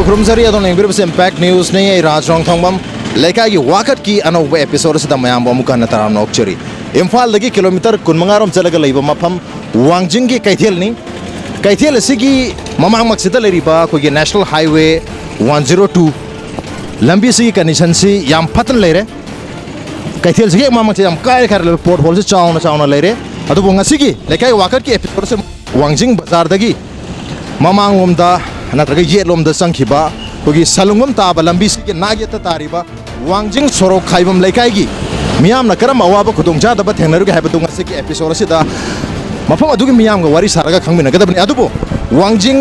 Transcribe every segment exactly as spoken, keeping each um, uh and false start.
ꯈꯨꯔꯨꯝꯖꯔꯤ, ꯑꯗꯣꯝꯅ ꯌꯦꯡꯕꯤꯔꯤꯕꯁꯤ Impact Newsꯅꯤ꯫ ꯑꯩ ꯔꯥꯖ ꯔꯣꯡꯊꯣꯡꯕꯝ꯫ ꯂꯩꯀꯥꯏꯒꯤ ꯋꯥꯀꯠꯀꯤ ꯑꯅꯧꯕ episode ꯑꯁꯤꯗ ꯃꯌꯥꯝꯕꯨ ꯑꯃꯨꯛ ꯍꯟꯅ ꯇꯔꯥꯝꯅ ꯑꯣꯛꯆꯔꯤ꯫ ꯏꯝꯐꯥꯜꯗꯒꯤ kilometre ꯀꯨꯟꯃꯉꯥ ꯔꯣꯝ ꯆꯠꯂꯒ ꯂꯩꯕ ꯃꯐꯝ ꯋꯥꯡꯖꯤꯡꯒꯤ ꯀꯩꯊꯦꯜꯅꯤ꯫ ꯀꯩꯊꯦꯜ ꯑꯁꯤꯒꯤ ꯃꯃꯥꯡꯃꯛꯁꯤꯗ ꯂꯩꯔꯤꯕ ꯑꯩꯈꯣꯏꯒꯤ National Highway one zero two ꯂꯝꯕꯤꯁꯤꯒꯤ conditionꯁꯤ ꯌꯥꯝ ꯐꯠꯇꯅ ꯂꯩꯔꯦ꯫ ꯀꯩꯊꯦꯜꯁꯤꯒꯤ ꯍꯦꯛ ꯃꯃꯥꯡꯁꯦ ꯌꯥꯝ ꯀꯥꯏꯔ ꯀꯥꯏꯔ ꯂꯩꯕ, potholeꯁꯦ ꯆꯥꯎꯅ ꯆꯥꯎꯅ ꯂꯩꯔꯦ꯫ ꯑꯗꯨꯕꯨ ꯉꯁꯤꯒꯤ ꯂꯩꯀꯥꯏ ꯋꯥꯀꯠꯀꯤ episodeꯁꯦ ꯋꯥꯡꯖꯤꯡ ꯕꯖꯥꯔꯗꯒꯤ ꯃꯃꯥꯡꯂꯣꯝꯗ ꯅꯠꯇ꯭ꯔꯒ ꯌꯦꯠꯂꯣꯝꯗ ꯆꯪꯈꯤꯕ ꯑꯩꯈꯣꯏꯒꯤ ꯁꯂꯨꯡꯕꯝ ꯇꯥꯕ ꯂꯝꯕꯤꯁꯤꯒꯤ ꯅꯥꯛ ꯌꯦꯠꯇ ꯇꯥꯔꯤꯕ ꯋꯥꯡꯖꯤꯡ ꯁꯣꯔꯣꯛ ꯈꯥꯏꯕꯝ ꯂꯩꯀꯥꯏꯒꯤ ꯃꯤꯌꯥꯝꯅ ꯀꯔꯝꯕ ꯑꯋꯥꯕ ꯈꯨꯗꯣꯡꯆꯥꯗꯕ ꯊꯦꯡꯅꯔꯤꯒꯦ ꯍꯥꯏꯕꯗꯨ ꯉꯁꯤꯒꯤ episode ꯑꯁꯤꯗ ꯃꯐꯝ ꯑꯗꯨꯒꯤ ꯃꯤꯌꯥꯝꯒ ꯋꯥꯔꯤ ꯁꯥꯔꯒ ꯈꯪꯃꯤꯟꯅꯒꯗꯕꯅꯤ꯫ ꯑꯗꯨꯕꯨ ꯋꯥꯡꯖꯤꯡ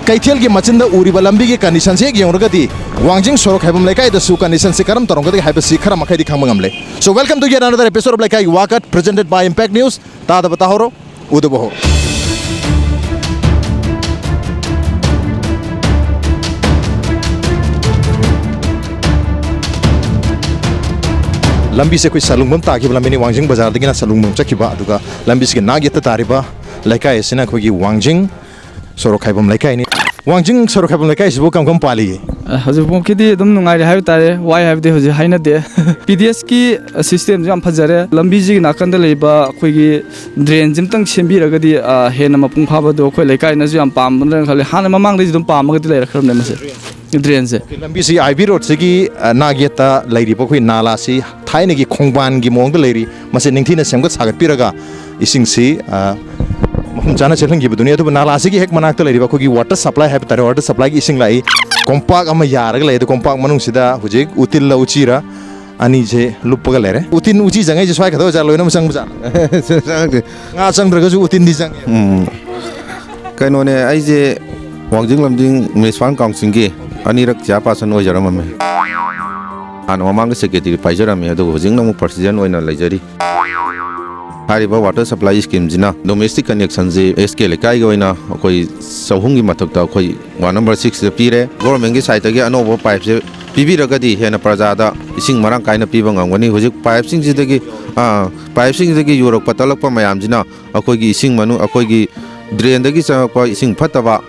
ꯀꯩꯊꯦꯜꯒꯤ ꯃꯆꯤꯟꯗ ꯎꯔꯤꯕ ꯂꯝꯕꯤꯒꯤ conditionꯁꯦ ꯍꯦꯛ ꯌꯦꯡꯂꯨꯔꯒꯗꯤ ꯋꯥꯡꯖꯤꯡ ꯁꯣꯔꯣꯛ ꯈꯥꯏꯕꯝ ꯂꯩꯀꯥꯏꯗꯁꯨ conditionꯁꯦ ꯀꯔꯝ ꯇꯧꯔꯝꯒꯗꯒꯦ ꯍꯥꯏꯕꯁꯤ ꯈꯔ ꯃꯈꯩꯗꯤ ꯈꯪꯕ ꯉꯝꯂꯦ꯫ So welcome to yet another episode of ꯂꯩꯀꯥꯏꯒꯤ ꯋꯥꯀꯠ, presented by Impact News꯫ ꯇꯥꯗꯕ ꯇꯥꯍꯧꯔꯣ, ꯎꯗꯕ ꯍꯧꯔꯣ꯫ ꯂꯝꯕꯤꯁꯦ ꯑꯩꯈꯣꯏ ꯁꯂꯨꯡꯕꯝ ꯇꯥꯈꯤꯕ ꯂꯝꯕꯤꯅꯤ, ꯋꯥꯡꯖꯤꯡ ꯕꯖꯥꯔꯗꯒꯤꯅ ꯁꯂꯨꯡꯕꯝ ꯆꯠꯈꯤꯕ, ꯑꯗꯨꯒ ꯂꯝꯕꯤꯁꯤꯒꯤ ꯅꯥꯛ ꯌꯦꯠꯇ ꯇꯥꯔꯤꯕ ꯂꯩꯀꯥꯏ ꯑꯁꯤꯅ ꯑꯩꯈꯣꯏꯒꯤ ꯋꯥꯡꯖꯤꯡ ꯁꯣꯔꯣꯛ ꯈꯥꯏꯕꯝ ꯂꯩꯀꯥꯏꯅꯤ꯫ ꯋꯥꯡꯖꯤꯡ ꯁꯣꯔꯣꯛ ꯈꯥꯏꯕꯝ ꯂꯩꯀꯥꯏꯁꯤꯕꯨ ꯀꯔꯝ ꯀꯔꯝ ꯄꯥꯜꯂꯤꯒꯦ? ꯑ, ꯍꯧꯖꯤꯛꯐꯥꯎꯒꯤꯗꯤ ꯑꯗꯨꯝ ꯅꯨꯡꯉꯥꯏꯔꯤ ꯍꯥꯏꯕ ꯇꯥꯔꯦ꯫ ꯋꯥꯏ ꯍꯥꯏꯕꯗꯤ ꯍꯧꯖꯤꯛ ꯍꯥꯏꯅꯗꯦ꯫ ꯄꯤ ꯗꯤ ꯑꯦꯁꯀꯤ systemꯁꯨ ꯌꯥꯝ ꯐꯖꯔꯦ꯫ ꯂꯝꯕꯤꯁꯤꯒꯤ ꯅꯥꯀꯟꯗ ꯂꯩꯕ ꯑꯩꯈꯣꯏꯒꯤ drainꯁꯤ ꯑꯝꯇꯪ ꯁꯦꯝꯕꯤꯔꯒꯗꯤ, ꯑ, ꯍꯦꯟꯅ ꯃꯄꯨꯡ ꯐꯥꯕꯗꯣ ꯑꯩꯈꯣꯏ ꯂꯩꯀꯥꯏꯅꯁꯨ ꯌꯥꯝ ꯄꯥꯝꯕꯅ ꯈꯜꯂꯤ꯫ ꯍꯥꯟꯅ ꯃꯃꯥꯡꯗꯩꯁꯨ ꯑꯗꯨꯝ ꯄꯥꯝꯃꯒꯗꯤ ꯂꯩꯔꯛꯈ꯭ꯔꯕꯅꯦ ꯃꯁꯦ꯫ Drainꯁꯦ꯫ ꯂꯝꯕꯤꯁꯤ ꯑꯥꯏ ꯕꯤ ꯔꯣꯗꯁꯤꯒꯤ, ꯑ, ꯅꯥꯛ ꯌꯦꯠꯇ ꯂꯩꯔꯤꯕ ꯑꯩꯈꯣꯏ ꯅꯥꯂꯥꯁꯤ ꯊꯥꯏꯅꯒꯤ ꯈꯣꯡꯕꯥꯟꯒꯤ ꯃꯑꯣꯡꯗ ꯂꯩꯔꯤ꯫ ꯃꯁꯤ ꯅꯤꯡꯊꯤꯅ ꯁꯦꯝꯒꯠ ꯁꯥꯒꯠꯄꯤꯔꯒ ꯏꯁꯤꯡꯁꯤ, ꯑ, ꯃꯐꯝ ꯆꯥꯅ ꯆꯦꯜꯍꯟꯈꯤꯕꯗꯨꯅꯤ꯫ ꯑꯗꯨꯕꯨ ꯅꯥꯂꯥꯁꯤꯒꯤ ꯍꯦꯛ ꯃꯅꯥꯛꯇ ꯂꯩꯔꯤꯕ ꯑꯩꯈꯣꯏꯒꯤ water supply ꯍꯥꯏꯕ ꯇꯥꯔꯦ, water supplyꯒꯤ ꯏꯁꯤꯡ ꯂꯥꯛꯏ꯫ ꯀꯣꯝꯄꯥꯛ ꯑꯃ ꯌꯥꯔꯒ ꯂꯩ꯫ ꯑꯗꯨ ꯀꯣꯝꯄꯥꯛ ꯃꯅꯨꯡꯁꯤꯗ ꯍꯧꯖꯤꯛ ꯎꯇꯤꯜꯂ ꯎꯆꯤꯔ ꯑꯅꯤꯁꯦ ꯂꯨꯞꯄꯒ ꯂꯩꯔꯦ꯫ ꯎꯇꯤꯟ ꯎꯆꯤ ꯆꯪꯉꯛꯏꯁꯦ ꯁ꯭ꯋꯥꯏ ꯈꯛꯇ ꯑꯣꯏꯖꯥꯠꯂꯣ? ꯂꯣꯏꯅꯃꯛ ꯆꯪꯕꯖꯥꯠꯂꯣ? ꯆꯪꯉꯛꯇꯦ꯫ ꯉꯥ ꯆꯪꯗ꯭ꯔꯒꯁꯨ ꯎꯇꯤꯟꯗꯤ ꯆꯪꯉꯦ꯫ ꯎꯝ꯫ ꯀꯩꯅꯣꯅꯦ, ꯑꯩꯁꯦ ꯋꯥꯡꯖꯤꯡ ꯂꯝꯖꯤꯡ municipal councilꯒꯤ ꯑꯅꯤꯔꯛ chairperson ꯑꯣꯏꯖꯔꯝꯃꯝꯃꯦ꯫ ꯍꯥꯟꯅ ꯃꯃꯥꯡꯗ secretary ꯄꯥꯏꯖꯔꯝꯃꯦ, ꯑꯗꯨꯒ ꯍꯧꯖꯤꯛꯅ ꯑꯃꯨꯛ president ꯑꯣꯏꯅ ꯂꯩꯖꯔꯤ꯫ ꯍꯥꯏꯔꯤꯕ water supply schemeꯁꯤꯅ domestic connectionꯁꯤ ꯑꯦꯁ ꯀꯦ ꯂꯩꯀꯥꯏꯒꯤ ꯑꯣꯏꯅ ꯑꯩꯈꯣꯏ ꯆꯍꯨꯝꯒꯤ ꯃꯊꯛꯇ ꯑꯩꯈꯣꯏ ward number sixꯇ ꯄꯤꯔꯦ꯫ Governmentꯀꯤ sideꯇꯒꯤ ꯑꯅꯧꯕ pipeꯁꯦ ꯄꯤꯕꯤꯔꯒꯗꯤ ꯍꯦꯟꯅ ꯄ꯭ꯔꯖꯥꯗ ꯏꯁꯤꯡ ꯃꯔꯥꯡ ꯀꯥꯏꯅ ꯄꯤꯕ ꯉꯝꯒꯅꯤ꯫ ꯍꯧꯖꯤꯛ pipeꯁꯤꯡꯁꯤꯗꯒꯤ, ꯑꯥ, pipeꯁꯤꯡꯁꯤꯗꯒꯤ ꯌꯨꯔꯛꯄ ꯇꯠꯂꯛꯄ ꯃꯌꯥꯝꯁꯤꯅ ꯑꯩꯈꯣꯏꯒꯤ ꯏꯁꯤꯡ ꯃꯅꯨꯡ, ꯑꯩꯈꯣꯏꯒꯤ drainꯗꯒꯤ ꯆꯪꯉꯛꯄ ꯏꯁꯤꯡ ꯐꯠꯇꯕ,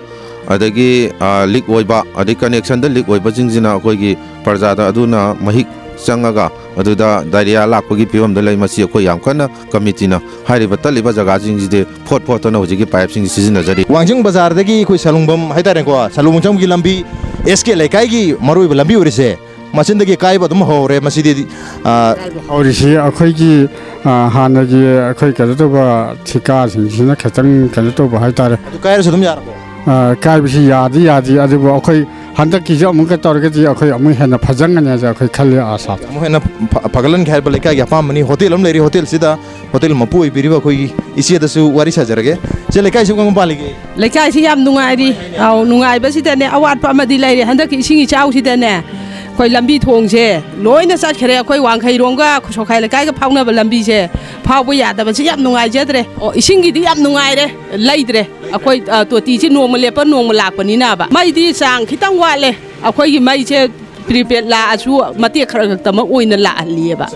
ꯑꯗꯒꯤ, ꯑ, ꯂꯤꯛ ꯑꯣꯏꯕ, ꯑꯗꯩ ꯀꯅꯦꯛꯁꯟꯗ ꯂꯤꯛ ꯑꯣꯏꯕꯁꯤꯡꯁꯤꯅ ꯑꯩꯈꯣꯏꯒꯤ ꯄ꯭ꯔꯖꯥꯗ ꯑꯗꯨꯅ ꯃꯍꯤꯛ ꯆꯪꯉꯒ ꯑꯗꯨꯗ ꯗꯥꯏꯔꯤꯌꯥ ꯂꯥꯛꯄꯒꯤ ꯐꯤꯕꯝꯗ ꯂꯩ꯫ ꯃꯁꯤ ꯑꯩꯈꯣꯏ ꯌꯥꯝ ꯀꯟꯅ ꯀꯃꯤꯇꯤꯅ ꯍꯥꯏꯔꯤꯕ ꯇꯠꯂꯤꯕ ꯖꯒꯥꯁꯤꯡꯁꯤꯗꯤ ꯐꯣꯠ ꯐꯣꯠꯇꯅ ꯍꯧꯖꯤꯛꯀꯤ ꯄꯥꯏꯞꯁꯤꯡꯁꯤ ꯁꯤꯖꯤꯟꯅꯖꯔꯤ꯫ ꯋꯥꯡꯖꯤꯡ ꯕꯖꯥꯔꯗꯒꯤ ꯑꯩꯈꯣꯏ ꯁꯂꯨꯡꯕꯝ ꯍꯥꯏꯇꯥꯔꯦꯀꯣ, ꯁꯂꯨꯡꯕꯝ ꯆꯪꯕꯒꯤ ꯂꯝꯕꯤ, ꯑꯦꯁ ꯀꯦ ꯂꯩꯀꯥꯏꯒꯤ ꯃꯔꯨꯑꯣꯏꯕ ꯂꯝꯕꯤ ꯑꯣꯏꯔꯤꯁꯦ, ꯃꯆꯤꯟꯗꯒꯤ ꯀꯥꯏꯕ ꯑꯗꯨꯝ ꯍꯧꯔꯦ꯫ ꯃꯁꯤꯗꯤ, ꯑ, ꯍꯧꯔꯤꯁꯤ ꯑꯩꯈꯣꯏꯒꯤ, ꯑ, ꯍꯥꯟꯅꯒꯤ ꯑꯩꯈꯣꯏ ꯀꯩꯅꯣ ꯇꯧꯕ ꯊꯤꯀꯥꯁꯤꯡꯁꯤꯅ ꯈꯤꯇꯪ ꯀꯩꯅꯣ ꯇꯧꯕ ꯍꯥꯏꯇꯥꯔꯦ꯫ ꯑꯗꯨ ꯀꯥꯏꯔꯁꯨ ꯑꯗꯨꯝ ꯌꯥꯔꯕꯣ? ꯑ, ꯀꯥꯏꯕꯁꯤ ꯌꯥꯗꯤ ꯌꯥꯗꯤ, ꯑꯗꯨꯕꯨ ꯑꯩꯈꯣꯏ ꯍꯟꯗꯛꯀꯤꯁꯨ ꯑꯃꯨꯛꯀ ꯇꯧꯔꯒꯗꯤ ꯑꯩꯈꯣꯏ ꯑꯃꯨꯛ ꯍꯦꯟꯅ ꯐꯖꯍꯟꯒꯅꯤ ꯍꯥꯏꯁꯦ ꯑꯩꯈꯣꯏ ꯈꯜꯂꯤ, ꯑꯥꯁꯥ꯫ ꯑꯃꯨꯛ ꯍꯦꯟꯅ ꯐ-, ꯐꯒꯠꯍꯟꯒꯦ ꯍꯥꯏꯕ ꯂꯩꯀꯥꯏꯒꯤ ꯑꯄꯥꯝꯕꯅꯤ꯫ ꯍꯣꯇꯦꯜ ꯑꯃ ꯂꯩꯔꯤ, ꯍꯣꯇꯦꯜꯁꯤꯗ ꯍꯣꯇꯦꯜ ꯃꯄꯨ ꯑꯣꯏꯕꯤꯔꯤꯕ ꯑꯩꯈꯣꯏꯒꯤ ꯏꯆꯦꯗꯁꯨ ꯋꯥꯔꯤ ꯁꯥꯖꯔꯒꯦ꯫ ꯏꯆꯦ, ꯂꯩꯀꯥꯏꯁꯤꯕꯨ ꯀꯔꯝ ꯄꯥꯜꯂꯤꯒꯦ? ꯂꯩꯀꯥꯏꯁꯤ ꯌꯥꯝ ꯅꯨꯡꯉꯥꯏꯔꯤ꯫ ꯑꯧ, ꯅꯨꯡꯉꯥꯏꯕꯁꯤꯗꯅꯦ, ꯑꯋꯥꯠꯄ ꯑꯃꯗꯤ ꯂꯩꯔꯦ꯫ ꯍꯟꯗꯛꯀꯤ ꯏꯁꯤꯡ ꯏꯆꯥꯎꯁꯤꯗꯅꯦ, ꯑꯩꯈꯣꯏ ꯂꯝꯕꯤ ꯊꯣꯡꯁꯦ ꯂꯣꯏꯅ ꯆꯠꯈ꯭ꯔꯦ꯫ ꯑꯩꯈꯣꯏ ꯋꯥꯡꯈꯩꯔꯣꯝꯒ ꯁꯣꯈꯥꯏ ꯂꯩꯀꯥꯏꯒ ꯐꯥꯎꯅꯕ ꯂꯝꯕꯤꯁꯦ ꯐꯥꯎꯕ ꯌꯥꯗꯕꯁꯤ ꯌꯥꯝ ꯅꯨꯡꯉꯥꯏꯖꯗ꯭ꯔꯦ꯫ ꯑꯣ, ꯏꯁꯤꯡꯒꯤꯗꯤ ꯌꯥꯝ ꯅꯨꯡꯉꯥꯏꯔꯦ, ꯂꯩꯗ꯭ꯔꯦ꯫ ꯑꯩꯈꯣꯏ, ꯑ, ꯇꯣꯇꯤꯁꯤ ꯅꯣꯡꯃ ꯂꯦꯞꯄ ꯅꯣꯡꯃ ꯂꯥꯛꯄꯅꯤꯅꯕ꯫ ꯃꯩꯗꯤ ꯆꯥꯡ ꯈꯤꯇꯪ ꯋꯥꯠꯂꯦ꯫ ꯑꯩꯈꯣꯏꯒꯤ ꯃꯩꯁꯦ ꯄ꯭ꯔꯤꯄꯦꯗ ꯂꯥꯛꯑꯁꯨ ꯃꯇꯦꯛ ꯈꯔ ꯈꯛꯇꯃꯛ ꯑꯣꯏꯅ ꯂꯥꯛꯍꯜꯂꯤꯑꯕ꯫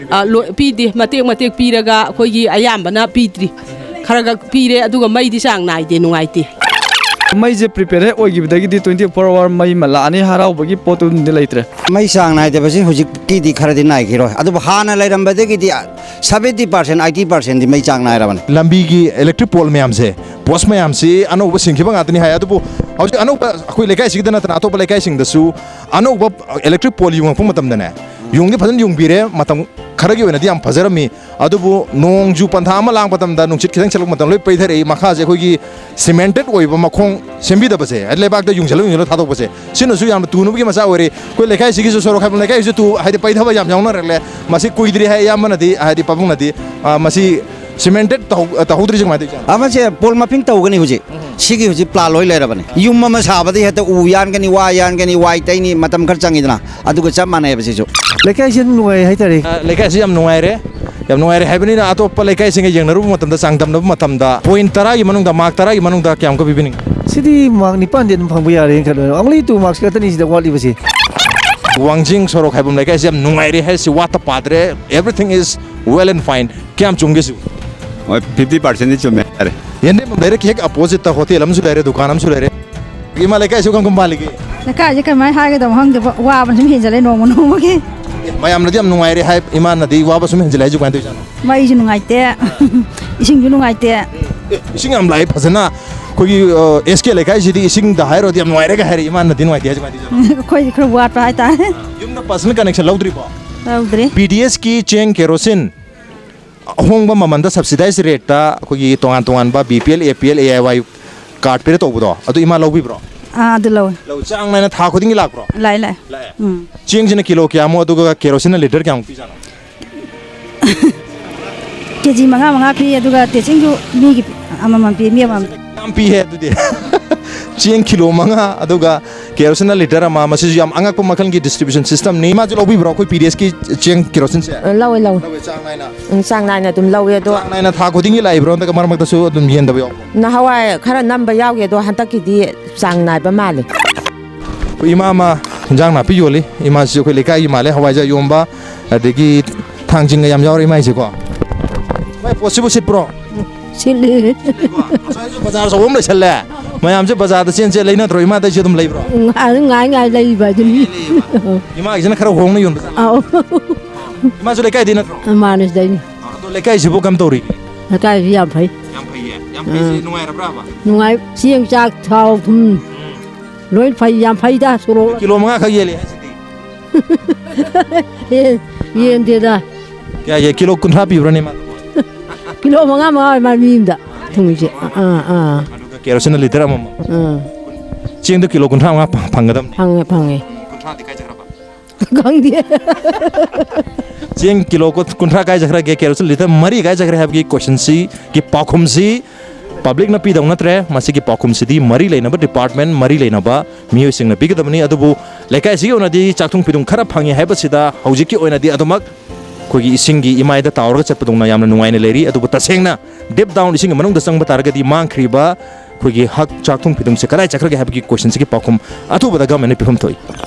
ꯑ, ꯂꯣꯏ ꯄꯤꯗꯦ, ꯃꯇꯦꯛ ꯃꯇꯦꯛ ꯄꯤꯔꯒ ꯑꯩꯈꯣꯏꯒꯤ ꯑꯌꯥꯝꯕꯅ ꯄꯤꯗ꯭ꯔꯤ꯫ ꯈꯔ ꯈꯛ ꯄꯤꯔꯦ, ꯑꯗꯨꯒ ꯃꯩꯗꯤ ꯆꯥꯡ ꯅꯥꯏꯗꯦ, ꯅꯨꯡꯉꯥꯏꯇꯦ꯫ ꯃꯩꯁꯦ ꯄ꯭ꯔꯤꯄꯦꯗ ꯍꯦꯛ ꯑꯣꯏꯈꯤꯕꯗꯒꯤꯗꯤ twenty four hour ꯃꯩ ꯑꯃ ꯂꯥꯛꯑꯅꯤ, ꯍꯔꯥꯎꯕꯒꯤ ꯄꯣꯠꯇꯨꯝꯗꯤ ꯂꯩꯇ꯭ꯔꯦ꯫ ꯃꯩ ꯆꯥꯡ ꯅꯥꯏꯗꯕꯁꯤ ꯍꯧꯖꯤꯛꯀꯤꯗꯤ ꯈꯔꯗꯤ ꯅꯥꯏꯈꯤꯔꯣꯏ, ꯑꯗꯨꯕꯨ ꯍꯥꯟꯅ ꯂꯩꯔꯝꯕꯗꯒꯤꯗꯤ seventy percent, eighty percent ꯗꯤ ꯃꯩ ꯆꯥꯡ ꯅꯥꯏꯔꯕꯅꯤ꯫ ꯂꯝꯕꯤꯒꯤ ꯏꯂꯦꯛꯇ꯭ꯔꯤꯛ ꯄꯣꯜ ꯃꯌꯥꯝꯁꯦ, ꯄꯣꯁ ꯃꯌꯥꯝꯁꯤ ꯑꯅꯧꯕ ꯁꯤꯟꯈꯤꯕ ꯉꯥꯛꯇꯅꯤ ꯍꯥꯏ꯫ ꯑꯗꯨꯕꯨ ꯍꯧꯖꯤꯛ ꯑꯅꯧꯕ ꯑꯩꯈꯣꯏ ꯂꯩꯀꯥꯏꯁꯤꯒꯤꯗ ꯅꯠꯇꯅ ꯑꯇꯣꯞꯄ ꯂꯩꯀꯥꯏꯁꯤꯡꯗꯁꯨ ꯑꯅꯧꯕ ꯏꯂꯦꯛꯇ꯭ꯔꯤꯛ ꯄꯣꯜ ꯌꯨꯡꯉꯛꯄ ꯃꯇꯝꯗꯅꯦ, ꯌꯨꯡꯗꯤ ꯐꯖꯅ ꯌꯨꯡꯕꯤꯔꯦ, ꯃꯇꯝ ꯈꯔꯒꯤ ꯑꯣꯏꯅꯗꯤ ꯌꯥꯝ ꯐꯖꯔꯝꯃꯤ꯫ ꯑꯗꯨꯕꯨ ꯅꯣꯡꯖꯨ ꯄꯟꯊꯥ ꯑꯃ ꯂꯥꯡꯕ ꯃꯇꯝꯗ, ꯅꯨꯡꯁꯤꯠ ꯈꯤꯇꯪ ꯁꯤꯠꯂꯛꯄ ꯃꯇꯝꯗ ꯂꯣꯏ ꯄꯩꯊꯔꯛꯏ꯫ ꯃꯈꯥꯁꯦ ꯑꯩꯈꯣꯏꯒꯤ ꯁꯤꯃꯦꯟꯇꯦꯠ ꯑꯣꯏꯕ ꯃꯈꯣꯡ ꯁꯦꯝꯕꯤꯗꯕꯁꯦ, ꯍꯥꯏꯗꯤ ꯂꯩꯕꯥꯛꯇ ꯌꯨꯡꯁꯤꯜꯂ ꯌꯨꯡꯁꯤꯜꯂ ꯊꯥꯗꯣꯛꯄꯁꯦ, ꯁꯤꯅꯁꯨ ꯌꯥꯝꯅ ꯇꯨꯅꯕꯒꯤ ꯃꯆꯥꯛ ꯑꯣꯏꯔꯦ꯫ ꯑꯩꯈꯣꯏ ꯂꯩꯀꯥꯏꯁꯤꯒꯤꯁꯨ, ꯁꯣꯔꯣꯛ ꯍꯥꯏꯕ ꯂꯩꯀꯥꯏꯁꯨ ꯇꯨ, ꯍꯥꯏꯗꯤ ꯄꯩꯊꯕ ꯌꯥꯝ ꯌꯥꯎꯅꯔꯛꯂꯦ꯫ ꯃꯁꯤ ꯀꯨꯏꯗ꯭ꯔꯤ ꯍꯥꯏ ꯑꯌꯥꯝꯕꯅꯗꯤ, ꯍꯥꯏꯗꯤ ꯄꯥꯕꯨꯡꯅꯗꯤ, ꯑ, ꯃꯁꯤ ꯁꯤꯃꯦꯟꯇꯦꯠ ꯇꯧꯍꯧ-, ꯇꯧꯍꯧꯗ꯭ꯔꯤꯁꯦ ꯀꯃꯥꯏꯅ ꯇꯧꯔꯤꯖꯥꯠꯅꯣ? ꯑꯃꯁꯦ ꯄꯣꯜ ꯃꯥꯐꯤꯡ ꯇꯧꯒꯅꯤ ꯍꯧꯖꯤꯛ꯫ ꯁꯤꯒꯤ ꯍꯧꯖꯤꯛ ꯄ꯭ꯂꯥꯟ ꯂꯣꯏ ꯂꯩꯔꯕꯅꯤ꯫ ꯌꯨꯝ ꯑꯃ ꯁꯥꯕꯗꯤ ꯍꯦꯛꯇ ꯎ ꯌꯥꯟꯒꯅꯤ, ꯋꯥ ꯌꯥꯟꯒꯅꯤ, ꯋꯥꯏ ꯇꯩꯅꯤ, ꯃꯇꯝ ꯈꯔ ꯆꯪꯉꯤꯗꯅ, ꯑꯗꯨꯒ ꯆꯞ ꯃꯥꯟꯅꯩꯕ ꯁꯤꯁꯨ꯫ ꯂꯩꯀꯥꯏꯁꯤ ꯑꯗꯨꯝ ꯅꯨꯡꯉꯥꯏ ꯍꯥꯏꯇꯥꯔꯦ꯫ ꯑ, ꯂꯩꯀꯥꯏꯁꯤ ꯌꯥꯝ ꯅꯨꯡꯉꯥꯏꯔꯦ꯫ ꯌꯥꯝ ꯅꯨꯡꯉꯥꯏꯔꯦ ꯍꯥꯏꯕꯅꯤꯅ ꯑꯇꯣꯞꯄ ꯂꯩꯀꯥꯏꯁꯤꯡꯒ ꯌꯦꯡꯅꯔꯨꯕ ꯃꯇꯝꯗ, ꯆꯥꯡꯗꯝꯅꯕ ꯃꯇꯝꯗ, ꯄꯣꯏꯟ ꯇꯔꯥꯒꯤ ꯃꯅꯨꯡꯗ, ꯃꯥꯔꯛ ꯇꯔꯥꯒꯤ ꯃꯅꯨꯡꯗ ꯀꯌꯥꯃꯨꯛꯀ ꯄꯤꯕꯤꯅꯤꯡꯉꯤ? ꯁꯤꯗꯤ ꯃꯥꯔꯛ ꯅꯤꯄꯥꯟꯗꯤ ꯑꯗꯨꯝ ꯐꯪꯕ ꯌꯥꯔꯦꯅ ꯈꯜꯂꯦ꯫ Only two marks ꯈꯛꯇꯅꯤ ꯁꯤꯗ ꯋꯥꯠꯂꯤꯕꯁꯤ꯫ ꯋꯥꯡꯖꯤꯡ ꯁꯣꯔꯣꯛ ꯍꯥꯏꯕꯝ ꯂꯩꯀꯥꯏꯁꯤ ꯌꯥꯝ ꯅꯨꯡꯉꯥꯏꯔꯦ ꯍꯥꯏꯁꯤ ꯋꯥꯠꯇ ꯄꯥꯗ꯭ꯔꯦ꯫ Everything is well and fine꯫ ꯀꯌꯥꯝ ꯆꯨꯝꯒꯦ ꯁꯤꯕꯨ? ꯍꯣꯏ, fifty percent ꯗꯤ ꯆꯨꯝꯃꯦ ꯍꯥꯏꯇꯥꯔꯦ꯫ ꯌꯦꯟꯗꯦꯝ ꯂꯩꯔꯛꯀꯤ ꯍꯦꯛ ꯑꯄꯣꯖꯤꯠꯇ ꯍꯣꯇꯦꯜ ꯑꯃꯁꯨ ꯂꯩꯔꯦ, ꯗꯨꯀꯥꯟ ꯑꯃꯁꯨ ꯂꯩꯔꯦ꯫ ꯏꯃꯥ, ꯂꯩꯀꯥꯏꯁꯨ ꯀꯔꯝ ꯀꯔꯝ ꯄꯥꯜꯂꯤꯒꯦ? ꯂꯩꯀꯥꯏꯁꯦ ꯀꯃꯥꯏꯅ ꯍꯥꯏꯒꯗꯕꯅꯣ ꯈꯪꯗꯦꯕ, ꯋꯥꯕꯅ ꯁꯨꯝ ꯍꯦꯟꯖꯜꯂꯦ ꯅꯣꯡꯃ ꯅꯣꯡꯃꯒꯤ꯫ ꯑꯦ, ꯃꯌꯥꯝꯅꯗꯤ ꯌꯥꯝ ꯅꯨꯡꯉꯥꯏꯔꯦ ꯍꯥꯏ, ꯏꯃꯥꯅꯗꯤ ꯋꯥꯕ ꯁꯨꯝ ꯍꯦꯟꯖꯜꯂꯦ ꯍꯥꯏꯁꯦ ꯀꯃꯥꯏꯅ ꯇꯧꯔꯤꯖꯥꯠꯅꯣ? ꯃꯩꯁꯨ ꯅꯨꯡꯉꯥꯏꯇꯦ, ꯏꯁꯤꯡꯁꯨ ꯅꯨꯡꯉꯥꯏꯇꯦ꯫ ꯑꯦ, ꯏꯁꯤꯡ ꯌꯥꯝ ꯂꯥꯛꯑꯦ ꯐꯖꯅ꯫ ꯑꯩꯈꯣꯏꯒꯤ, ꯑ, ꯑꯦꯁ ꯀꯦ ꯂꯩꯀꯥꯏꯁꯤꯗꯤ ꯏꯁꯤꯡꯗ ꯍꯥꯏꯔꯨꯔꯗꯤ ꯌꯥꯝ ꯅꯨꯡꯉꯥꯏꯔꯦꯒ ꯍꯥꯏꯔꯦ, ꯏꯃꯥꯅꯗꯤ ꯅꯨꯡꯉꯥꯏꯇꯦ ꯍꯥꯏꯁꯦ ꯀꯃꯥꯏꯅ ꯇꯧꯔꯤꯖꯥꯠꯅꯣ? ꯑꯩꯈꯣꯏꯗꯤ ꯈꯔ ꯋꯥꯠꯄ ꯍꯥꯏꯇꯥꯔꯦ꯫ ꯌꯨꯝꯗ personal connection ꯂꯧꯗ꯭ꯔꯤꯕꯣ? ꯂꯧꯗ꯭ꯔꯤ꯫ ꯄꯤ ꯗꯤ ꯑꯦꯁꯀꯤ ꯆꯦꯡ, ꯀꯦꯔꯣꯁꯤꯟ ꯑꯍꯣꯡꯕ ꯃꯃꯜꯗ subsidized rateꯇ ꯑꯩꯈꯣꯏꯒꯤ ꯇꯣꯉꯥꯟ ꯇꯣꯉꯥꯟꯕ B P L, A P L, A I Y card ꯄꯤꯔ ꯇꯧꯕꯗꯣ, ꯑꯗꯨ ꯏꯃꯥ ꯂꯧꯕꯤꯕ꯭ꯔꯣ? ꯑꯥ, ꯑꯗꯨ ꯂꯧꯋꯦ꯫ ꯂꯧ-, ꯆꯥꯡ ꯅꯥꯏꯅ ꯊꯥ ꯈꯨꯗꯤꯡꯒꯤ ꯂꯥꯛꯄ꯭ꯔꯣ? ꯂꯥꯛꯑꯦ, ꯂꯥꯛꯑꯦ꯫ ꯂꯥꯛꯑꯦ꯫ ꯎꯝ꯫ ꯆꯦꯡꯁꯤꯅ ꯀꯤꯂꯣ ꯀꯌꯥꯃꯨꯛ, ꯑꯗꯨꯒ ꯀꯦꯔꯣꯁꯤꯟꯅ ꯂꯤꯇꯔ ꯀꯌꯥꯃꯨꯛ ꯄꯤꯖꯥꯠꯅꯣ? ꯀꯦ ꯖꯤ ꯃꯉꯥ ꯃꯉꯥ ꯄꯤ, ꯑꯗꯨꯒ ꯇꯦꯆꯤꯡꯁꯨ ꯃꯤꯒꯤ ꯑꯃꯃꯝ ꯄꯤ, ꯃꯤ ꯑꯃꯃꯝ꯫ ꯌꯥꯝ ꯄꯤꯍꯦ ꯑꯗꯨꯗꯤ꯫ ꯆꯦꯡ ꯀꯤꯂꯣ ꯃꯉꯥ, ꯑꯗꯨꯒ ꯀꯦꯔꯣꯁꯤꯟꯅ ꯂꯤꯇꯔ ꯑꯃ, ꯃꯁꯤꯁꯨ ꯌꯥꯝ ꯑꯉꯛꯄ ꯃꯈꯜꯒꯤ distribution systemꯅꯤ꯫ ꯏꯃꯥꯁꯨ ꯂꯧꯕꯤꯕ꯭ꯔꯣ ꯑꯩꯈꯣꯏ ꯄꯤ ꯗꯤ ꯑꯦꯁꯀꯤ ꯆꯦꯡ ꯀꯦꯔꯣꯁꯤꯟꯁꯦ? ꯑ, ꯂꯧꯋꯦ, ꯂꯧꯋꯦ꯫ ꯂꯧꯋꯦ, ꯆꯥꯡ ꯅꯥꯏꯅ? ꯎꯝ, ꯆꯥꯡ ꯅꯥꯏꯅ ꯑꯗꯨꯝ ꯂꯧꯋꯦ, ꯑꯗꯣ ꯆꯥꯡ ꯅꯥꯏꯅ ꯊꯥ ꯈꯨꯗꯤꯡꯒꯤ ꯂꯥꯛꯏꯕ꯭ꯔꯣ, ꯅꯠꯇ꯭ꯔꯒ ꯃꯔꯛ ꯃꯔꯛꯇꯁꯨ ꯑꯗꯨꯝ ꯌꯦꯟꯗꯕ ꯌꯥꯎꯕ꯭ꯔꯣ? ꯅꯍꯥꯟꯋꯥꯏ ꯈꯔ ꯅꯝꯕ ꯌꯥꯎꯒꯤ, ꯑꯗꯣ ꯍꯟꯗꯛꯀꯤꯗꯤ ꯆꯥꯡ ꯅꯥꯏꯕ ꯃꯥꯜꯂꯦ꯫ ꯑꯩꯈꯣꯏ ꯏꯃꯥ ꯑꯃ ꯏꯟꯖꯥꯡ ꯅꯥꯄꯤ ꯌꯣꯜꯂꯤ꯫ ꯏꯃꯥꯁꯤ ꯑꯩꯈꯣꯏ ꯂꯩꯀꯥꯏꯒꯤ ꯃꯥꯜꯂꯦ, ꯍꯋꯥꯏꯖꯥꯔ ꯌꯣꯟꯕ, ꯑꯗꯒꯤ ꯊꯥꯡꯖꯤꯡꯒ ꯌꯥꯝ ꯌꯥꯎꯔꯦ ꯏꯃꯥꯏꯁꯦꯀꯣ꯫ ꯃꯥꯏ ꯄꯣꯠꯁꯤꯕꯨ ꯁꯤꯠꯄ꯭ꯔꯣ? ꯁꯤꯠꯂꯤ꯫ ꯁꯤꯠꯂꯤꯀꯣ? ꯉꯁꯥꯏꯁꯨ ꯕꯖꯥꯔ ꯑꯆꯧꯕ ꯑꯃ ꯂꯩꯁꯜꯂꯦ꯫ ꯃꯌꯥꯝꯁꯦ ꯕꯖꯥꯔꯗ ꯆꯦꯟ ꯆꯦꯟ ꯂꯩꯅꯗ꯭ꯔꯣ? ꯏꯃꯥꯗꯩꯁꯨ ꯑꯗꯨꯝ ꯂꯩꯕ꯭ꯔꯣ? ꯉꯥꯏ ꯉꯥꯏ ꯉꯥꯏ ꯂꯩꯕ ꯑꯗꯨꯅꯤ꯫ ꯂꯩꯌꯦꯕ꯫ ꯏꯃꯥꯒꯤꯁꯤꯅ ꯈꯔ ꯍꯣꯡꯅ ꯌꯣꯟꯕ ꯖꯥꯠꯂꯣ? ꯑꯧ꯫ ꯏꯃꯥꯁꯨ ꯂꯩꯀꯥꯏꯗꯩ ꯅꯠꯇ꯭ꯔꯣ? ꯃꯥꯅꯦ, ꯁꯤꯗꯩꯅꯤ꯫ ꯑꯗꯣ ꯂꯩꯀꯥꯏꯁꯤꯕꯨ ꯀꯝ ꯇꯧꯔꯤꯒꯦ? ꯂꯩꯀꯥꯏꯁꯤ ꯌꯥꯝ ꯐꯩ꯫ ꯌꯥꯝ ꯐꯩꯌꯦ? ꯌꯥꯝ ꯐꯩꯁꯦ ꯑꯥ꯫ ꯅꯨꯡꯉꯥꯏꯔꯕ꯭ꯔꯥꯕ? ꯅꯨꯡꯉꯥꯏ꯫ ꯆꯦꯡ, ꯆꯥꯛ, ꯊꯥꯎ, ꯊꯨꯝ ꯎꯝ꯫ ꯂꯣꯏ ꯐꯩ, ꯌꯥꯝ ꯐꯩꯗ, ꯁꯣꯔꯣꯛ꯫ ꯀꯤꯂꯣ ꯃꯉꯥ ꯈꯛ ꯌꯦꯜꯂꯦ ꯍꯥꯏꯁꯤꯗꯤ꯫ ꯑꯦ, ꯌꯦꯟꯗꯦꯗ꯫ ꯀꯌꯥ ꯌꯦ-, ꯀꯤꯂꯣ ꯀꯨꯟꯊ꯭ꯔꯥ ꯄꯤꯕ꯭ꯔꯅꯦ ꯃꯥ? ꯀꯤꯂꯣ ꯃꯉꯥ ꯃꯉꯥ ꯑꯣꯏ ꯃꯥ ꯃꯤ ꯑꯃꯗ ꯊꯨꯝꯃꯤꯁꯦ꯫ ꯑꯥ, ꯑꯥ꯫ ꯑꯗꯨꯒ ꯀꯦꯔꯣꯁꯤꯟꯅ ꯂꯤꯇꯔ ꯑꯃꯃꯝ꯫ ꯑꯥ꯫ ꯆꯦꯡꯗꯣ ꯀꯤꯂꯣ ꯀꯨꯟꯊ꯭ꯔꯥ ꯃꯉꯥ ꯐꯪ-, ꯐꯪꯒꯗꯕꯅꯤ꯫ ꯐꯪꯉꯦ, ꯐꯪꯉꯦ꯫ ꯀꯨꯟꯊ꯭ꯔꯥꯗꯤ ꯀꯥꯏ ꯆꯠꯈ꯭ꯔꯕ? ꯈꯪꯗꯦ꯫ ꯆꯦꯡ ꯀꯤꯂꯣ ꯀꯨꯟ-, ꯀꯨꯟꯊ꯭ꯔꯥ ꯀꯥꯏ ꯆꯠꯈ꯭ꯔꯒꯦ, ꯀꯦꯔꯣꯁꯤꯟ ꯂꯤꯇꯔ ꯃꯔꯤ ꯀꯥꯏ ꯆꯠꯈ꯭ꯔꯦ ꯍꯥꯏꯕꯒꯤ questionꯁꯤ, ꯒꯤ ꯄꯥꯎꯈꯨꯝꯁꯤ publicꯅ ꯄꯤꯗꯧ ꯅꯠꯇ꯭ꯔꯦ꯫ ꯃꯁꯤꯒꯤ ꯄꯥꯎꯈꯨꯝꯁꯤꯗꯤ ꯃꯔꯤ ꯂꯩꯅꯕ department, ꯃꯔꯤ ꯂꯩꯅꯕ ꯃꯤꯑꯣꯏꯁꯤꯡꯅ ꯄꯤꯒꯗꯕꯅꯤ꯫ ꯑꯗꯨꯕꯨ ꯂꯩꯀꯥꯏꯁꯤꯒꯤ ꯑꯣꯏꯅꯗꯤ ꯆꯥꯛꯊꯨꯡ ꯐꯤꯊꯨꯡ ꯈꯔ ꯐꯪꯉꯤ ꯍꯥꯏꯕꯁꯤꯗ ꯍꯧꯖꯤꯛꯀꯤ ꯑꯣꯏꯅꯗꯤ ꯑꯗꯨꯃꯛ ꯑꯩꯈꯣꯏꯒꯤ ꯏꯁꯤꯡꯒꯤ ꯏꯃꯥꯏꯗ ꯇꯥꯎꯔꯒ ꯆꯠꯄꯗꯧꯅ ꯌꯥꯝꯅ ꯅꯨꯡꯉꯥꯏꯅ ꯂꯩꯔꯤ꯫ ꯑꯗꯨꯕꯨ ꯇꯁꯦꯡꯅ deep down ꯏꯁꯤꯡꯒꯤ ꯃꯅꯨꯡꯗ ꯆꯪꯕ ꯇꯥꯔꯒꯗꯤ ꯃꯥꯡꯈ꯭ꯔꯤꯕ ꯑꯩꯈꯣꯏꯒꯤ ꯍꯛ ꯆꯥꯛꯊꯨꯡ ꯐꯤꯊꯨꯡꯁꯦ ꯀꯗꯥꯏ ꯆꯠꯈ꯭ꯔꯒꯦ ꯍꯥꯏꯕꯒꯤ questionꯁꯤꯒꯤ ꯄꯥꯎꯈꯨꯝ ꯑꯊꯨꯕꯗ governmentꯅ ꯄꯤꯐꯝ ꯊꯣꯛꯏ꯫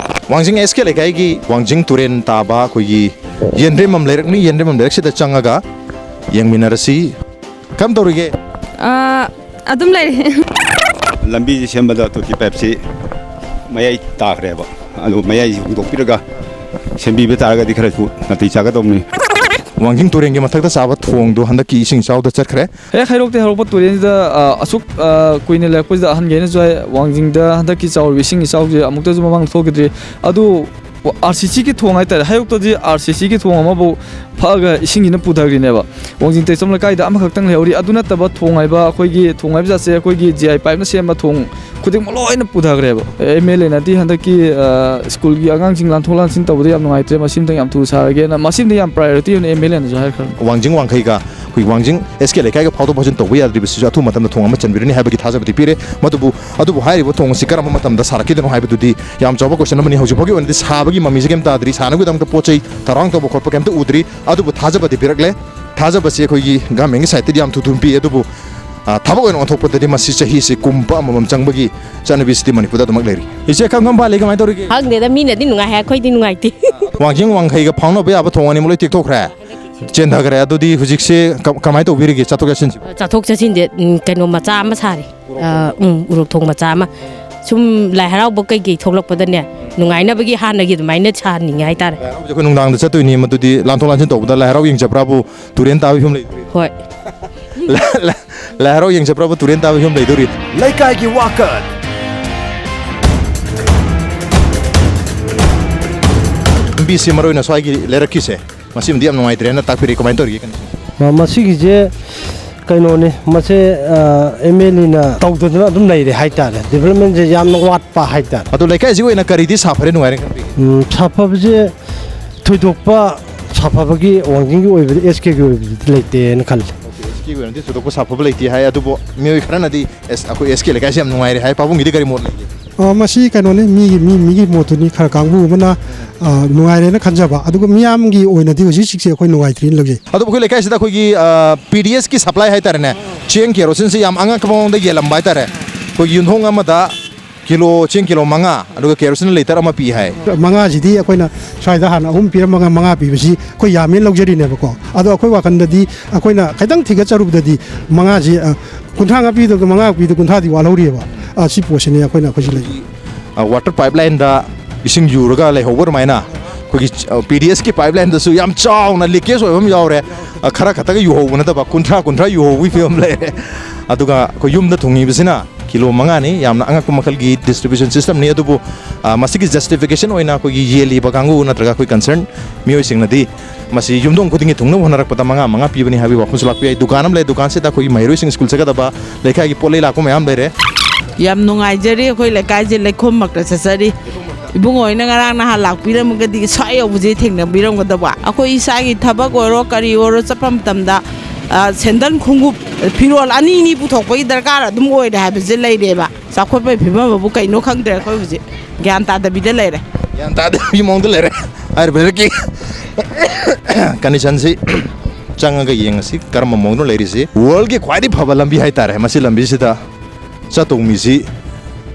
ꯋꯥꯡꯖꯤꯡ ꯑꯦꯁ ꯀꯦ ꯂꯩꯀꯥꯏꯒꯤ ꯋꯥꯡꯖꯤꯡ ꯇꯨꯔꯦꯟ ꯇꯥꯕ ꯑꯩꯈꯣꯏꯒꯤ ꯌꯦꯟꯗ꯭ꯔꯦꯝꯕꯝ ꯂꯩꯔꯛꯅꯤ꯫ ꯌꯦꯟꯗ꯭ꯔꯦꯝꯕꯝ ꯂꯩꯔꯛꯁꯤꯗ ꯆꯪꯉꯒ ꯌꯦꯡꯃꯤꯟꯅꯔꯁꯤ꯫ ꯀꯔꯝ ꯇꯧꯔꯤꯒꯦ? ꯑꯥ, ꯑꯗꯨꯝ ꯂꯩꯔꯤ꯫ ꯂꯝꯕꯤꯁꯤ ꯁꯦꯝꯕꯗ ꯇꯣꯇꯤ ꯄꯥꯏꯞꯁꯤ ꯃꯌꯥꯏ ꯇꯥꯈ꯭ꯔꯦꯕ꯫ ꯑꯗꯨ ꯃꯌꯥꯏꯁꯤ ꯍꯣꯡꯗꯣꯛꯄꯤꯔꯒ ꯁꯦꯝꯕꯤꯕ ꯇꯥꯔꯒꯗꯤ ꯈꯔꯁꯨ ꯅꯥꯇꯩ ꯆꯥꯒꯗꯧꯕꯅꯤ꯫ ꯋꯥꯡꯖꯤꯡ ꯇꯨꯔꯦꯜꯒꯤ ꯃꯊꯛꯇ ꯆꯥꯕ ꯊꯣꯡꯗꯣ ꯍꯟꯗꯛꯀꯤ ꯏꯁꯤꯡ ꯏꯆꯥꯎꯗ ꯆꯠꯈ꯭ꯔꯦ꯫ ꯍꯦꯛ ꯍꯩꯔꯣꯛꯇꯩ ꯍꯧꯔꯛꯄ ꯇꯨꯔꯦꯜꯁꯤꯗ, ꯑ, ꯑꯁꯨꯛ, ꯑ, ꯀꯨꯏꯅ ꯂꯩꯔꯛꯄꯁꯤꯗ ꯑꯍꯟꯈꯩꯅꯁꯨ ꯍꯥꯏ, ꯋꯥꯡꯖꯤꯡꯗ ꯍꯟꯗꯛꯀꯤ ꯆꯥꯎꯔꯤꯕ ꯏꯁꯤꯡ ꯏꯆꯥꯎꯁꯦ ꯑꯃꯨꯛꯇꯁꯨ ꯃꯃꯥꯡꯗ ꯊꯣꯛꯈꯤꯗ꯭ꯔꯤ꯫ ꯑꯗꯨ ꯑꯥꯔ ꯁꯤ ꯁꯤꯒꯤ ꯊꯣꯡ ꯍꯥꯏꯇꯥꯔꯦ, ꯍꯩꯔꯣꯛꯇꯗꯤ ꯑꯥꯔ ꯁꯤ ꯁꯤꯒꯤ ꯊꯣꯡ ꯑꯃꯐꯥꯎ ꯐꯛꯑꯒ ꯏꯁꯤꯡꯁꯤꯅ ꯄꯨꯊꯈ꯭ꯔꯤꯅꯦꯕ꯫ ꯋꯥꯡꯖꯤꯡ ꯇꯦꯛꯆꯝ ꯂꯩꯀꯥꯏꯗ ꯑꯃꯈꯛꯇꯪ ꯂꯩꯍꯧꯔꯤ꯫ ꯑꯗꯨ ꯅꯠꯇꯕ ꯊꯣꯡ ꯍꯥꯏꯕ, ꯑꯩꯈꯣꯏꯒꯤ ꯊꯣꯡ ꯍꯥꯏꯕ ꯖꯥꯠꯁꯦ ꯑꯩꯈꯣꯏꯒꯤ ꯖꯤ ꯑꯥꯏ ꯄꯥꯏꯞꯅ ꯁꯦꯝꯕ ꯊꯣꯡ ꯈꯨꯗꯤꯡꯃꯛ ꯂꯣꯏꯅ ꯄꯨꯊꯈ꯭ꯔꯦꯕ꯫ ꯑꯦꯝ ꯑꯦꯜ ꯑꯦꯅꯗꯤ ꯍꯟꯗꯛꯀꯤ, ꯑ, ꯁ꯭ꯀꯨꯜꯒꯤ ꯑꯉꯥꯡꯁꯤꯡ ꯂꯥꯟꯊꯣꯛ ꯂꯥꯟꯁꯤꯟ ꯇꯧꯕꯗ ꯌꯥꯝ ꯅꯨꯡꯉꯥꯏꯇ꯭ꯔꯦ, ꯃꯁꯤꯝꯇꯪ ꯌꯥꯝ ꯊꯨꯅ ꯁꯥꯔꯒꯦꯅ, ꯃꯁꯤꯝꯗꯤ ꯌꯥꯝ ꯄ꯭ꯔꯥꯏꯌꯣꯔꯤꯇꯤ ꯑꯣꯏꯅ ꯑꯦꯝ ꯑꯦꯜ ꯑꯦꯅꯁꯨ ꯍꯥꯏꯈ꯭ꯔꯕꯅꯤ꯫ ꯋꯥꯡꯖꯤꯡ ꯋꯥꯡꯈꯩꯒ ꯑꯩꯈꯣꯏ ꯋꯥꯡꯖꯤꯡ ꯑꯦꯁ ꯀꯦ ꯂꯩꯀꯥꯏꯒ ꯐꯥꯎꯗꯣꯛ ꯐꯥꯎꯖꯤꯟ ꯇꯧꯕ ꯌꯥꯗ꯭ꯔꯤꯕꯁꯤꯁꯨ ꯑꯊꯨꯕ ꯃꯇꯝꯗ ꯊꯣꯡ ꯑꯃ ꯆꯟꯕꯤꯔꯅꯤ ꯍꯥꯏꯕꯒꯤ ꯊꯥꯖꯕꯗꯤ ꯄꯤꯔꯦ꯫ ꯃꯗꯨꯕꯨ, ꯑꯗꯨꯕꯨ ꯍꯥꯏꯔꯤꯕ ꯊꯣꯡ ꯑꯁꯤ ꯀꯔꯝꯕ ꯃꯇꯝꯗ ꯁꯥꯔꯛꯈꯤꯗꯣꯏꯅꯣ ꯍꯥꯏꯕꯗꯨꯗꯤ ꯌꯥꯝ ꯆꯥꯎꯕ ꯀꯣꯏꯁꯟ ꯑꯃꯅꯤ꯫ ꯍꯧꯖꯤꯛ ꯐꯥꯎꯒꯤ ꯑꯣꯏꯅꯗꯤ ꯁꯥꯕꯒꯤ ꯃꯃꯤꯁꯦ ꯀꯩꯝ ꯇꯥꯗ꯭ꯔꯤ, ꯁꯥꯟꯅꯕꯒꯤꯗꯃꯛꯇ ꯄꯣꯠ ꯆꯩ ꯊꯧꯔꯥꯡ ꯇꯧꯕ ꯈꯣꯠꯄ ꯀꯩꯝꯇ ꯎꯗ꯭ꯔꯤ꯫ ꯑꯗꯨꯕꯨ ꯊꯥꯖꯕꯗꯤ ꯄꯤꯔꯛꯂꯦ꯫ ꯊꯥꯖꯕꯁꯤ ꯑꯩꯈꯣꯏꯒꯤ ꯒꯃꯦꯟꯒꯤ ꯁꯥꯏꯠꯇꯗꯤ ꯌꯥꯝ ꯊꯨ ꯊꯨꯅ ꯄꯤ, ꯑꯗꯨꯕꯨ, ꯑ, ꯊꯕꯛ ꯑꯣꯏꯅ ꯑꯣꯟꯊꯣꯛꯄꯗꯗꯤ ꯃꯁꯤ ꯆꯍꯤꯁꯤ ꯀꯨꯝ ꯑꯃꯃꯝ ꯆꯪꯕꯒꯤ ꯆꯠꯅꯕꯤꯁꯤꯗꯤ ꯃꯅꯤꯄꯨꯔꯗ ꯑꯗꯨꯃꯛ ꯂꯩꯔꯤ꯫ ꯏꯆꯦ, ꯀꯔꯝ ꯀꯔꯝ ꯄꯥꯜꯂꯤ? ꯀꯃꯥꯏꯅ ꯇꯧꯔꯤꯒꯦ? ꯈꯪꯗꯦꯗ, ꯃꯤꯅꯗꯤ ꯅꯨꯡꯉꯥꯏ ꯍꯥꯏ, ꯑꯩꯈꯣꯏꯗꯤ ꯅꯨꯡꯉꯥꯏꯇꯦ꯫ ꯋꯥꯡꯖꯤꯡ ꯋꯥꯡꯈꯩꯒ ꯐꯥꯎꯅꯕ ꯌꯥꯕ ꯊꯣꯡ ꯑꯅꯤꯃꯛ ꯂꯣꯏ ꯇꯦꯛꯊꯣꯛꯈ꯭ꯔꯦ, ꯆꯦꯟꯊꯈ꯭ꯔꯦ꯫ ꯑꯗꯨꯗꯤ ꯍꯧꯖꯤꯛꯁꯦ ꯀ-, ꯀꯃꯥꯏꯅ ꯇꯧꯕꯤꯔꯤꯒꯦ ꯆꯠꯊꯣꯛ ꯆꯠꯁꯤꯟꯁꯦ? ꯆꯠꯊꯣꯛ ꯆꯠꯁꯤꯟꯁꯦ, ꯎꯝ, ꯀꯩꯅꯣ ꯃꯆꯥ ꯑꯃ ꯁꯥꯔꯤ꯫ ꯑ, ꯎꯝ, ꯎꯔꯣꯛ ꯊꯣꯡ ꯃꯆꯥ ꯑꯃ꯫ ꯁꯨꯝ ꯂꯥꯏ ꯍꯔꯥꯎꯕ ꯀꯩꯀꯩ ꯊꯣꯛꯂꯛꯄꯗꯅꯦ, ꯅꯨꯡꯉꯥꯏꯅꯕꯒꯤ ꯍꯥꯟꯅꯒꯤ ꯑꯗꯨꯃꯥꯏꯅ ꯁꯥꯍꯟꯅꯤꯡꯉꯦ ꯍꯥꯏꯇꯥꯔꯦ꯫ ꯂꯥꯏ ꯍꯔꯥꯎꯕꯁꯦ ꯑꯩꯈꯣꯏ ꯅꯨꯡꯗꯥꯡꯗ ꯆꯠꯇꯣꯏꯅꯤ, ꯃꯗꯨꯗꯤ ꯂꯥꯟꯊꯣꯛ ꯂꯥꯟꯁꯤꯟ ꯇꯧꯕꯗ ꯂꯥꯏ ꯍꯔꯥꯎ ꯌꯦꯡ ꯆꯠꯄ꯭ꯔꯥꯕꯨ ꯇꯨꯔꯦꯟ ꯇꯥꯕꯒꯤ ꯐꯤꯕꯝ ꯂꯩꯗꯣꯔꯤ? ꯍꯣꯏ꯫ ꯂꯥꯏ, ꯂꯥꯏ, ꯂꯥꯏ ꯍꯔꯥꯎ ꯌꯦꯡ ꯆꯠꯄ꯭ꯔꯥꯕꯨ ꯇꯨꯔꯦꯟ ꯇꯥꯕꯒꯤ ꯐꯤꯕꯝ ꯂꯩꯗꯣꯔꯤ? ꯂꯩꯀꯥꯏꯒꯤ ꯋꯥꯀꯠ꯫ ꯂꯝꯕꯤꯁꯤ ꯃꯔꯨ ꯑꯣꯏꯅ ꯁ꯭ꯋꯥꯏꯒꯤ ꯂꯩꯔꯛꯀꯤꯁꯦ, ꯃꯁꯤꯃꯗꯤ ꯌꯥꯝ ꯅꯨꯡꯉꯥꯏꯇ꯭ꯔꯦꯅ ꯇꯥꯛꯄꯤꯔꯛꯏ꯫ ꯀꯃꯥꯏꯅ ꯇꯧꯔꯤꯒꯦ condition? ꯃ-, ꯃꯁꯤꯒꯤꯁꯦ ꯀꯩꯅꯣꯅꯤ, ꯃꯁꯦ, ꯑ, ꯑꯦꯝ ꯑꯦꯜ ꯑꯦꯅ ꯇꯧꯗꯗꯅ ꯑꯗꯨꯝ ꯂꯩꯔꯦ ꯍꯥꯏꯇꯥꯔꯦ꯫ ꯗꯤꯕꯂꯞꯃꯦꯟꯁꯦ ꯌꯥꯝꯅ ꯋꯥꯠꯄ ꯍꯥꯏꯇꯥꯔꯦ꯫ ꯑꯗꯣ ꯂꯩꯀꯥꯏꯁꯤꯒꯤ ꯑꯣꯏꯅ ꯀꯔꯤꯗꯤ ꯁꯥꯐꯔꯦ ꯅꯨꯡꯉꯥꯏꯔꯦ ꯈꯟꯕꯤꯒꯦ? ꯎꯝ, ꯁꯥꯐꯕꯁꯦ ꯊꯣꯏꯗꯣꯛꯄ ꯁꯥꯐꯕꯒꯤ ꯋꯥꯡꯖꯤꯡꯒꯤ ꯑꯣꯏꯕꯗꯤ, ꯑꯦꯁ ꯀꯦꯒꯤ ꯑꯣꯏꯕꯗꯤ ꯂꯩꯇꯦꯅ ꯈꯜꯂꯤ꯫ ꯑꯣꯀꯦ, ꯑꯦꯁ ꯀꯦꯒꯤ ꯑꯣꯏꯅꯗꯤ ꯊꯣꯏꯗꯣꯛꯄ ꯁꯥꯐꯕ ꯂꯩꯇꯦ ꯍꯥꯏ, ꯑꯗꯨꯕꯨ ꯃꯤꯑꯣꯏ ꯈꯔꯅꯗꯤ ꯑꯦꯁ, ꯑꯩꯈꯣꯏ ꯑꯦꯁ ꯀꯦ ꯂꯩꯀꯥꯏꯁꯦ ꯌꯥꯝ ꯅꯨꯡꯉꯥꯏꯔꯦ ꯍꯥꯏ꯫ ꯄꯥꯕꯨꯡꯒꯤꯗꯤ ꯀꯔꯤ ꯃꯣꯠ ꯂꯩꯒꯦ? ꯑ, ꯃꯁꯤ ꯀꯩꯅꯣꯅꯤ, ꯃꯤꯒꯤ, ꯃꯤ, ꯃꯤꯒꯤ ꯃꯣꯠꯇꯨꯅꯤ꯫ ꯈꯔ ꯀꯥꯡꯕꯨ ꯑꯃꯅ, ꯑ, ꯅꯨꯡꯉꯥꯏꯔꯦꯅ ꯈꯟꯖꯕ, ꯑꯗꯨꯒ ꯃꯤꯌꯥꯝꯒꯤ ꯑꯣꯏꯅꯗꯤ ꯍꯧꯖꯤꯛ ꯍꯧꯖꯤꯛꯁꯦ ꯑꯩꯈꯣꯏ ꯅꯨꯡꯉꯥꯏꯇ꯭ꯔꯤꯅ ꯂꯧꯖꯩ꯫ ꯑꯗꯨꯕꯨ ꯑꯩꯈꯣꯏ ꯂꯩꯀꯥꯏꯁꯤꯗ ꯑꯩꯈꯣꯏꯒꯤ, ꯑ, ꯄꯤ ꯗꯤ ꯑꯦꯁꯀꯤ ꯁꯄ꯭ꯂꯥꯏ ꯍꯥꯏꯇꯥꯔꯦꯅꯦ, ꯆꯦꯡ ꯀꯦꯔꯣꯁꯤꯟꯁꯤ ꯌꯥꯝ ꯑꯉꯛꯄ ꯃꯑꯣꯡꯗ ꯌꯦꯜꯂꯝꯕ ꯍꯥꯏꯇꯥꯔꯦ꯫ ꯑꯩꯈꯣꯏꯒꯤ ꯌꯨꯝꯊꯣꯡ ꯑꯃꯗ ꯀꯤꯂꯣ, ꯆꯦꯡ ꯀꯤꯂꯣ ꯃꯉꯥ, ꯑꯗꯨꯒ ꯀꯦꯔꯣꯁꯤꯟ ꯂꯤꯇꯔ ꯑꯃ ꯄꯤ ꯍꯥꯏ꯫ ꯃꯉꯥꯁꯤꯗꯤ ꯑꯩꯈꯣꯏꯅ ꯁ꯭ꯋꯥꯏꯗ ꯍꯥꯟꯅ ꯑꯍꯨꯝ ꯄꯤꯔꯝꯃꯒ ꯃꯉꯥ ꯄꯤꯕꯁꯤ ꯑꯩꯈꯣꯏ ꯌꯥꯝꯃꯦꯅ ꯂꯧꯖꯔꯤꯅꯦꯕꯀꯣ꯫ ꯑꯗꯣ ꯑꯩꯈꯣꯏ ꯋꯥꯈꯜꯗꯗꯤ ꯑꯩꯈꯣꯏꯅ ꯈꯤꯇꯪ ꯊꯤꯒꯠꯆꯔꯨꯕꯗꯗꯤ ꯃꯉꯥꯁꯤ, ꯑ, ꯀꯨꯟꯊ꯭ꯔꯥ ꯉꯥꯛ ꯄꯤꯗꯕꯗ ꯃꯉꯥ ꯄꯤꯗ ꯀꯨꯟꯊ꯭ꯔꯥꯗꯤ ꯋꯥꯠꯍꯧꯔꯤꯑꯕ꯫ ꯑ, ꯁꯤ ꯄꯣꯠꯁꯤꯅꯤ ꯑꯩꯈꯣꯏꯅ ꯑꯩꯈꯣꯏꯁꯤ ꯂꯩ꯫ ꯋꯥꯇꯔ ꯄꯥꯏꯞ ꯂꯥꯏꯟꯗ ꯏꯁꯤꯡ ꯌꯨꯔꯒ ꯂꯩꯍꯧꯕ ꯑꯗꯨꯃꯥꯏꯅ ꯑꯩꯈꯣꯏꯒꯤ ꯄꯤ ꯗꯤ ꯑꯦꯁꯀꯤ ꯄꯥꯏꯞ ꯂꯥꯏꯟꯗꯁꯨ ꯌꯥꯝ ꯆꯥꯎꯅ ꯂꯤꯀꯦꯖ ꯑꯣꯏꯕ ꯑꯃ ꯌꯥꯎꯔꯦ꯫ ꯑ, ꯈꯔ ꯈꯛꯇꯒ ꯌꯨꯍꯧꯕ ꯅꯠꯇꯕ, ꯀꯨꯟꯊ꯭ꯔꯥ ꯀꯨꯟꯊ꯭ꯔꯥ ꯌꯨꯍꯧꯕꯒꯤ ꯐꯤꯕꯝ ꯂꯩꯔꯦ꯫ ꯑꯗꯨꯒ ꯑꯩꯈꯣꯏ ꯌꯨꯝꯗ ꯊꯨꯡꯉꯤꯕꯁꯤꯅ ꯀꯤꯂꯣ ꯃꯉꯥꯅꯤ꯫ ꯌꯥꯝꯅ ꯑꯉꯛꯄ ꯃꯈꯜꯒꯤ ꯗꯤꯁꯇ꯭ꯔꯤꯕ꯭ꯌꯨꯁꯟ ꯁꯤꯁꯇꯝꯅꯤ꯫ ꯑꯗꯨꯕꯨ, ꯑ, ꯃꯁꯤꯒꯤ ꯖꯁꯇꯤꯐꯤꯀꯦꯁꯟ ꯑꯣꯏꯅ ꯑꯩꯈꯣꯏꯒꯤ ꯌꯦꯜꯂꯤꯕ ꯀꯥꯡꯕꯨ ꯅꯠꯇ꯭ꯔꯒ ꯑꯩꯈꯣꯏ ꯀꯟꯁꯔꯟ ꯃꯤꯑꯣꯏꯁꯤꯡꯅꯗꯤ ꯃꯁꯤ ꯌꯨꯝꯊꯣꯡ ꯈꯨꯗꯤꯡꯒꯤ ꯊꯨꯡꯅꯕ ꯍꯣꯠꯅꯔꯛꯄꯗ ꯃꯉꯥ ꯃꯉꯥ ꯄꯤꯕꯅꯤ ꯍꯥꯏꯕꯒꯤ ꯋꯥꯐꯝꯁꯨ ꯂꯥꯛꯄ ꯌꯥꯏ꯫ ꯗꯨꯀꯥꯟ ꯑꯃ ꯂꯩ, ꯗꯨꯀꯥꯟꯁꯤꯗ ꯑꯩꯈꯣꯏꯒꯤ ꯃꯍꯩꯔꯣꯏꯁꯤꯡ ꯁ꯭ꯀꯨꯜ ꯆꯠꯀꯗꯕ, ꯂꯩꯀꯥꯏꯒꯤ ꯄꯣꯠ ꯂꯩ ꯂꯥꯛꯄ ꯃꯌꯥꯝ ꯂꯩꯔꯦ꯫ ꯌꯥꯝ ꯅꯨꯡꯉꯥꯏꯖꯔꯤ꯫ ꯑꯩꯈꯣꯏ ꯂꯩꯀꯥꯏꯁꯦ ꯂꯩꯈꯣꯝꯃꯛꯇ ꯆꯠꯆꯔꯤ꯫ ꯏꯕꯨꯡꯉꯣ ꯍꯣꯏꯅ ꯉꯔꯥꯡ ꯅꯍꯥꯟ ꯂꯥꯛꯄꯤꯔꯝꯃꯒꯗꯤ ꯁ꯭ꯋꯥꯏ ꯌꯧꯕꯁꯦ ꯊꯦꯡꯅꯕꯤꯔꯝꯒꯗꯕ꯫ ꯑꯩꯈꯣꯏ ꯏꯁꯥꯒꯤ ꯊꯕꯛ ꯑꯣꯏꯔꯣ ꯀꯔꯤ ꯑꯣꯏꯔꯣ ꯆꯠꯄ ꯃꯇꯝꯗ, ꯑ, ꯁꯦꯟꯗꯟ ꯈꯣꯡꯎꯞ, ꯐꯤꯔꯣꯜ ꯑꯅꯤ ꯑꯅꯤ ꯄꯨꯊꯣꯛꯄꯒꯤ ꯗꯔꯀꯥꯔ ꯑꯗꯨꯝ ꯑꯣꯏꯔꯦ ꯍꯥꯏꯕꯁꯦ ꯂꯩꯔꯦꯕ꯫ ꯆꯥꯎꯈꯠꯄꯒꯤ ꯐꯤꯕꯝ ꯑꯕꯨ ꯀꯩꯅꯣ ꯈꯪꯗ꯭ꯔꯦ꯫ ꯑꯩꯈꯣꯏ ꯍꯧꯖꯤꯛ ꯒ꯭ꯌꯥꯟ ꯇꯥꯗꯕꯤꯗ ꯂꯩꯔꯦ꯫ ꯒ꯭ꯌꯥꯟ ꯇꯥꯗꯕꯒꯤ ꯃꯑꯣꯡꯗ ꯂꯩꯔꯦ꯫ ꯍꯥꯏꯔꯤꯕ ꯂꯩꯔꯛꯀꯤ ꯀꯟꯗꯤꯁꯟꯁꯤ ꯆꯪꯉꯒ ꯌꯦꯡꯉꯁꯤ, ꯀꯔꯝꯕ ꯃꯑꯣꯡꯗ ꯂꯩꯔꯤꯁꯤ꯫ ꯋꯥꯔꯜꯒꯤ ꯈ꯭ꯋꯥꯏꯗꯒꯤ ꯐꯕ ꯂꯝꯕꯤ ꯍꯥꯏꯇꯥꯔꯦ꯫ ꯃꯁꯤ ꯂꯝꯕꯤꯁꯤꯗ ꯆꯠꯇꯧ ꯃꯤꯁꯤ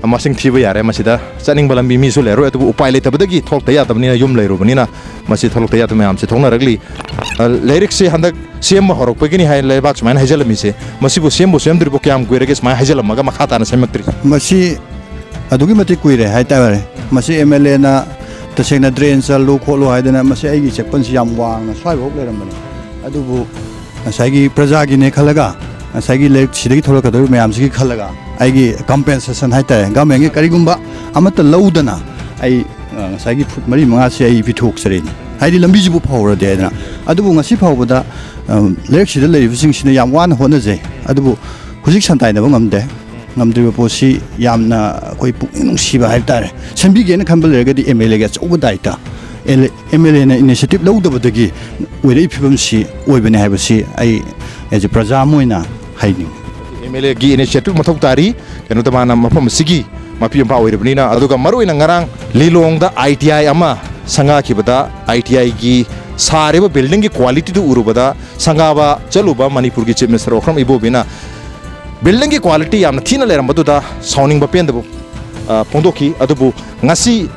ꯃꯁꯤꯡ ꯊꯤꯕ ꯌꯥꯔꯦ꯫ ꯃꯁꯤꯗ ꯆꯠꯅꯤꯡꯕ ꯂꯝꯕꯤ ꯃꯤꯁꯨ ꯂꯩꯔꯣꯏ, ꯑꯗꯨꯕꯨ ꯎꯄꯥꯏ ꯂꯩꯇꯕꯗꯒꯤ ꯊꯣꯛꯂꯛꯇ ꯌꯥꯗꯕꯅꯤꯅ, ꯌꯨꯝ ꯂꯩꯔꯨꯕꯅꯤꯅ ꯃꯁꯤ ꯊꯣꯛꯂꯛꯇ ꯌꯥꯗꯕ ꯃꯌꯥꯝꯁꯦ ꯊꯣꯛꯅꯔꯛꯂꯤ꯫ ꯑ, ꯂꯩꯔꯛꯁꯦ ꯍꯟꯗꯛ ꯁꯦꯝꯕ ꯍꯧꯔꯛꯄꯒꯤꯅꯤ ꯍꯥꯏ ꯂꯩꯕꯥꯛ ꯁꯨꯃꯥꯏꯅ ꯍꯩꯖꯤꯜꯂꯝꯃꯤꯁꯦ꯫ ꯃꯁꯤꯕꯨ ꯁꯦꯝꯕꯨ ꯁꯦꯝꯗ꯭ꯔꯤꯕꯣ, ꯀꯌꯥꯝ ꯀꯨꯏꯔꯒꯦ ꯁꯨꯃꯥꯏꯅ ꯍꯩꯖꯤꯜꯂꯝꯃꯒ ꯃꯈꯥ ꯇꯥꯅ ꯁꯦꯝꯃꯛꯇ꯭ꯔꯤ? ꯃꯁꯤ ꯑꯗꯨꯛꯀꯤ ꯃꯇꯤꯛ ꯀꯨꯏꯔꯦ ꯍꯥꯏꯇꯥꯔꯦ꯫ ꯃꯁꯤ ꯑꯦꯝ ꯑꯦꯜ ꯑꯦꯅ ꯇꯁꯦꯡꯅ ꯗ꯭ꯔꯦꯟ ꯆꯜꯂꯨ ꯈꯣꯠꯂꯨ ꯍꯥꯏꯗꯅ ꯃꯁꯤ ꯑꯩꯒꯤ ꯆꯦꯛꯄꯜꯁꯤ ꯌꯥꯝ ꯋꯥꯡꯅ ꯁ꯭ꯋꯥꯏꯐꯥꯎ ꯂꯩꯔꯝꯕꯅꯤ꯫ ꯑꯗꯨꯕꯨ ꯉꯁꯥꯏꯒꯤ ꯄ꯭ꯔꯖꯥꯒꯤꯅꯦ ꯈꯜꯂꯒ, ꯉꯁꯥꯏꯒꯤ ꯂꯩꯔꯛ ꯁꯤꯗꯒꯤ ꯊꯣꯛꯂꯛꯀꯗꯧꯔꯤꯕ ꯃꯌꯥꯝꯁꯤꯒꯤ ꯈꯜꯂꯒ, ꯑꯩꯒꯤ ꯀꯝꯄꯦꯟꯁꯦꯁꯟ ꯍꯥꯏꯇꯥꯔꯦ, ꯒꯃꯦꯟꯒꯤ ꯀꯔꯤꯒꯨꯝꯕ ꯑꯃꯠꯇ ꯂꯧꯗꯅ ꯑꯩ, ꯑ, ꯉꯁꯥꯏꯒꯤ ꯐꯨꯠ ꯃꯔꯤ ꯃꯉꯥꯁꯤ ꯑꯩ ꯄꯤꯊꯣꯛꯆꯔꯤꯅꯤ꯫ ꯍꯥꯏꯗꯤ ꯂꯝꯕꯤꯁꯤꯕꯨ ꯐꯍꯧꯔꯗꯤ ꯍꯥꯏꯗꯅ꯫ ꯑꯗꯨꯕꯨ ꯉꯁꯤ ꯐꯥꯎꯕꯗ, ꯑ, ꯂꯩꯔꯛꯁꯤꯗ ꯂꯩꯔꯤꯕꯁꯤꯡꯁꯤꯅ ꯌꯥꯝ ꯋꯥꯅ ꯍꯣꯠꯅꯖꯩ꯫ ꯑꯗꯨꯕꯨ ꯍꯧꯖꯤꯛ ꯁꯟꯇꯥꯏꯅꯕ ꯉꯝꯗꯦ꯫ ꯉꯝꯗ꯭ꯔꯤꯕ ꯄꯣꯠꯁꯤ ꯌꯥꯝꯅ ꯑꯩꯈꯣꯏ ꯄꯨꯛꯅꯤꯡ ꯅꯨꯡꯁꯤꯕ ꯍꯥꯏꯕ ꯇꯥꯔꯦ꯫ ꯁꯦꯝꯕꯤꯒꯦꯅ ꯈꯟꯕ ꯂꯩꯔꯒꯗꯤ ꯑꯦꯝ ꯑꯦꯜ ꯑꯦꯒꯤ ꯑꯆꯧꯕ ꯗꯥꯏꯇ, ꯑꯦꯝ ꯑꯦꯜ ꯑꯦꯅ ꯏꯅꯤꯁꯤꯌꯦꯇꯤꯚ ꯂꯧꯗꯕꯗꯒꯤ ꯑꯣꯏꯔꯛꯏ ꯐꯤꯕꯝꯁꯤ ꯑꯣꯏꯕꯅꯤ ꯍꯥꯏꯕꯁꯤ ꯑꯩ as a ꯄ꯭ꯔꯖꯥ ꯑꯃ ꯑꯣꯏꯅ ꯍꯥꯏꯅꯤꯡꯉꯤ꯫ ꯑꯦꯝ ꯑꯦꯜ ꯑꯦꯒꯤ ꯏꯅꯤꯁꯤꯌꯦꯇꯤꯚ ꯃꯊꯧ ꯇꯥꯔꯤ꯫ ꯀꯩꯅꯣꯗ ꯃꯥꯅ ꯃꯐꯝ ꯑꯁꯤꯒꯤ ꯃꯄꯤ ꯃꯄꯥ ꯑꯣꯏꯔꯕꯅꯤꯅ꯫ ꯑꯗꯨꯒ ꯃꯔꯨꯑꯣꯏꯅ ꯉꯔꯥꯡ ꯂꯤꯂꯣꯡꯗ ꯑꯥꯏ ꯇꯤ ꯑꯥꯏ ꯑꯃ ꯁꯪꯒꯥꯈꯤꯕꯗ, ꯑꯥꯏ ꯇꯤ ꯑꯥꯏꯒꯤ ꯁꯥꯔꯤꯕ ꯕꯤꯜꯗꯤꯡꯒꯤ ꯀ꯭ꯋꯥꯂꯤꯇꯤꯗꯨ ꯎꯔꯨꯕꯗ, ꯁꯪꯒꯥꯕ ꯆꯠꯂꯨꯕ ꯃꯅꯤꯄꯨꯔꯒꯤ ꯆꯤꯐ ꯃꯤꯅꯤꯁꯇꯔ ꯑꯣꯀ꯭ꯔꯝ ꯏꯕꯣꯕꯤꯅ ꯕꯤꯜꯗꯤꯡꯒꯤ ꯀ꯭ꯋꯥꯂꯤꯇꯤ ꯌꯥꯝꯅ ꯊꯤꯅ ꯂꯩꯔꯝꯕꯗꯨꯗ ꯁꯥꯎꯅꯤꯡꯕ ꯄꯦꯟꯗꯕ ꯑ, ꯐꯣꯡꯗꯣꯛꯈꯤ꯫ ꯑꯗꯨꯕꯨ ꯉꯁꯤ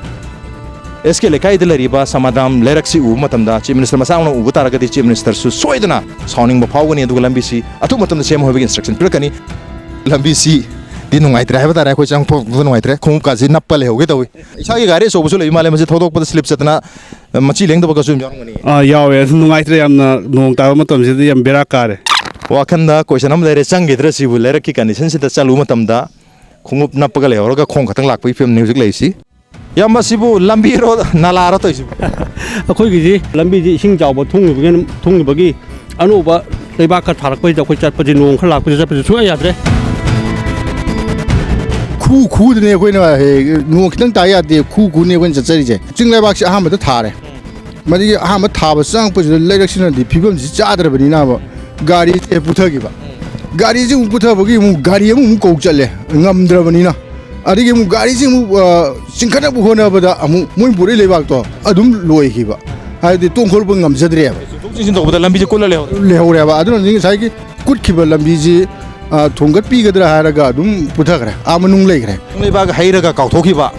ꯑꯦꯁ ꯀꯦ ꯂꯩꯀꯥꯏꯗ ꯂꯩꯔꯤꯕ ꯁꯃꯥꯗꯥꯝ ꯂꯩꯔꯛꯁꯤ ꯎꯕ ꯃꯇꯝꯗ ꯆꯤꯐ ꯃꯤꯅꯤꯁꯇꯔ ꯃꯆꯥ ꯑꯣꯏꯅ ꯎꯕ ꯇꯥꯔꯒꯗꯤ ꯆꯤꯐ ꯃꯤꯅꯤꯁꯇꯔꯁꯨ ꯁꯣꯏꯗꯅ ꯁꯥꯎꯅꯤꯡꯕ ꯐꯥꯎꯒꯅꯤ꯫ ꯑꯗꯨꯒ ꯂꯝꯕꯤꯁꯤ ꯑꯊꯨꯕ ꯃꯇꯝꯗ ꯁꯦꯝꯃꯨ ꯍꯥꯏꯕꯒꯤ ꯏꯟꯁꯇ꯭ꯔꯛꯁꯟ ꯄꯤꯔꯛꯀꯅꯤ꯫ ꯂꯝꯕꯤꯁꯤꯗꯤ ꯅꯨꯡꯉꯥꯏꯇ꯭ꯔꯦ ꯍꯥꯏꯕ ꯇꯥꯔꯦ꯫ ꯑꯩꯈꯣꯏ ꯆꯪꯊꯣꯛꯄꯗ ꯅꯨꯡꯉꯥꯏꯇ꯭ꯔꯦ꯫ ꯈꯣꯡꯎꯞꯀꯥꯁꯤ ꯅꯞꯄ ꯂꯩꯍꯧꯒꯦ ꯇꯧꯏ꯫ ꯏꯁꯥꯒꯤ ꯒꯥꯔꯤ ꯑꯆꯧꯕꯁꯨ ꯂꯩꯕ ꯃꯥꯜꯂꯦ꯫ ꯃꯁꯤ ꯊꯧꯗꯣꯛꯄꯗ ꯁ꯭ꯂꯤꯞ ꯆꯠꯇꯅ ꯃꯆꯤ ꯂꯦꯡꯗꯕꯒꯁꯨ ꯑꯗꯨꯝ ꯌꯥꯎꯔꯝꯒꯅꯤ꯫ ꯑꯥ, ꯌꯥꯎꯋꯦ꯫ ꯑꯁ, ꯅꯨꯡꯉꯥꯏꯇ꯭ꯔꯦ ꯌꯥꯝꯅ, ꯅꯣꯡ ꯇꯥꯕ ꯃꯇꯝꯁꯤꯗ ꯌꯥꯝ ꯕꯦꯔꯥ ꯀꯥꯔꯦ꯫ ꯋꯥꯈꯟꯗ ꯀꯣꯏꯁꯟ ꯑꯃ ꯂꯩꯔꯦ, ꯆꯪꯈꯤꯗ꯭ꯔꯥ ꯁꯤꯕꯨ? ꯂꯩꯔꯛꯀꯤ ꯀꯟꯗꯤꯁꯟꯁꯤꯗ ꯆꯠꯂꯨꯕ ꯃꯇꯝꯗ ꯈꯣꯡꯎꯞ ꯅꯞꯄꯒ ꯂꯩꯍꯧꯔꯒ ꯈꯣꯡ ꯈꯛꯇꯪ ꯂꯥꯛꯄꯒꯤ ꯐꯤꯕꯝꯅꯤ ꯍꯧꯖꯤꯛ ꯂꯩꯔꯤꯁꯤ꯫ ꯏꯌꯥꯝꯕ, ꯁꯤꯕꯨ ꯂꯝꯕꯤꯔꯣ ꯅꯥꯂꯥꯔꯣ ꯇꯧꯔꯤꯁꯤꯕꯨ? ꯑꯩꯈꯣꯏꯒꯤꯁꯤ ꯂꯝꯕꯤꯁꯤ ꯏꯁꯤꯡ ꯆꯥꯎꯕ ꯊꯨꯡꯈꯤꯕꯒꯤ, ꯊꯨꯡꯈꯤꯕꯒꯤ ꯑꯅꯧꯕ ꯂꯩꯕꯥꯛ ꯈꯔ ꯊꯥꯔꯛꯄꯁꯤꯗ ꯑꯩꯈꯣꯏ ꯆꯠꯄꯁꯤ, ꯅꯣꯡ ꯈꯔ ꯂꯥꯛꯄꯁꯤꯗ ꯆꯠꯄꯁꯤ ꯁꯨꯡꯌꯥ ꯌꯥꯗ꯭ꯔꯦ꯫ ꯈꯨ ꯈꯨꯗꯅꯦ ꯑꯩꯈꯣꯏꯅ ꯍꯦꯛ, ꯅꯣꯡ ꯈꯤꯇꯪ ꯇꯥ ꯌꯥꯗꯦ, ꯈꯨ ꯈꯨꯅꯦ ꯑꯩꯈꯣꯏꯅ ꯆꯠꯆꯔꯤꯁꯦ꯫ ꯆꯤꯡ ꯂꯩꯕꯥꯛꯁꯦ ꯑꯍꯥꯟꯕꯗ ꯊꯥꯔꯦ꯫ ꯃꯗꯨꯒꯤ ꯑꯍꯥꯟꯕ ꯊꯥꯕ ꯆꯪꯉꯛꯄꯁꯤꯗ ꯂꯩꯔꯛꯁꯤꯅꯗꯤ ꯐꯤꯕꯝꯁꯤ ꯆꯥꯗ꯭ꯔꯕꯅꯤꯅꯕ ꯒꯥꯔꯤꯁꯦ ꯄꯨꯊꯈꯤꯕ꯫ ꯒꯥꯔꯤꯁꯦ ꯑꯃꯨꯛ ꯄꯨꯊꯕꯒꯤ ꯑꯃꯨꯛ ꯒꯥꯔꯤ ꯑꯃꯃꯨꯛ ꯀꯧ ꯆꯠꯂꯦ, ꯉꯝꯗ꯭ꯔꯕꯅꯤꯅ꯫ ꯑꯗꯒꯤ ꯑꯃꯨꯛ ꯒꯥꯔꯤꯁꯦ ꯑꯃꯨꯛ, ꯑ, ꯆꯤꯡꯈꯠꯅꯕ ꯍꯣꯠꯅꯕꯗ ꯑꯃꯨꯛ ꯃꯣꯏ ꯄꯨꯔꯛꯏ ꯂꯩꯕꯥꯛꯇꯣ ꯑꯗꯨꯝ ꯂꯣꯏꯈꯤꯕ, ꯍꯥꯏꯕꯗꯤ ꯇꯣꯡꯈꯠꯂꯛꯄ ꯉꯝꯖꯗ꯭ꯔꯦꯕ꯫ ꯆꯤꯡꯊꯣꯛ ꯆꯤꯡꯁꯤꯟ ꯇꯧꯕꯗ ꯂꯝꯕꯤꯁꯦ ꯀꯨꯠꯂ ꯂꯩꯍꯧꯔꯦ꯫ ꯂꯩꯍꯧꯔꯦꯕ꯫ ꯑꯗꯨꯅꯗꯤ ꯉꯁꯥꯏꯒꯤ ꯀꯨꯠꯈꯤꯕ ꯂꯝꯕꯤꯁꯤ, ꯑ, ꯊꯣꯡꯒꯠꯄꯤꯒꯗ꯭ꯔꯥ ꯍꯥꯏꯔꯒ ꯑꯗꯨꯝ ꯄꯨꯊꯈ꯭ꯔꯦ, ꯑꯥ ꯃꯅꯨꯡ ꯂꯩꯈ꯭ꯔꯦ꯫ ꯂꯩꯕꯥꯛ ꯍꯩꯔꯒ ꯀꯥꯎꯊꯣꯛꯈꯤꯕ,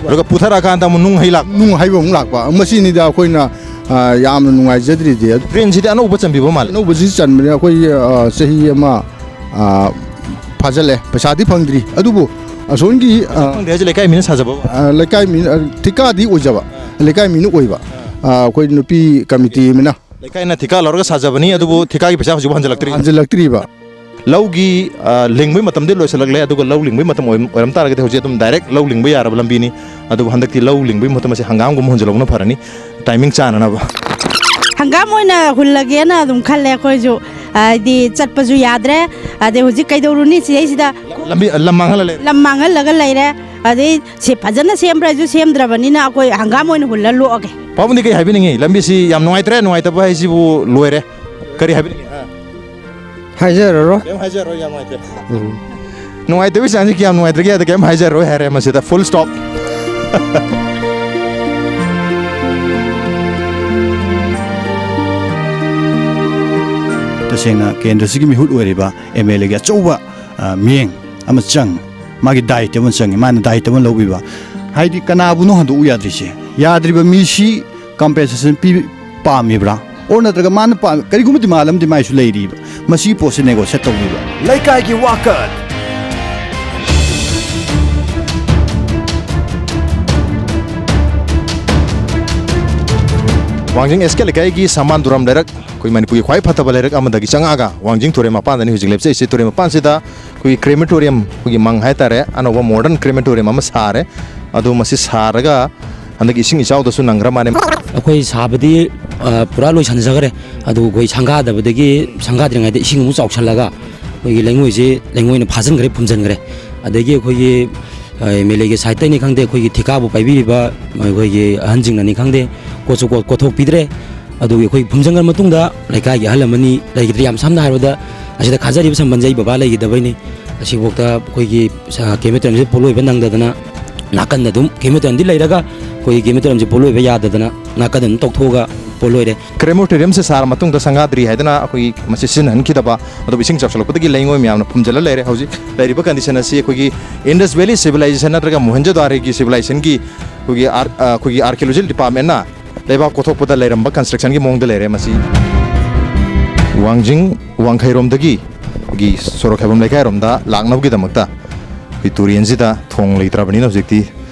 ꯑꯗꯨꯒ ꯄꯨꯊꯔꯛꯑꯀꯥꯟꯗ ꯑꯃꯨꯛ ꯅꯨꯡ ꯍꯩ ꯂꯥꯛ-, ꯅꯨꯡ ꯍꯩꯕ ꯑꯃꯨꯛ ꯂꯥꯛꯄ꯫ ꯃꯁꯤꯅꯤꯗ ꯑꯩꯈꯣꯏꯅ, ꯑ, ꯌꯥꯝꯅ ꯅꯨꯡꯉꯥꯏꯖꯗ꯭ꯔꯤꯗꯤ꯫ ꯗ꯭ꯔꯦꯟꯁꯤꯗꯤ ꯑꯅꯧꯕ ꯆꯟꯕꯤꯕ ꯃꯥꯜꯂꯦ꯫ ꯑꯅꯧꯕꯁꯤ ꯆꯟꯕꯅꯦ꯫ ꯑꯩꯈꯣꯏ, ꯑ, ꯆꯍꯤ ꯑꯃ, ꯑ, ꯐꯥꯖꯤꯜꯂꯦ꯫ ꯄꯩꯁꯥꯗꯤ ꯐꯪꯗ꯭ꯔꯤ꯫ ꯑꯗꯨꯕꯨ ꯑꯁꯣꯝꯒꯤ, ꯑ, ꯐꯪꯗꯦ ꯍꯥꯏꯁꯦ ꯂꯩꯀꯥꯏ ꯃꯤꯅ ꯁꯥꯖꯕ? ꯑ, ꯂꯩꯀꯥꯏ ꯃꯤ, ꯑ, ꯊꯤꯀꯥꯗꯤ ꯑꯣꯏꯖꯕ, ꯂꯩꯀꯥꯏ ꯃꯤꯅ ꯑꯣꯏꯕ꯫ ꯑ, ꯑꯩꯈꯣꯏ ꯅꯨꯄꯤ ꯀꯃꯤꯇꯤ ꯑꯃꯅ꯫ ꯂꯩꯀꯥꯏꯅ ꯊꯤꯀꯥ ꯂꯧꯔꯒ ꯁꯥꯖꯕꯅꯤ, ꯑꯗꯨꯕꯨ ꯊꯤꯀꯥꯒꯤ ꯄꯩꯁꯥ ꯍꯧꯖꯤꯛꯐꯥꯎ ꯍꯟꯖꯤꯜꯂꯛꯇ꯭ꯔꯤ꯫ ꯍꯟꯖꯤꯜꯂꯛꯇ꯭ꯔꯤꯕ꯫ ꯂꯧꯒꯤ, ꯑ, ꯂꯤꯡꯕꯒꯤ ꯃꯇꯝꯗꯤ ꯂꯣꯏꯁꯤꯜꯂꯛꯂꯦ, ꯑꯗꯨꯒ ꯂꯧ ꯂꯤꯡꯕꯒꯤ ꯃꯇꯝ ꯑꯣꯏ-, ꯑꯣꯏꯔꯝ ꯇꯥꯔꯒꯗꯤ ꯍꯧꯖꯤꯛ ꯑꯗꯨꯝ ꯗꯥꯏꯔꯦꯛ ꯂꯧ ꯂꯤꯡꯕ ꯌꯥꯔꯕ ꯂꯝꯕꯤꯅꯤ꯫ ꯑꯗꯨꯕꯨ ꯍꯟꯗꯛꯇꯤ ꯂꯧ ꯂꯤꯡꯕꯒꯤ ꯃꯍꯨꯠꯇ ꯃꯁꯤ ꯍꯪꯒꯥꯝꯒꯨꯝꯕ ꯍꯨꯟꯖꯤꯜꯍꯧꯕꯅ ꯐꯔꯅꯤ, ꯇꯥꯏꯃꯤꯡ ꯆꯥꯅꯅꯕ꯫ ꯍꯪꯒꯥꯝ ꯑꯣꯏꯅ ꯍꯨꯜꯂꯒꯦꯅ ꯑꯗꯨꯝ ꯈꯜꯂꯦ ꯑꯩꯈꯣꯏꯁꯨ, ꯍꯥꯏꯗꯤ ꯆꯠꯄꯁꯨ ꯌꯥꯗ꯭ꯔꯦ, ꯑꯗꯩ ꯍꯧꯖꯤꯛ ꯀꯩꯗꯧꯔꯨꯅꯤ ꯁꯤꯗꯩꯁꯤꯗ? ꯂꯝꯕꯤ, ꯂꯝ ꯃꯥꯡꯍꯜꯂ ꯂꯩꯔꯦ꯫ ꯂꯝ ꯃꯥꯡꯍꯜꯂꯒ ꯂꯩꯔꯦ, ꯑꯗꯩ ꯁꯤ ꯐꯖꯅ ꯁꯦꯝꯕ꯭ꯔꯥ ꯍꯥꯏꯁꯨ ꯁꯦꯝꯗ꯭ꯔꯕꯅꯤꯅ ꯑꯩꯈꯣꯏ ꯍꯪꯒꯥꯝ ꯑꯣꯏꯅ ꯍꯨꯜꯂ ꯂꯣꯛꯑꯒꯦ꯫ ꯄꯥꯕꯨꯡꯗꯤ ꯀꯩ ꯍꯥꯏꯕꯤꯅꯤꯡꯉꯤ? ꯂꯝꯕꯤꯁꯤ ꯌꯥꯝ ꯅꯨꯡꯉꯥꯏꯇ꯭ꯔꯦ, ꯅꯨꯡꯉꯥꯏꯇꯕ ꯍꯥꯏꯁꯤꯕꯨ ꯂꯣꯏꯔꯦ꯫ ꯀꯔꯤ ꯍꯥꯏꯕꯤꯅꯤꯡꯉꯤ? ꯍꯥꯏꯖꯔꯔꯣꯏ꯫ ꯀꯩꯝ ꯍꯥꯏꯖꯔꯔꯣꯏ, ꯌꯥꯝ ꯅꯨꯡꯉꯥꯏꯇ꯭ꯔꯦ꯫ ꯎꯝ꯫ ꯅꯨꯡꯉꯥꯏꯇꯕꯒꯤ ꯆꯥꯡꯁꯤ ꯀꯌꯥꯝ ꯅꯨꯡꯉꯥꯏꯇ꯭ꯔꯒꯦ ꯍꯥꯏꯗ ꯀꯩꯝ ꯍꯥꯏꯖꯔꯔꯣꯏ ꯍꯥꯏꯔꯦ ꯃꯁꯤꯗ, full stop꯫ ꯇꯁꯦꯡꯅ ꯀꯦꯟꯗ꯭ꯔꯁꯤꯒꯤ ꯃꯤꯍꯨꯠ ꯑꯣꯏꯔꯤꯕ ꯑꯦꯝ ꯑꯦꯜ ꯑꯦꯒꯤ ꯑꯆꯧꯕ, ꯑ, ꯃꯤꯠꯌꯦꯡ ꯑꯃ ꯆꯪ-, ꯃꯥꯒꯤ ꯗꯥꯏꯇ ꯑꯃ ꯆꯪꯉꯤ, ꯃꯥꯅ ꯗꯥꯏꯇ ꯑꯃ ꯂꯧꯕꯤꯕ꯫ ꯍꯥꯏꯗꯤ ꯀꯅꯥꯕꯨꯅꯣ ꯍꯟꯗꯣꯛꯎ ꯌꯥꯗ꯭ꯔꯤꯁꯦ? ꯌꯥꯗ꯭ꯔꯤꯕ ꯃꯤꯁꯤ ꯀꯝꯄꯦꯟꯁꯦꯁꯟ ꯄꯤ ꯄꯥꯝꯃꯤꯕ꯭ꯔꯥ? ꯑꯣꯔ ꯅꯠꯇ꯭ꯔꯒ ꯃꯥꯅ ꯄꯥꯝ-, ꯀꯔꯤꯒꯨꯝꯕ ꯗꯤꯃꯥꯟ ꯑꯃꯗꯤ ꯃꯥꯏꯁꯨ ꯂꯩꯔꯤꯕ꯫ ꯃꯁꯤꯒꯤ ꯄꯣꯠꯁꯤ ꯅꯦꯒꯣꯁꯤꯌꯦꯠ ꯇꯧꯕꯤꯕ꯫ ꯂꯩꯀꯥꯏꯒꯤ ꯋꯥꯀꯠ꯫ ꯋꯥꯡꯖꯤꯡ ꯑꯦꯁ ꯀꯦ ꯂꯩꯀꯥꯏꯒꯤ ꯁꯃꯥꯟ ꯗꯨꯔꯝ ꯂꯩꯔꯛ, ꯑꯩꯈꯣꯏ ꯃꯅꯤꯄꯨꯔꯒꯤ ꯈ꯭ꯋꯥꯏ ꯐꯠꯇꯕ ꯂꯩꯔꯛ ꯑꯃꯗꯒꯤ ꯆꯪꯉꯛꯑꯒ ꯋꯥꯡꯖꯤꯡ ꯇꯨꯔꯦꯜ ꯃꯄꯥꯟꯗꯅꯤ ꯍꯧꯖꯤꯛ ꯂꯦꯞꯆꯔꯤꯁꯦ꯫ ꯇꯨꯔꯦꯜ ꯃꯄꯥꯟꯁꯤꯗ ꯑꯩꯈꯣꯏꯒꯤ ꯀ꯭ꯔꯦꯃꯦꯇꯣꯔꯤꯌꯝ, ꯑꯩꯈꯣꯏꯒꯤ ꯃꯪ ꯍꯥꯏꯇꯥꯔꯦ, ꯑꯅꯧꯕ ꯃꯣꯗꯔꯟ ꯀ꯭ꯔꯦꯃꯦꯇꯣꯔꯤꯌꯝ ꯑꯃ ꯁꯥꯔꯦ꯫ ꯑꯗꯣ ꯃꯁꯤ ꯁꯥꯔꯒ ꯍꯟꯗꯛ ꯏꯁꯤꯡ ꯏꯆꯥꯎꯗꯁꯨ ꯅꯪꯈ꯭ꯔ ꯃꯥꯜꯂꯦ꯫ ꯑꯩꯈꯣꯏ ꯁꯥꯕꯗꯤ, ꯑ, ꯄꯨꯔꯥ ꯂꯣꯏꯁꯤꯟꯖꯈ꯭ꯔꯦ꯫ ꯑꯗꯨ ꯑꯩꯈꯣꯏ ꯁꯪꯒꯥꯗꯕꯗꯒꯤ, ꯁꯪꯒꯥꯗ꯭ꯔꯤꯉꯩꯗ ꯏꯁꯤꯡ ꯑꯃꯨꯛ ꯆꯥꯎꯁꯜꯂꯒ ꯑꯩꯈꯣꯏꯒꯤ ꯂꯩꯉꯣꯏꯁꯦ, ꯂꯩꯉꯣꯏꯅ ꯐꯥꯖꯤꯟꯈ꯭ꯔꯦ, ꯐꯨꯝꯖꯤꯟꯈ꯭ꯔꯦ꯫ ꯑꯗꯒꯤ ꯑꯩꯈꯣꯏꯒꯤ, ꯑ, ꯑꯦꯝ ꯑꯦꯜ ꯑꯦꯒꯤ ꯁꯥꯏꯠꯇꯅꯤ ꯈꯪꯗꯦ, ꯑꯩꯈꯣꯏꯒꯤ ꯊꯤꯀꯥꯕꯨ ꯄꯥꯏꯕꯤꯔꯤꯕ ꯑꯩꯈꯣꯏꯒꯤ ꯑꯍꯟꯁꯤꯡꯅꯅꯤ ꯈꯪꯗꯦ, ꯀꯣꯠꯁꯨ ꯀꯣꯠ-, ꯀꯣꯠꯊꯣꯛꯄꯤꯗ꯭ꯔꯦ꯫ ꯑꯗꯨꯒꯤ ꯑꯩꯈꯣꯏ ꯐꯨꯝꯖꯤꯟꯈ꯭ꯔ ꯃꯇꯨꯡꯗ ꯂꯩꯀꯥꯏꯒꯤ ꯑꯍꯜ ꯑꯃꯅꯤ ꯂꯩꯈꯤꯗ꯭ꯔꯦ꯫ ꯌꯥꯝ ꯁꯝꯅ ꯍꯥꯏꯔꯕꯗ, ꯑꯁꯤꯗ ꯈꯥꯖꯔꯤꯕ ꯁꯝꯕꯟꯁꯦ ꯑꯩ ꯕꯕꯥ ꯂꯩꯈꯤꯗꯕꯩꯅꯤ꯫ ꯑꯁꯤꯐꯥꯎꯗ ꯑꯩꯈꯣꯏꯒꯤ ꯁ-, ꯀꯦꯃꯦꯇꯣꯔꯤꯌꯝꯁꯦ ꯄꯣꯠꯂꯣꯏꯕ ꯅꯪꯗꯗꯅ, ꯅꯥꯀꯟꯗ ꯑꯗꯨꯝ ꯀꯦꯃꯦꯇꯣꯔꯤꯌꯝꯗꯤ ꯂꯩꯔꯒ, ꯑꯩꯈꯣꯏꯒꯤ ꯀꯦꯃꯦꯇꯣꯔꯤꯌꯝꯁꯦ ꯄꯣꯠꯂꯣꯏꯕ ꯌꯥꯗꯗꯅ ꯅꯥꯀꯟꯗ ꯑꯗꯨꯝ ꯇꯧꯊꯣꯛꯑꯒ ꯄꯣꯠꯂꯣꯏꯔꯦ꯫ ꯀ꯭ꯔꯦꯃꯣꯇꯣꯔꯤꯌꯝꯁꯦ ꯁꯥꯔ ꯃꯇꯨꯡꯗ ꯁꯪꯒꯥꯗ꯭ꯔꯤ ꯍꯥꯏꯗꯅ ꯑꯩꯈꯣꯏꯒꯤ ꯃꯁꯤ ꯁꯤꯖꯤꯟꯅꯍꯟꯈꯤꯗꯕ, ꯑꯗꯨꯕꯨ ꯏꯁꯤꯡ ꯆꯥꯎꯁꯤꯜꯂꯛꯄꯗꯒꯤ ꯂꯩꯉꯣꯏ ꯃꯌꯥꯝꯅ ꯐꯨꯝꯖꯤꯜꯂ ꯂꯩꯔꯦ꯫ ꯍꯧꯖꯤꯛ ꯂꯩꯔꯤꯕ ꯀꯟꯗꯤꯁꯟ ꯑꯁꯤ ꯑꯩꯈꯣꯏꯒꯤ ꯏꯟꯗꯁ ꯚꯦꯂꯤ ꯁꯤꯚꯤꯂꯥꯏꯖꯦꯁꯟ ꯅꯠꯇ꯭ꯔꯒ ꯃꯣꯍꯦꯟꯖꯣꯗꯥꯔꯣꯒꯤ ꯁꯤꯚꯤꯂꯥꯏꯖꯦꯁꯟꯒꯤ ꯑꯩꯈꯣꯏꯒꯤ ꯑꯥꯔ-, ꯑ, ꯑꯩꯈꯣꯏꯒꯤ ꯑꯥꯔꯀꯤꯑꯣꯂꯣꯖꯤ ꯗꯤꯄꯥꯔꯠꯃꯦꯟꯅ ꯂꯩꯕꯥꯛ ꯀꯣꯊꯣꯛꯄꯗ ꯂꯩꯔꯝꯕ ꯀꯟꯁꯇ꯭ꯔꯛꯁꯟꯒꯤ ꯃꯑꯣꯡꯗ ꯂꯩꯔꯦ꯫ ꯃꯁꯤ ꯋꯥꯡꯖꯤꯡ ꯋꯥꯡꯈꯩꯔꯣꯝꯗꯒꯤ ꯑꯩꯈꯣꯏꯒꯤ ꯁꯣꯔꯣꯛ ꯈꯥꯏꯕꯝ ꯂꯩꯀꯥꯏꯔꯣꯝꯗ ꯂꯥꯛꯅꯕꯒꯤꯗꯃꯛꯇ ꯑꯩꯈꯣꯏ ꯇꯨꯔꯦꯟꯁꯤꯗ ꯊꯣꯡ ꯂꯩꯇ꯭ꯔꯕꯅꯤꯅ ꯍꯧꯖꯤꯛꯇꯤ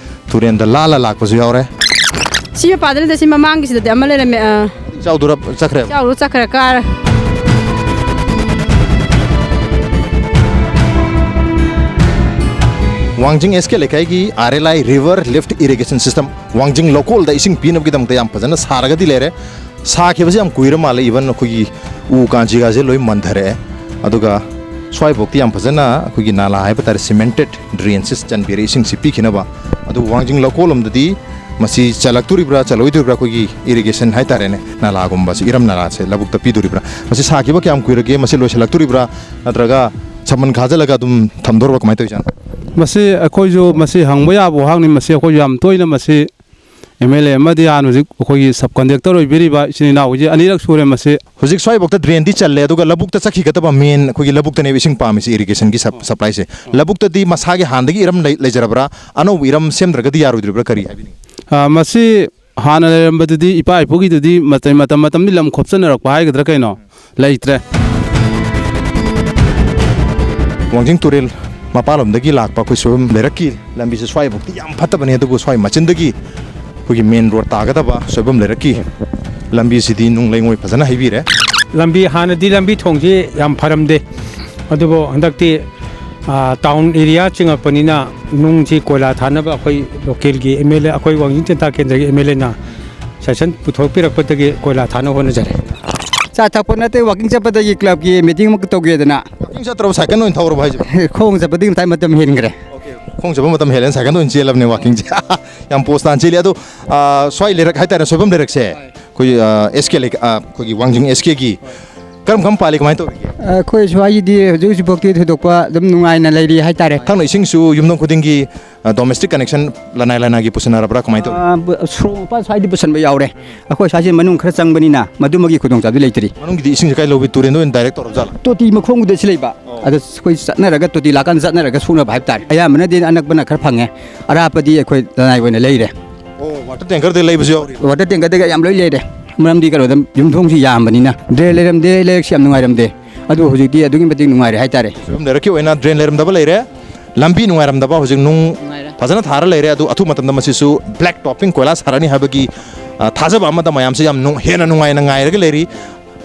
ꯇꯨꯔꯦꯟꯗ ꯂꯥꯜꯂ ꯂꯥꯛꯄꯁꯨ ꯌꯥꯎꯔꯦ꯫ ꯁꯤ ꯃꯄꯥꯗ ꯅꯠꯇꯦ, ꯁꯤ ꯃꯃꯥꯡꯒꯤꯁꯤꯗꯗꯤ ꯑꯃ ꯂꯩꯔꯝꯃꯦ꯫ ꯑꯥ꯫ ꯆꯥꯎꯗꯨꯔ ꯆꯠꯈ꯭ꯔꯦ꯫ ꯆꯥꯎꯔꯨ ꯆꯠꯈ꯭ꯔꯦ, ꯀꯥꯔ꯫ ꯋꯥꯡꯖꯤꯡ ꯑꯦꯁ ꯀꯦ ꯂꯩꯀꯥꯏꯒꯤ ꯑꯥꯔ ꯑꯦꯜ ꯑꯥꯏ, ꯔꯤꯚꯔ ꯂꯤꯐ ꯏꯔꯤꯒꯦꯁꯟ ꯁꯤꯁꯇꯝ, ꯋꯥꯡꯖꯤꯡ ꯂꯧꯀꯣꯜꯗ ꯏꯁꯤꯡ ꯄꯤꯅꯕꯒꯤꯗꯃꯛꯇ ꯌꯥꯝ ꯐꯖꯅ ꯁꯥꯔꯒꯗꯤ ꯂꯩꯔꯦ꯫ ꯁꯥꯈꯤꯕꯁꯦ ꯌꯥꯝ ꯀꯨꯏꯔ ꯃꯥꯜꯂꯦ, ꯏꯚꯟ ꯑꯩꯈꯣꯏꯒꯤ ꯎ ꯀꯥꯟꯖꯤꯒꯥꯁꯦ ꯂꯣꯏ ꯃꯟꯊꯔꯛꯑꯦ꯫ ꯑꯗꯨꯒ ꯁ꯭ꯋꯥꯏꯐꯥꯎꯗꯤ ꯌꯥꯝ ꯐꯖꯅ ꯑꯩꯈꯣꯏꯒꯤ ꯅꯥꯂꯥ ꯍꯥꯏꯕ ꯇꯥꯔꯦ, ꯁꯤꯃꯦꯟꯇꯦꯠ ꯗ꯭ꯔꯦꯟꯁꯦ ꯆꯟꯕꯤꯔꯦ, ꯏꯁꯤꯡꯁꯤ ꯄꯤꯈꯤꯅꯕ꯫ ꯑꯗꯨ ꯋꯥꯡꯖꯤꯡ ꯂꯧꯀꯣꯜꯂꯣꯝꯗꯗꯤ ꯃꯁꯤ ꯆꯜꯂꯛꯇꯣꯔꯤꯕ꯭ꯔꯥ, ꯆꯜꯂꯣꯏꯗꯣꯔꯤꯕ꯭ꯔꯥ, ꯑꯩꯈꯣꯏꯒꯤ ꯏꯔꯤꯒꯦꯁꯟ ꯍꯥꯏꯇꯥꯔꯦꯅꯦ, ꯅꯥꯂꯥꯒꯨꯝꯕꯁꯤ, ꯏꯔꯝ ꯅꯥꯂꯥꯁꯦ ꯂꯧꯕꯨꯛꯇ ꯄꯤꯗꯣꯔꯤꯕ꯭ꯔꯥ, ꯃꯁꯤ ꯁꯥꯈꯤꯕ ꯀꯌꯥꯝ ꯀꯨꯏꯔꯒꯦ, ꯃꯁꯤ ꯂꯣꯏꯁꯤꯜꯂꯛꯇꯣꯔꯤꯕ꯭ꯔꯥ, ꯅꯠꯇ꯭ꯔꯒ ꯁꯝꯕꯟ ꯈꯥꯖꯤꯜꯂꯒ ꯑꯗꯨꯝ ꯊꯝꯗꯣꯔꯕ, ꯀꯃꯥꯏꯅ ꯇꯧꯔꯤꯖꯥꯠꯅꯣ? ꯃꯁꯤ ꯑꯩꯈꯣꯏꯁꯨ, ꯃꯁꯤ ꯍꯪꯕ ꯌꯥꯕ ꯋꯥꯍꯪꯅꯤ꯫ ꯃꯁꯤ ꯑꯩꯈꯣꯏꯁꯨ ꯌꯥꯝ ꯇꯣꯏꯅ ꯃꯁꯤ ꯑꯦꯝ ꯑꯦꯜ ꯑꯦ ꯑꯃꯗꯤ ꯍꯥꯟꯅ ꯍꯧꯖꯤꯛ ꯑꯩꯈꯣꯏꯒꯤ ꯁꯕ ꯀꯟꯗꯛꯇꯔ ꯑꯣꯏꯕꯤꯔꯤꯕ ꯏꯆꯤꯟ ꯏꯅꯥꯎꯁꯦ ꯑꯅꯤꯔꯛ ꯁꯨꯔꯦ ꯃꯁꯤ꯫ ꯍꯧꯖꯤꯛ ꯁ꯭ꯋꯥꯏꯐꯥꯎꯗ ꯗ꯭ꯔꯦꯟꯗꯤ ꯆꯜꯂꯦ, ꯑꯗꯨꯒ ꯂꯧꯕꯨꯛꯇ ꯆꯠꯈꯤꯒꯗꯕ ꯃꯦꯟ ꯑꯩꯈꯣꯏꯒꯤ ꯂꯧꯕꯨꯛꯇꯅꯦꯕ ꯏꯁꯤꯡ ꯄꯥꯝꯃꯤꯁꯦ, ꯏꯔꯤꯒꯦꯁꯟꯒꯤ ꯁꯞ-, ꯁꯄ꯭ꯂꯥꯏꯁꯦ꯫ ꯂꯧꯕꯨꯛꯇꯗꯤ ꯃꯁꯥꯒꯤ ꯍꯥꯟꯅꯗꯒꯤ ꯏꯔꯝ ꯂꯩ-, ꯂꯩꯖꯔꯕ꯭ꯔꯥ? ꯑꯅꯧꯕ ꯏꯔꯝ ꯁꯦꯝꯗ꯭ꯔꯒꯗꯤ ꯌꯥꯔꯣꯏꯗ꯭ꯔꯤꯕ꯭ꯔꯥ? ꯀꯔꯤ ꯍꯥꯏꯕꯤꯅꯤꯡꯉꯤ? ꯑ, ꯃꯁꯤ ꯍꯥꯟꯅ ꯂꯩꯔꯝꯕꯗꯨꯗꯤ ꯏꯄꯥ ꯏꯄꯨꯒꯤꯗꯨꯗꯤ ꯃꯇꯝ, ꯃꯇꯝ, ꯃꯇꯝꯗꯤ ꯂꯝ ꯈꯣꯞꯆꯟꯅꯔꯛꯄ ꯍꯥꯏꯒꯗ꯭ꯔꯥ ꯀꯩꯅꯣ? ꯂꯩꯇ꯭ꯔꯦ꯫ ꯋꯥꯡꯖꯤꯡ ꯇꯨꯔꯦꯜ ꯃꯄꯥꯜꯂꯣꯝꯗꯒꯤ ꯂꯥꯛꯄ ꯑꯩꯈꯣꯏ ꯁꯣꯏꯕꯝ ꯂꯩꯔꯛꯀꯤ ꯂꯝꯕꯤꯁꯦ ꯁ꯭ꯋꯥꯏꯐꯥꯎꯗꯤ ꯌꯥꯝ ꯐꯠꯇꯕꯅꯦ, ꯑꯗꯨꯕꯨ ꯁ꯭ꯋꯥꯏ ꯃꯆꯤꯟꯗꯒꯤ ꯑꯩꯈꯣꯏꯒꯤ ꯃꯦꯟ ꯔꯣꯗ ꯇꯥꯒꯗꯕ ꯁꯣꯏꯕꯝ ꯂꯩꯔꯛꯀꯤ ꯂꯝꯕꯤꯁꯤꯗꯤ ꯅꯨꯡ ꯂꯩꯉꯣꯏ ꯐꯖꯅ ꯍꯩꯕꯤꯔꯦ꯫ ꯂꯝꯕꯤ, ꯍꯥꯟꯅꯗꯤ ꯂꯝꯕꯤ ꯊꯣꯡꯁꯤ ꯌꯥꯝ ꯐꯔꯝꯗꯦ, ꯑꯗꯨꯕꯨ ꯍꯟꯗꯛꯇꯤ, ꯑ, ꯇꯥꯎꯟ ꯑꯦꯔꯤꯌꯥ ꯆꯤꯡꯉꯛꯄꯅꯤꯅ ꯅꯨꯡꯁꯤ ꯀꯣꯏꯂꯥ ꯊꯥꯅꯕ ꯑꯩꯈꯣꯏ ꯂꯣꯀꯦꯜꯒꯤ ꯑꯦꯝ ꯑꯦꯜ ꯑꯦ, ꯑꯩꯈꯣꯏ ꯋꯥꯡꯖꯤꯡ ꯆꯤꯟꯇꯥ ꯀꯦꯟꯗ꯭ꯔꯒꯤ ꯑꯦꯝ ꯑꯦꯜ ꯑꯦꯅ ꯁꯖꯦꯁꯟ ꯄꯨꯊꯣꯛꯄꯤꯔꯛꯄꯗꯒꯤ ꯀꯣꯏꯂꯥ ꯊꯥꯅꯕ ꯍꯣꯠꯅꯖꯔꯦ꯫ ꯆꯥ ꯊꯛꯄ ꯅꯠꯇꯦ, ꯋꯥꯀꯤꯡ ꯆꯠꯄꯗꯒꯤ ꯀ꯭ꯂꯕꯀꯤ ꯃꯤꯇꯤꯡ ꯑꯃ ꯇꯧꯒꯦꯗꯅ꯫ ꯋꯥꯀꯤꯡ ꯆꯠꯇ꯭ꯔꯕ, ꯁꯥꯏꯀꯜ ꯑꯣꯏꯅ ꯊꯧꯔꯕ ꯍꯥꯏꯁꯤꯕꯣ? ꯈꯣꯡ ꯆꯠꯄꯗꯒꯤ ꯃꯇꯝ ꯍꯦꯟꯈ꯭ꯔꯦ꯫ ꯑꯣꯀꯦ, ꯈꯣꯡ ꯆꯠꯄ ꯃꯇꯝ ꯍꯦꯜꯂꯦꯅ ꯁꯥꯏꯀꯜꯗ ꯑꯣꯏꯅ ꯆꯦꯜꯂꯕꯅꯦ ꯋꯥꯀꯤꯡꯁꯦ꯫ ꯌꯥꯝ ꯄꯣꯁ ꯇꯥꯅ ꯆꯦꯜꯂꯤ꯫ ꯑꯗꯣ, ꯑꯥ, ꯁ꯭ꯋꯥꯏ ꯂꯩꯔꯛ ꯍꯥꯏꯇꯥꯔꯦ, ꯁꯣꯏꯕꯝ ꯂꯩꯔꯛꯁꯦ, ꯑꯩꯈꯣꯏ, ꯑꯥ, ꯑꯦꯁ ꯀꯦ ꯂꯩ-, ꯑꯥ, ꯑꯩꯈꯣꯏꯒꯤ ꯋꯥꯡꯖꯤꯡ ꯑꯦꯁ ꯀꯦꯒꯤ ꯀꯔꯝ ꯀꯔꯝ ꯄꯥꯜꯂꯤ, ꯀꯃꯥꯏꯅ ꯇꯧꯔꯤꯒꯦ? ꯑꯩꯈꯣꯏ ꯁ꯭ꯋꯥꯏꯒꯤꯗꯤ ꯍꯧꯖꯤꯛ ꯍꯧꯖꯤꯛꯐꯥꯎꯗꯤ ꯊꯣꯏꯗꯣꯛꯄ ꯑꯗꯨꯝ ꯅꯨꯡꯉꯥꯏꯅ ꯂꯩꯔꯤ ꯍꯥꯏꯇꯥꯔꯦ꯫ ꯊꯛꯅ ꯏꯁꯤꯡꯁꯨ ꯌꯨꯝꯊꯣꯡ ꯈꯨꯗꯤꯡꯒꯤ, ꯑ, ꯗꯣꯃꯦꯁꯇꯤꯛ ꯀꯅꯦꯛꯁꯟ ꯂꯅꯥꯏ ꯂꯅꯥꯏꯒꯤ ꯄꯨꯁꯤꯟꯅꯔꯕ꯭ꯔꯥ, ꯀꯃꯥꯏꯅ ꯇꯧꯔꯤ? ꯑ, ꯕ-, ꯁꯣꯔꯣꯛ ꯃꯄꯥꯟ ꯁ꯭ꯋꯥꯏꯗꯤ ꯄꯨꯁꯟꯕ ꯌꯥꯎꯔꯦ꯫ ꯑꯩꯈꯣꯏ ꯁ꯭ꯋꯥꯏꯁꯦ ꯃꯅꯨꯡ ꯈꯔ ꯆꯪꯕꯅꯤꯅ ꯃꯗꯨꯃꯒꯤ ꯈꯨꯗꯣꯡꯆꯥꯕꯗꯤ ꯂꯩꯇ꯭ꯔꯤ꯫ ꯃꯅꯨꯡꯒꯤꯗꯤ ꯏꯁꯤꯡꯁꯦ ꯀꯥꯏ ꯂꯧꯕꯤ? ꯇꯨꯔꯦꯟꯗ ꯑꯣꯏꯅ ꯗꯥꯏꯔꯦꯛ ꯇꯧꯔꯕ ꯖꯥꯠꯂꯥ? ꯇꯣꯇꯤ ꯃꯈꯣꯡꯗꯨꯗ ꯁꯤ ꯂꯩꯕ꯫ ꯑꯣ꯫ ꯑꯗ ꯑꯩꯈꯣꯏ ꯆꯠꯅꯔꯒ ꯇꯣꯇꯤ ꯂꯥꯛꯀꯥꯟꯗ ꯆꯠꯅꯔꯒ ꯁꯣꯛꯅꯕ ꯍꯥꯏꯕ ꯇꯥꯔꯦ꯫ ꯑꯌꯥꯝꯕꯅꯗꯤ ꯑꯅꯛꯄꯅ ꯈꯔ ꯐꯪꯉꯦ, ꯑꯔꯥꯞꯄꯗꯤ ꯑꯩꯈꯣꯏ ꯂꯅꯥꯏ ꯑꯣꯏꯅ ꯂꯩꯔꯦ꯫ ꯑꯣ, ꯋꯥꯇꯔ ꯇꯦꯡꯀꯔꯗ ꯂꯩꯕꯁꯨ ꯌꯥꯎꯔꯤ? ꯋꯥꯇꯔ ꯇꯦꯡꯀꯔꯗꯒ ꯌꯥꯝ ꯂꯣꯏ ꯂꯩꯔꯦ꯫ ꯃꯔꯝꯗꯤ ꯀꯩꯅꯣꯗ ꯌꯨꯝꯊꯣꯡꯁꯤ ꯌꯥꯝꯕꯅꯤꯅ꯫ ꯗ꯭ꯔꯦꯟ ꯂꯩꯔꯝꯗꯦ, ꯂꯩꯔꯛꯁꯤ ꯌꯥꯝ ꯅꯨꯡꯉꯥꯏꯔꯝꯗꯦ꯫ ꯑꯗꯨ ꯍꯧꯖꯤꯛꯇꯤ ꯑꯗꯨꯛꯀꯤ ꯃꯇꯤꯛ ꯅꯨꯡꯉꯥꯏꯔꯦ ꯍꯥꯏꯇꯥꯔꯦ꯫ ꯁꯣꯏꯕꯝ ꯂꯩꯔꯛꯀꯤ ꯑꯣꯏꯅ ꯗ꯭ꯔꯦꯟ ꯂꯩꯔꯝꯗꯕ ꯂꯩꯔꯦ, ꯂꯝꯕꯤ ꯅꯨꯡꯉꯥꯏꯔꯝꯗꯕ, ꯍꯧꯖꯤꯛ ꯅꯨꯡ ꯅꯨꯡꯉꯥꯏꯔꯦ꯫ ꯐꯖꯅ ꯊꯥꯔ ꯂꯩꯔꯦ꯫ ꯑꯗꯨ ꯑꯊꯨꯕ ꯃꯇꯝꯗ ꯃꯁꯤꯁꯨ ꯕ꯭ꯂꯦꯛ ꯇꯣꯞꯄꯤꯡ ꯀꯣꯏꯂꯥ ꯁꯥꯔꯅꯤ ꯍꯥꯏꯕꯒꯤ, ꯑ, ꯊꯥꯖꯕ ꯑꯃꯗ ꯃꯌꯥꯝꯁꯦ ꯌꯥꯝ ꯅꯨꯡ-, ꯍꯦꯟꯅ ꯅꯨꯡꯉꯥꯏꯅ ꯉꯥꯏꯔꯒ ꯂꯩꯔꯤ꯫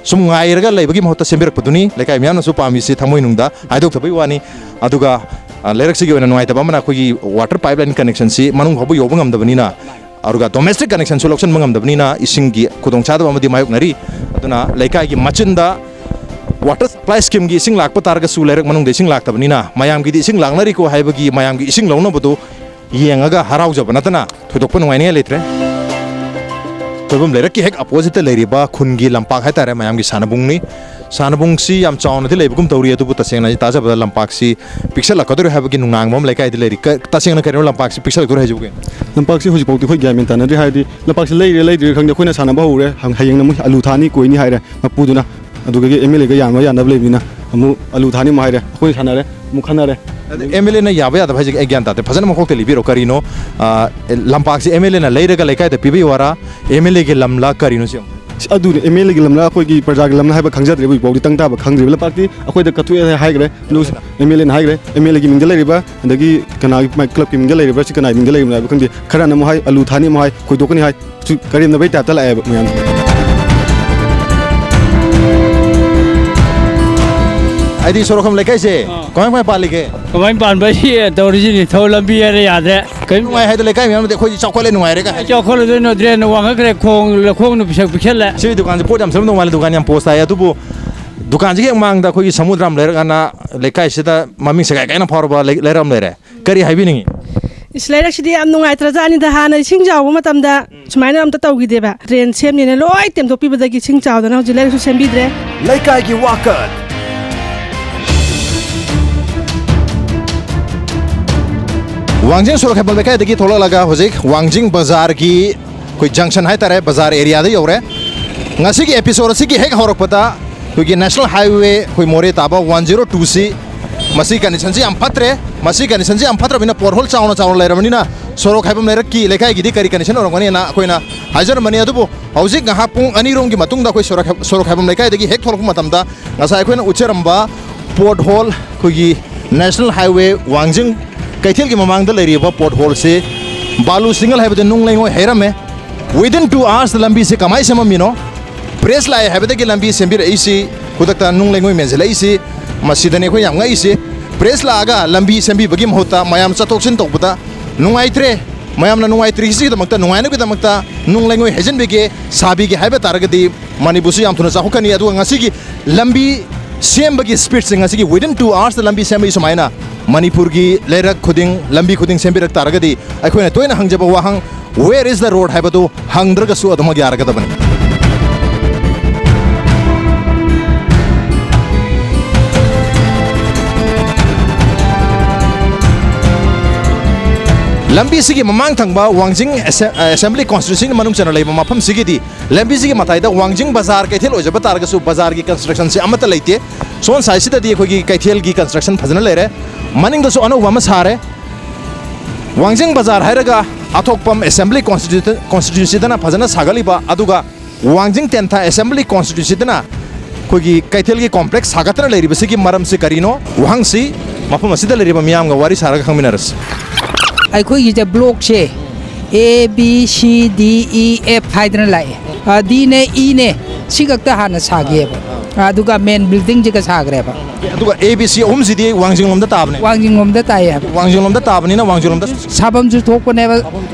ꯁꯨꯝ ꯉꯥꯏꯔꯒ ꯂꯩꯕꯒꯤ ꯃꯍꯨꯠꯇ ꯁꯦꯝꯕꯤꯔꯛꯄꯗꯨꯅꯤ ꯂꯩꯀꯥꯏ ꯃꯤꯌꯥꯝꯅꯁꯨ ꯄꯥꯝꯃꯤꯁꯤ, ꯊꯃꯣꯏꯅꯨꯡꯗ ꯍꯥꯏꯗꯣꯛꯇꯕꯩ ꯋꯥꯅꯤ꯫ ꯑꯗꯨꯒ, ꯑ, ꯂꯩꯔꯛꯁꯤꯒꯤ ꯑꯣꯏꯅ ꯅꯨꯡꯉꯥꯏꯇꯕ ꯑꯃꯅ ꯑꯩꯈꯣꯏꯒꯤ ꯋꯥꯇꯔ ꯄꯥꯏꯞ ꯂꯥꯏꯟ ꯀꯅꯦꯛꯁꯟꯁꯤ ꯃꯅꯨꯡ ꯐꯥꯎꯕ ꯌꯧꯕ ꯉꯝꯗꯕꯅꯤꯅ, ꯑꯗꯨꯒ ꯗꯣꯃꯦꯁꯇꯤꯛ ꯀꯅꯦꯛꯁꯟꯁꯨ ꯂꯧꯁꯤꯟꯕ ꯉꯝꯗꯕꯅꯤꯅ ꯏꯁꯤꯡꯒꯤ ꯈꯨꯗꯣꯡꯆꯥꯗꯕ ꯑꯃꯗꯤ ꯃꯥꯌꯣꯛꯅꯔꯤ꯫ ꯑꯗꯨꯅ ꯂꯩꯀꯥꯏꯒꯤ ꯃꯆꯤꯟꯗ ꯋꯥꯇꯔ ꯁꯄ꯭ꯂꯥꯏ ꯁ꯭ꯀꯤꯝꯒꯤ ꯏꯁꯤꯡ ꯂꯥꯛꯄ ꯇꯥꯔꯒꯁꯨ ꯂꯩꯔꯛ ꯃꯅꯨꯡꯗ ꯏꯁꯤꯡ ꯂꯥꯛꯇꯕꯅꯤꯅ ꯃꯌꯥꯝꯒꯤꯗꯤ ꯏꯁꯤꯡ ꯂꯥꯛꯅꯔꯤꯀꯣ ꯍꯥꯏꯕꯒꯤ ꯃꯌꯥꯝꯒꯤ ꯏꯁꯤꯡ ꯂꯧꯅꯕꯗꯨ ꯌꯦꯡꯉꯒ ꯍꯔꯥꯎꯖꯕ ꯅꯠꯇꯅ ꯊꯣꯏꯗꯣꯛꯄ ꯅꯨꯡꯉꯥꯏꯅꯤꯡꯉꯥꯏ ꯂꯩꯇ꯭ꯔꯦ꯫ ꯀꯣꯏꯐꯝ ꯂꯩꯔꯛꯀꯤ ꯍꯦꯛ ꯑꯄꯣꯖꯤꯠꯇ ꯂꯩꯔꯤꯕ ꯈꯨꯟꯒꯤ ꯂꯝꯄꯥꯛ ꯍꯥꯏꯇꯥꯔꯦ, ꯃꯌꯥꯝꯒꯤ ꯁꯥꯟꯅꯕꯨꯡꯅꯤ꯫ ꯁꯥꯟꯅꯕꯨꯡꯁꯤ ꯌꯥꯝ ꯆꯥꯎꯅꯗꯤ ꯂꯩꯕꯒꯨꯝ ꯇꯧꯔꯤ, ꯑꯗꯨꯕꯨ ꯇꯁꯦꯡꯅ ꯑꯩ ꯇꯥꯖꯕꯗ ꯂꯝꯄꯥꯛꯁꯤ ꯄꯤꯛꯁꯜꯂꯛꯀꯗꯧꯔꯦ ꯍꯥꯏꯕꯒꯤ ꯅꯨꯡꯅꯥꯡꯕ ꯑꯃ ꯂꯩꯀꯥꯏꯗ ꯂꯩꯔꯤ꯫ ꯀ-, ꯇꯁꯦꯡꯅ ꯀꯔꯤꯅꯣ ꯂꯝꯄꯥꯛꯁꯤ ꯄꯤꯛꯁꯜꯂꯛꯇꯧꯔꯦ ꯍꯥꯏꯁꯤꯕꯨ ꯀꯩꯅꯣ? ꯂꯝꯄꯥꯛꯁꯤ ꯍꯧꯖꯤꯛꯐꯥꯎꯗꯤ ꯑꯩꯈꯣꯏ ꯒ꯭ꯌꯥꯟ ꯃꯦꯟ ꯇꯥꯅꯗ꯭ꯔꯤ꯫ ꯍꯥꯏꯗꯤ ꯂꯝꯄꯥꯛꯁꯤ ꯂꯩꯔꯦ ꯂꯩꯗ꯭ꯔꯤꯔꯥ ꯈꯪꯗꯦ, ꯑꯩꯈꯣꯏꯅ ꯁꯥꯟꯅꯕ ꯍꯧꯔꯦ, ꯍ-, ꯍꯌꯦꯡꯅ ꯑꯃꯨꯛ ꯑꯂꯨ ꯊꯥꯅꯤ ꯀꯣꯏꯅꯤ ꯍꯥꯏꯔꯦ ꯃꯄꯨꯗꯨꯅ꯫ ꯑꯗꯨꯗꯒꯤ ꯑꯦꯝ ꯑꯦꯜ ꯑꯦꯒ ꯌꯥꯅꯕ ꯌꯥꯅꯕ ꯂꯩꯕꯅꯤꯅ ꯑꯃꯨꯛ ꯑꯂꯨ ꯊꯥꯅꯤ ꯑꯃꯨꯛ ꯍꯥꯏꯔꯦ, ꯑꯩꯈꯣꯏꯅ ꯁꯥꯟꯅꯔꯦ, ꯑꯃꯨꯛ ꯈꯟꯅꯔꯦ꯫ ꯑꯦꯝ ꯑꯦꯜ ꯑꯦꯅ ꯌꯥꯕ ꯌꯥꯗꯕ ꯍꯥꯏꯁꯦ ꯑꯩ ꯒ꯭ꯌꯥꯟ ꯇꯥꯗꯦ, ꯐꯖꯅ ꯃꯀꯣꯛꯇ ꯂꯤꯕꯤꯔꯣ꯫ ꯀꯔꯤꯅꯣ, ꯑ, ꯂꯝꯄꯥꯛꯁꯤ ꯑꯦꯝ ꯑꯦꯜ ꯑꯦꯅ ꯂꯩꯔꯒ ꯂꯩꯀꯥꯏꯗ ꯄꯤꯕꯒꯤ ꯋꯥꯔꯥ, ꯑꯦꯝ ꯑꯦꯜ ꯑꯦꯒꯤ ꯂꯝꯂꯥ, ꯀꯔꯤꯅꯣ ꯁꯤ? ꯑꯗꯨꯅꯤ, ꯑꯦꯝ ꯑꯦꯜ ꯑꯦꯒꯤ ꯂꯝꯂꯥ, ꯑꯩꯈꯣꯏꯒꯤ ꯄ꯭ꯔꯖꯥꯒꯤ ꯂꯝꯂꯥ ꯍꯥꯏꯕ ꯈꯪꯖꯗ꯭ꯔꯦ, ꯍꯧꯖꯤꯛꯐꯥꯎꯗꯤ ꯇꯪ ꯇꯥꯕ ꯈꯪꯗ꯭ꯔꯤꯕ꯫ ꯂꯝꯄꯥꯛꯇꯤ ꯑꯩꯈꯣꯏꯗ ꯀꯠꯊꯣꯛꯑꯦ ꯍꯥꯏꯈ꯭ꯔꯦ, ꯑꯗꯨ ꯑꯦꯝ ꯑꯦꯜ ꯑꯦꯅ ꯍꯥꯏꯈ꯭ꯔꯦ, ꯑꯦꯝ ꯑꯦꯜ ꯑꯦꯒꯤ ꯃꯤꯡꯗ ꯂꯩꯔꯤꯕ, ꯑꯗꯒꯤ ꯀꯅꯥꯒꯤ, ꯃꯥꯏ ꯀ꯭ꯂꯕꯀꯤ ꯃꯤꯡꯗ ꯂꯩꯔꯤꯕ꯭ꯔꯥ, ꯁꯤ ꯀꯅꯥꯒꯤ ꯃꯤꯡꯗ ꯂꯩꯔꯤꯕꯅꯣ ꯍꯥꯏꯕ ꯈꯪꯗꯦ꯫ ꯈꯔꯅ ꯑꯃꯨꯛ ꯍꯥꯏ ꯑꯂꯨ ꯊꯥꯅꯤ, ꯑꯃꯨꯛ ꯍꯥꯏ ꯀꯣꯏꯗꯣꯛꯀꯅꯤ ꯍꯥꯏ, ꯁꯤ ꯀꯔꯦꯝꯅꯕꯩ ꯇꯥꯏꯞꯇ ꯂꯥꯛꯑꯦꯕ ꯃꯌꯥꯝ꯫ ꯍꯥꯏꯗꯤ ꯁꯣꯔꯣꯛꯐꯝ ꯂꯩꯀꯥꯏꯁꯦ ꯑꯥ꯫ ꯀꯃꯥꯏ ꯀꯃꯥꯏ ꯄꯥꯜꯂꯤꯒꯦ? ꯀꯃꯥꯏ ꯄꯥꯟꯕ ꯍꯥꯏꯁꯤ ꯇꯧꯔꯤꯁꯤꯅꯤ, ꯊꯧ ꯂꯝꯕꯤ ꯍꯥꯏꯔꯦ ꯌꯥꯗ꯭ꯔꯦ꯫ ꯀꯔꯤꯝ ꯅꯨꯡꯉꯥꯏ ꯍꯥꯏꯗꯣ, ꯂꯩꯀꯥꯏ ꯃꯌꯥꯝꯅꯗꯤ ꯑꯩꯈꯣꯏꯗꯤ ꯆꯥꯎꯈꯠꯂꯦ, ꯅꯨꯡꯉꯥꯏꯔꯦꯒ ꯍꯥꯏ꯫ ꯆꯥꯎꯈꯠꯂꯗꯣꯏꯅꯣ? ꯗ꯭ꯔꯦꯟ ꯋꯥꯡꯈꯠꯈ꯭ꯔꯦ, ꯈꯣꯡ, ꯂꯈꯣꯡꯅ ꯄꯤꯁꯛ ꯄꯤꯛꯁꯜꯂꯦ꯫ ꯁꯤ ꯗꯨꯀꯥꯟꯁꯦ ꯄꯣꯠ ꯌꯥꯝ ꯁꯤꯠꯂꯝꯗꯧ ꯃꯥꯜꯂꯦ, ꯗꯨꯀꯥꯟ ꯌꯥꯝ ꯄꯣꯁ ꯇꯥꯏ꯫ ꯑꯗꯨꯕꯨ ꯗꯨꯀꯥꯟꯁꯤꯒꯤ ꯍꯦꯛ ꯃꯥꯡꯗ ꯑꯩꯈꯣꯏꯒꯤ ꯁꯃꯨꯗ꯭ꯔꯥꯝ ꯂꯩꯔꯛ ꯑꯅ ꯂꯩꯀꯥꯏꯁꯤꯗ ꯃꯃꯤꯡ ꯁꯦꯒꯥꯏ ꯀꯥꯏꯅ ꯐꯥꯎꯔꯕ ꯂꯩ-, ꯂꯩꯔꯛ ꯑꯃ ꯂꯩꯔꯦ꯫ ꯀꯔꯤ ꯍꯥꯏꯕꯤꯅꯤꯡꯉꯤ? ꯏꯁ, ꯂꯩꯔꯛꯁꯤꯗꯤ ꯌꯥꯝ ꯅꯨꯡꯉꯥꯏꯇ꯭ꯔꯖꯥꯠꯅꯤꯗ꯫ ꯍꯥꯟꯅ ꯏꯁꯤꯡ ꯆꯥꯎꯕ ꯃꯇꯝꯗ ꯁꯨꯃꯥꯏꯅ ꯑꯝꯇ ꯇꯧꯈꯤꯗꯦꯕ꯫ ꯗ꯭ꯔꯦꯟ ꯁꯦꯝꯅꯦꯅ ꯂꯣꯏ ꯇꯦꯝꯊꯣꯛꯄꯤꯕꯗꯒꯤ ꯏꯁꯤꯡ ꯆꯥꯎꯗꯅ ꯍꯧꯖꯤꯛ ꯂꯩꯔꯛꯁꯨ ꯁꯦꯝꯕꯤꯗ꯭ꯔꯦ꯫ ꯂꯩꯀꯥꯏꯒꯤ ꯋꯥꯀꯠ꯫ ꯋꯥꯡꯖꯤꯡ ꯁꯣꯔꯣꯛ ꯍꯦꯟꯕꯝ ꯂꯩꯀꯥꯏꯗꯒꯤ ꯊꯣꯛꯂꯛꯂꯒ ꯍꯧꯖꯤꯛ ꯋꯥꯡꯖꯤꯡ ꯕꯖꯥꯔꯒꯤ ꯑꯩꯈꯣꯏ ꯖꯪꯁꯟ ꯍꯥꯏꯇꯥꯔꯦ, ꯕꯖꯥꯔ ꯑꯦꯔꯤꯌꯥꯗ ꯌꯧꯔꯦ꯫ ꯉꯁꯤꯒꯤ ꯑꯦꯄꯤꯁꯣꯗ ꯑꯁꯤꯒꯤ ꯍꯦꯛ ꯍꯧꯔꯛꯄꯗ ꯑꯩꯈꯣꯏꯒꯤ ꯅꯦꯁꯅꯦꯜ ꯍꯥꯏꯋꯦ ꯑꯩꯈꯣꯏ ꯃꯣꯔꯦ ꯇꯥꯕ ꯋꯥꯟ ꯖꯤꯔꯣ ꯇꯨꯁꯤ, ꯃꯁꯤ ꯀꯟꯗꯤꯁꯟꯁꯤ ꯌꯥꯝ ꯐꯠꯇ꯭ꯔꯦ꯫ ꯃꯁꯤ ꯀꯟꯗꯤꯁꯟꯁꯤ ꯌꯥꯝ ꯐꯠꯇ꯭ꯔꯕꯅꯤꯅ, ꯄꯣꯠꯍꯣꯜ ꯆꯥꯎꯅ ꯆꯥꯎꯅ ꯂꯩꯔꯕꯅꯤꯅ, ꯁꯣꯔꯣꯛ ꯍꯥꯏꯐꯝ ꯂꯩꯔꯛꯀꯤ ꯂꯩꯀꯥꯏꯒꯤꯗꯤ ꯀꯔꯤ ꯀꯟꯗꯤꯁꯟ ꯑꯣꯏꯔꯝꯒꯅꯤꯅ ꯑꯩꯈꯣꯏꯅ ꯍꯥꯏꯖꯔꯝꯕꯅꯤ꯫ ꯑꯗꯨꯕꯨ ꯍꯧꯖꯤꯛ ꯉꯥꯏꯍꯥꯛ ꯄꯨꯡ ꯑꯅꯤꯔꯣꯝꯒꯤ ꯃꯇꯨꯡꯗ ꯑꯩꯈꯣꯏ ꯁꯣꯔꯣꯛ ꯍꯥꯏꯐꯝ, ꯁꯣꯔꯣꯛ ꯍꯥꯏꯐꯝ ꯂꯩꯀꯥꯏꯗꯒꯤ ꯍꯦꯛ ꯊꯣꯛꯂꯛꯄ ꯃꯇꯝꯗ ꯉꯁꯥꯏ ꯑꯩꯈꯣꯏꯅ ꯎꯠꯆꯔꯝꯕ ꯄꯣꯠꯍꯣꯜ, ꯑꯩꯈꯣꯏꯒꯤ ꯅꯦꯁꯅꯦꯜ ꯍꯥꯏꯋꯦ ꯋꯥꯡꯖꯤꯡ ꯀꯩꯊꯦꯜꯒꯤ ꯃꯃꯥꯡꯗ ꯂꯩꯔꯤꯕ ꯄꯣꯠꯍꯣꯜꯁꯤ ꯕꯥꯂꯨ ꯁꯤꯡꯒꯜ ꯍꯥꯏꯕꯗꯤ ꯅꯨꯡ ꯂꯩꯉꯣꯏ ꯍꯩꯔꯝꯃꯦ꯫ Within two hours ꯂꯝꯕꯤꯁꯤ ꯀꯃꯥꯏꯅ ꯁꯦꯝꯃꯝꯃꯤꯅꯣ? ꯄ꯭ꯔꯦꯁ ꯂꯥꯛꯑꯦ ꯍꯥꯏꯕꯗꯒꯤ ꯂꯝꯕꯤ ꯁꯦꯝꯕꯤꯔꯛꯏꯁꯤ, ꯈꯨꯗꯛꯇ ꯅꯨꯡ ꯂꯩꯉꯣꯏ ꯃꯦꯟꯁꯤꯜꯂꯛꯏꯁꯤ, ꯃꯁꯤꯗꯅꯤ ꯑꯩꯈꯣꯏ ꯌꯥꯝ ꯉꯛꯏꯁꯤ꯫ ꯄ꯭ꯔꯦꯁ ꯂꯥꯛꯑꯒ ꯂꯝꯕꯤ ꯁꯦꯝꯕꯤꯕꯒꯤ ꯃꯍꯨꯠꯇ ꯃꯌꯥꯝ ꯆꯠꯊꯣꯛ ꯆꯠꯁꯤꯟ ꯇꯧꯕꯗ ꯅꯨꯡꯉꯥꯏꯇ꯭ꯔꯦ, ꯃꯌꯥꯝꯅ ꯅꯨꯡꯉꯥꯏꯇ꯭ꯔꯤꯁꯤꯒꯤꯗꯃꯛꯇ, ꯅꯨꯡꯉꯥꯏꯅꯕꯒꯤꯗꯃꯛꯇ ꯅꯨꯡ ꯂꯩꯉꯣꯏ ꯍꯩꯖꯤꯟꯕꯤꯒꯦ, ꯁꯥꯕꯤꯒꯦ ꯍꯥꯏꯕ ꯇꯥꯔꯒꯗꯤ ꯃꯅꯤꯄꯨꯔꯁꯨ ꯌꯥꯝ ꯊꯨꯅ ꯆꯥꯎꯈꯠꯀꯅꯤ꯫ ꯑꯗꯨꯒ ꯉꯁꯤꯒꯤ ꯂꯝꯕꯤ ꯁꯦꯝꯕꯒꯤ ꯁ꯭ꯄꯤꯗꯁꯦ, ꯉꯁꯤꯒꯤ within two hours ꯂꯝꯕꯤ ꯁꯦꯝꯕꯒꯤ ꯁꯨꯃꯥꯏꯅ ꯃꯅꯤꯄꯨꯔꯒꯤ ꯂꯩꯔꯛ ꯈꯨꯗꯤꯡ, ꯂꯝꯕꯤ ꯈꯨꯗꯤꯡ ꯁꯦꯝꯕꯤꯔꯛ ꯇꯥꯔꯒꯗꯤ, ꯑꯩꯈꯣꯏꯅ ꯇꯣꯏꯅ ꯍꯪꯖꯕ ꯋꯥꯍꯪ, "Where is the road?" ꯍꯥꯏꯕꯗꯨ ꯍꯪꯗ꯭ꯔꯒꯁꯨ ꯑꯗꯨꯃꯛ ꯌꯥꯔꯒꯗꯕꯅꯤ꯫ ꯂꯝꯕꯤꯁꯤꯒꯤ ꯃꯃꯥꯡ ꯊꯪꯕ ꯋꯥꯡꯖꯤꯡ ꯑꯦꯁꯦ-, ꯑꯦꯁꯦꯝꯕ꯭ꯂꯤ ꯀꯣꯟꯁꯇꯤꯇ꯭ꯌꯨꯟꯁꯤꯒꯤ ꯃꯅꯨꯡ ꯆꯟꯅ ꯂꯩꯕ ꯃꯐꯝꯁꯤꯒꯤꯗꯤ ꯂꯝꯕꯤꯁꯤꯒꯤ ꯃꯇꯥꯏꯗ ꯋꯥꯡꯖꯤꯡ ꯕꯖꯥꯔ ꯀꯩꯊꯦꯜ ꯑꯣꯏꯖꯕ ꯇꯥꯔꯒꯁꯨ ꯕꯖꯥꯔꯒꯤ ꯀꯟꯁꯇ꯭ꯔꯛꯁꯟꯁꯦ ꯑꯃꯠꯇ ꯂꯩꯇꯦ꯫ ꯁꯣꯝ ꯁꯥꯏꯠꯁꯤꯗꯁꯨ ꯑꯩꯈꯣꯏꯒꯤ ꯀꯩꯊꯦꯜꯒꯤ ꯀꯟꯁꯇ꯭ꯔꯛꯁꯟ ꯐꯖꯅ ꯂꯩꯔꯦ꯫ ꯃꯅꯤꯡꯗꯁꯨ ꯑꯅꯧꯕ ꯑꯃ ꯁꯥꯔꯦ꯫ ꯋꯥꯡꯖꯤꯡ ꯕꯖꯥꯔ ꯍꯥꯏꯔꯒ ꯑꯊꯣꯛꯄꯝ ꯑꯦꯁꯦꯝꯕ꯭ꯂꯤ ꯀꯣꯟꯁꯇꯤꯇ꯭ꯌꯨ-, ꯀꯣꯟꯁꯇꯤꯇ꯭ꯌꯨꯟꯁꯤꯗꯅ ꯐꯖꯅ ꯁꯥꯒꯠꯂꯤꯕ, ꯑꯗꯨꯒ ꯋꯥꯡꯖꯤꯡ ꯇꯦꯟꯊꯥ ꯑꯦꯁꯦꯝꯕ꯭ꯂꯤ ꯀꯣꯟꯁꯇꯤꯇ꯭ꯌꯨꯟꯁꯤꯗꯅ ꯑꯩꯈꯣꯏꯒꯤ ꯀꯩꯊꯦꯜꯒꯤ ꯀꯣꯝꯄ꯭ꯂꯦꯛꯁ ꯁꯥꯒꯠꯇꯅ ꯂꯩꯔꯤꯕꯁꯤꯒꯤ ꯃꯔꯝꯁꯤ ꯀꯔꯤꯅꯣ? ꯋꯥꯍꯪꯁꯤ ꯃꯐꯝ ꯑꯁꯤꯗ ꯂꯩꯔꯤꯕ ꯃꯤꯌꯥꯝꯒ ꯋꯥꯔꯤ ꯁꯥꯔꯒ ꯈꯪꯃꯤꯟꯅꯔꯁꯤ꯫ ꯑꯩꯈꯣꯏꯒꯤꯁꯦ ꯕ꯭ꯂꯣꯛꯁꯦ A, B, C, D, E, F ꯍꯥꯏꯗꯅ ꯂꯥꯛꯑꯦ꯫ ꯑ, Dꯅꯦ, Eꯅꯦ, ꯁꯤ ꯈꯛꯇ ꯍꯥꯟꯅ ꯁꯥꯈꯤꯑꯕ꯫ ꯑꯗꯨꯒ ꯃꯦꯟ ꯕꯤꯜꯗꯤꯡꯁꯤꯒ ꯁꯥꯈ꯭ꯔꯦꯕ꯫ ꯑꯗꯨꯒ A, B, C ꯑꯍꯨꯝꯁꯤꯗꯤ ꯋꯥꯡꯖꯤꯡꯂꯣꯝꯗ ꯇꯥꯕꯅꯦ꯫ ꯋꯥꯡꯖꯤꯡꯂꯣꯝꯗ ꯇꯥꯏ ꯍꯥꯏꯕ꯫ ꯋꯥꯡꯖꯤꯡꯂꯣꯝꯗ ꯇꯥꯕꯅꯤꯅ ꯋꯥꯡꯖꯤꯡꯂꯣꯝꯗ ꯁꯥꯐꯝꯁꯨ ꯊꯣꯛꯄꯅꯦꯕ꯫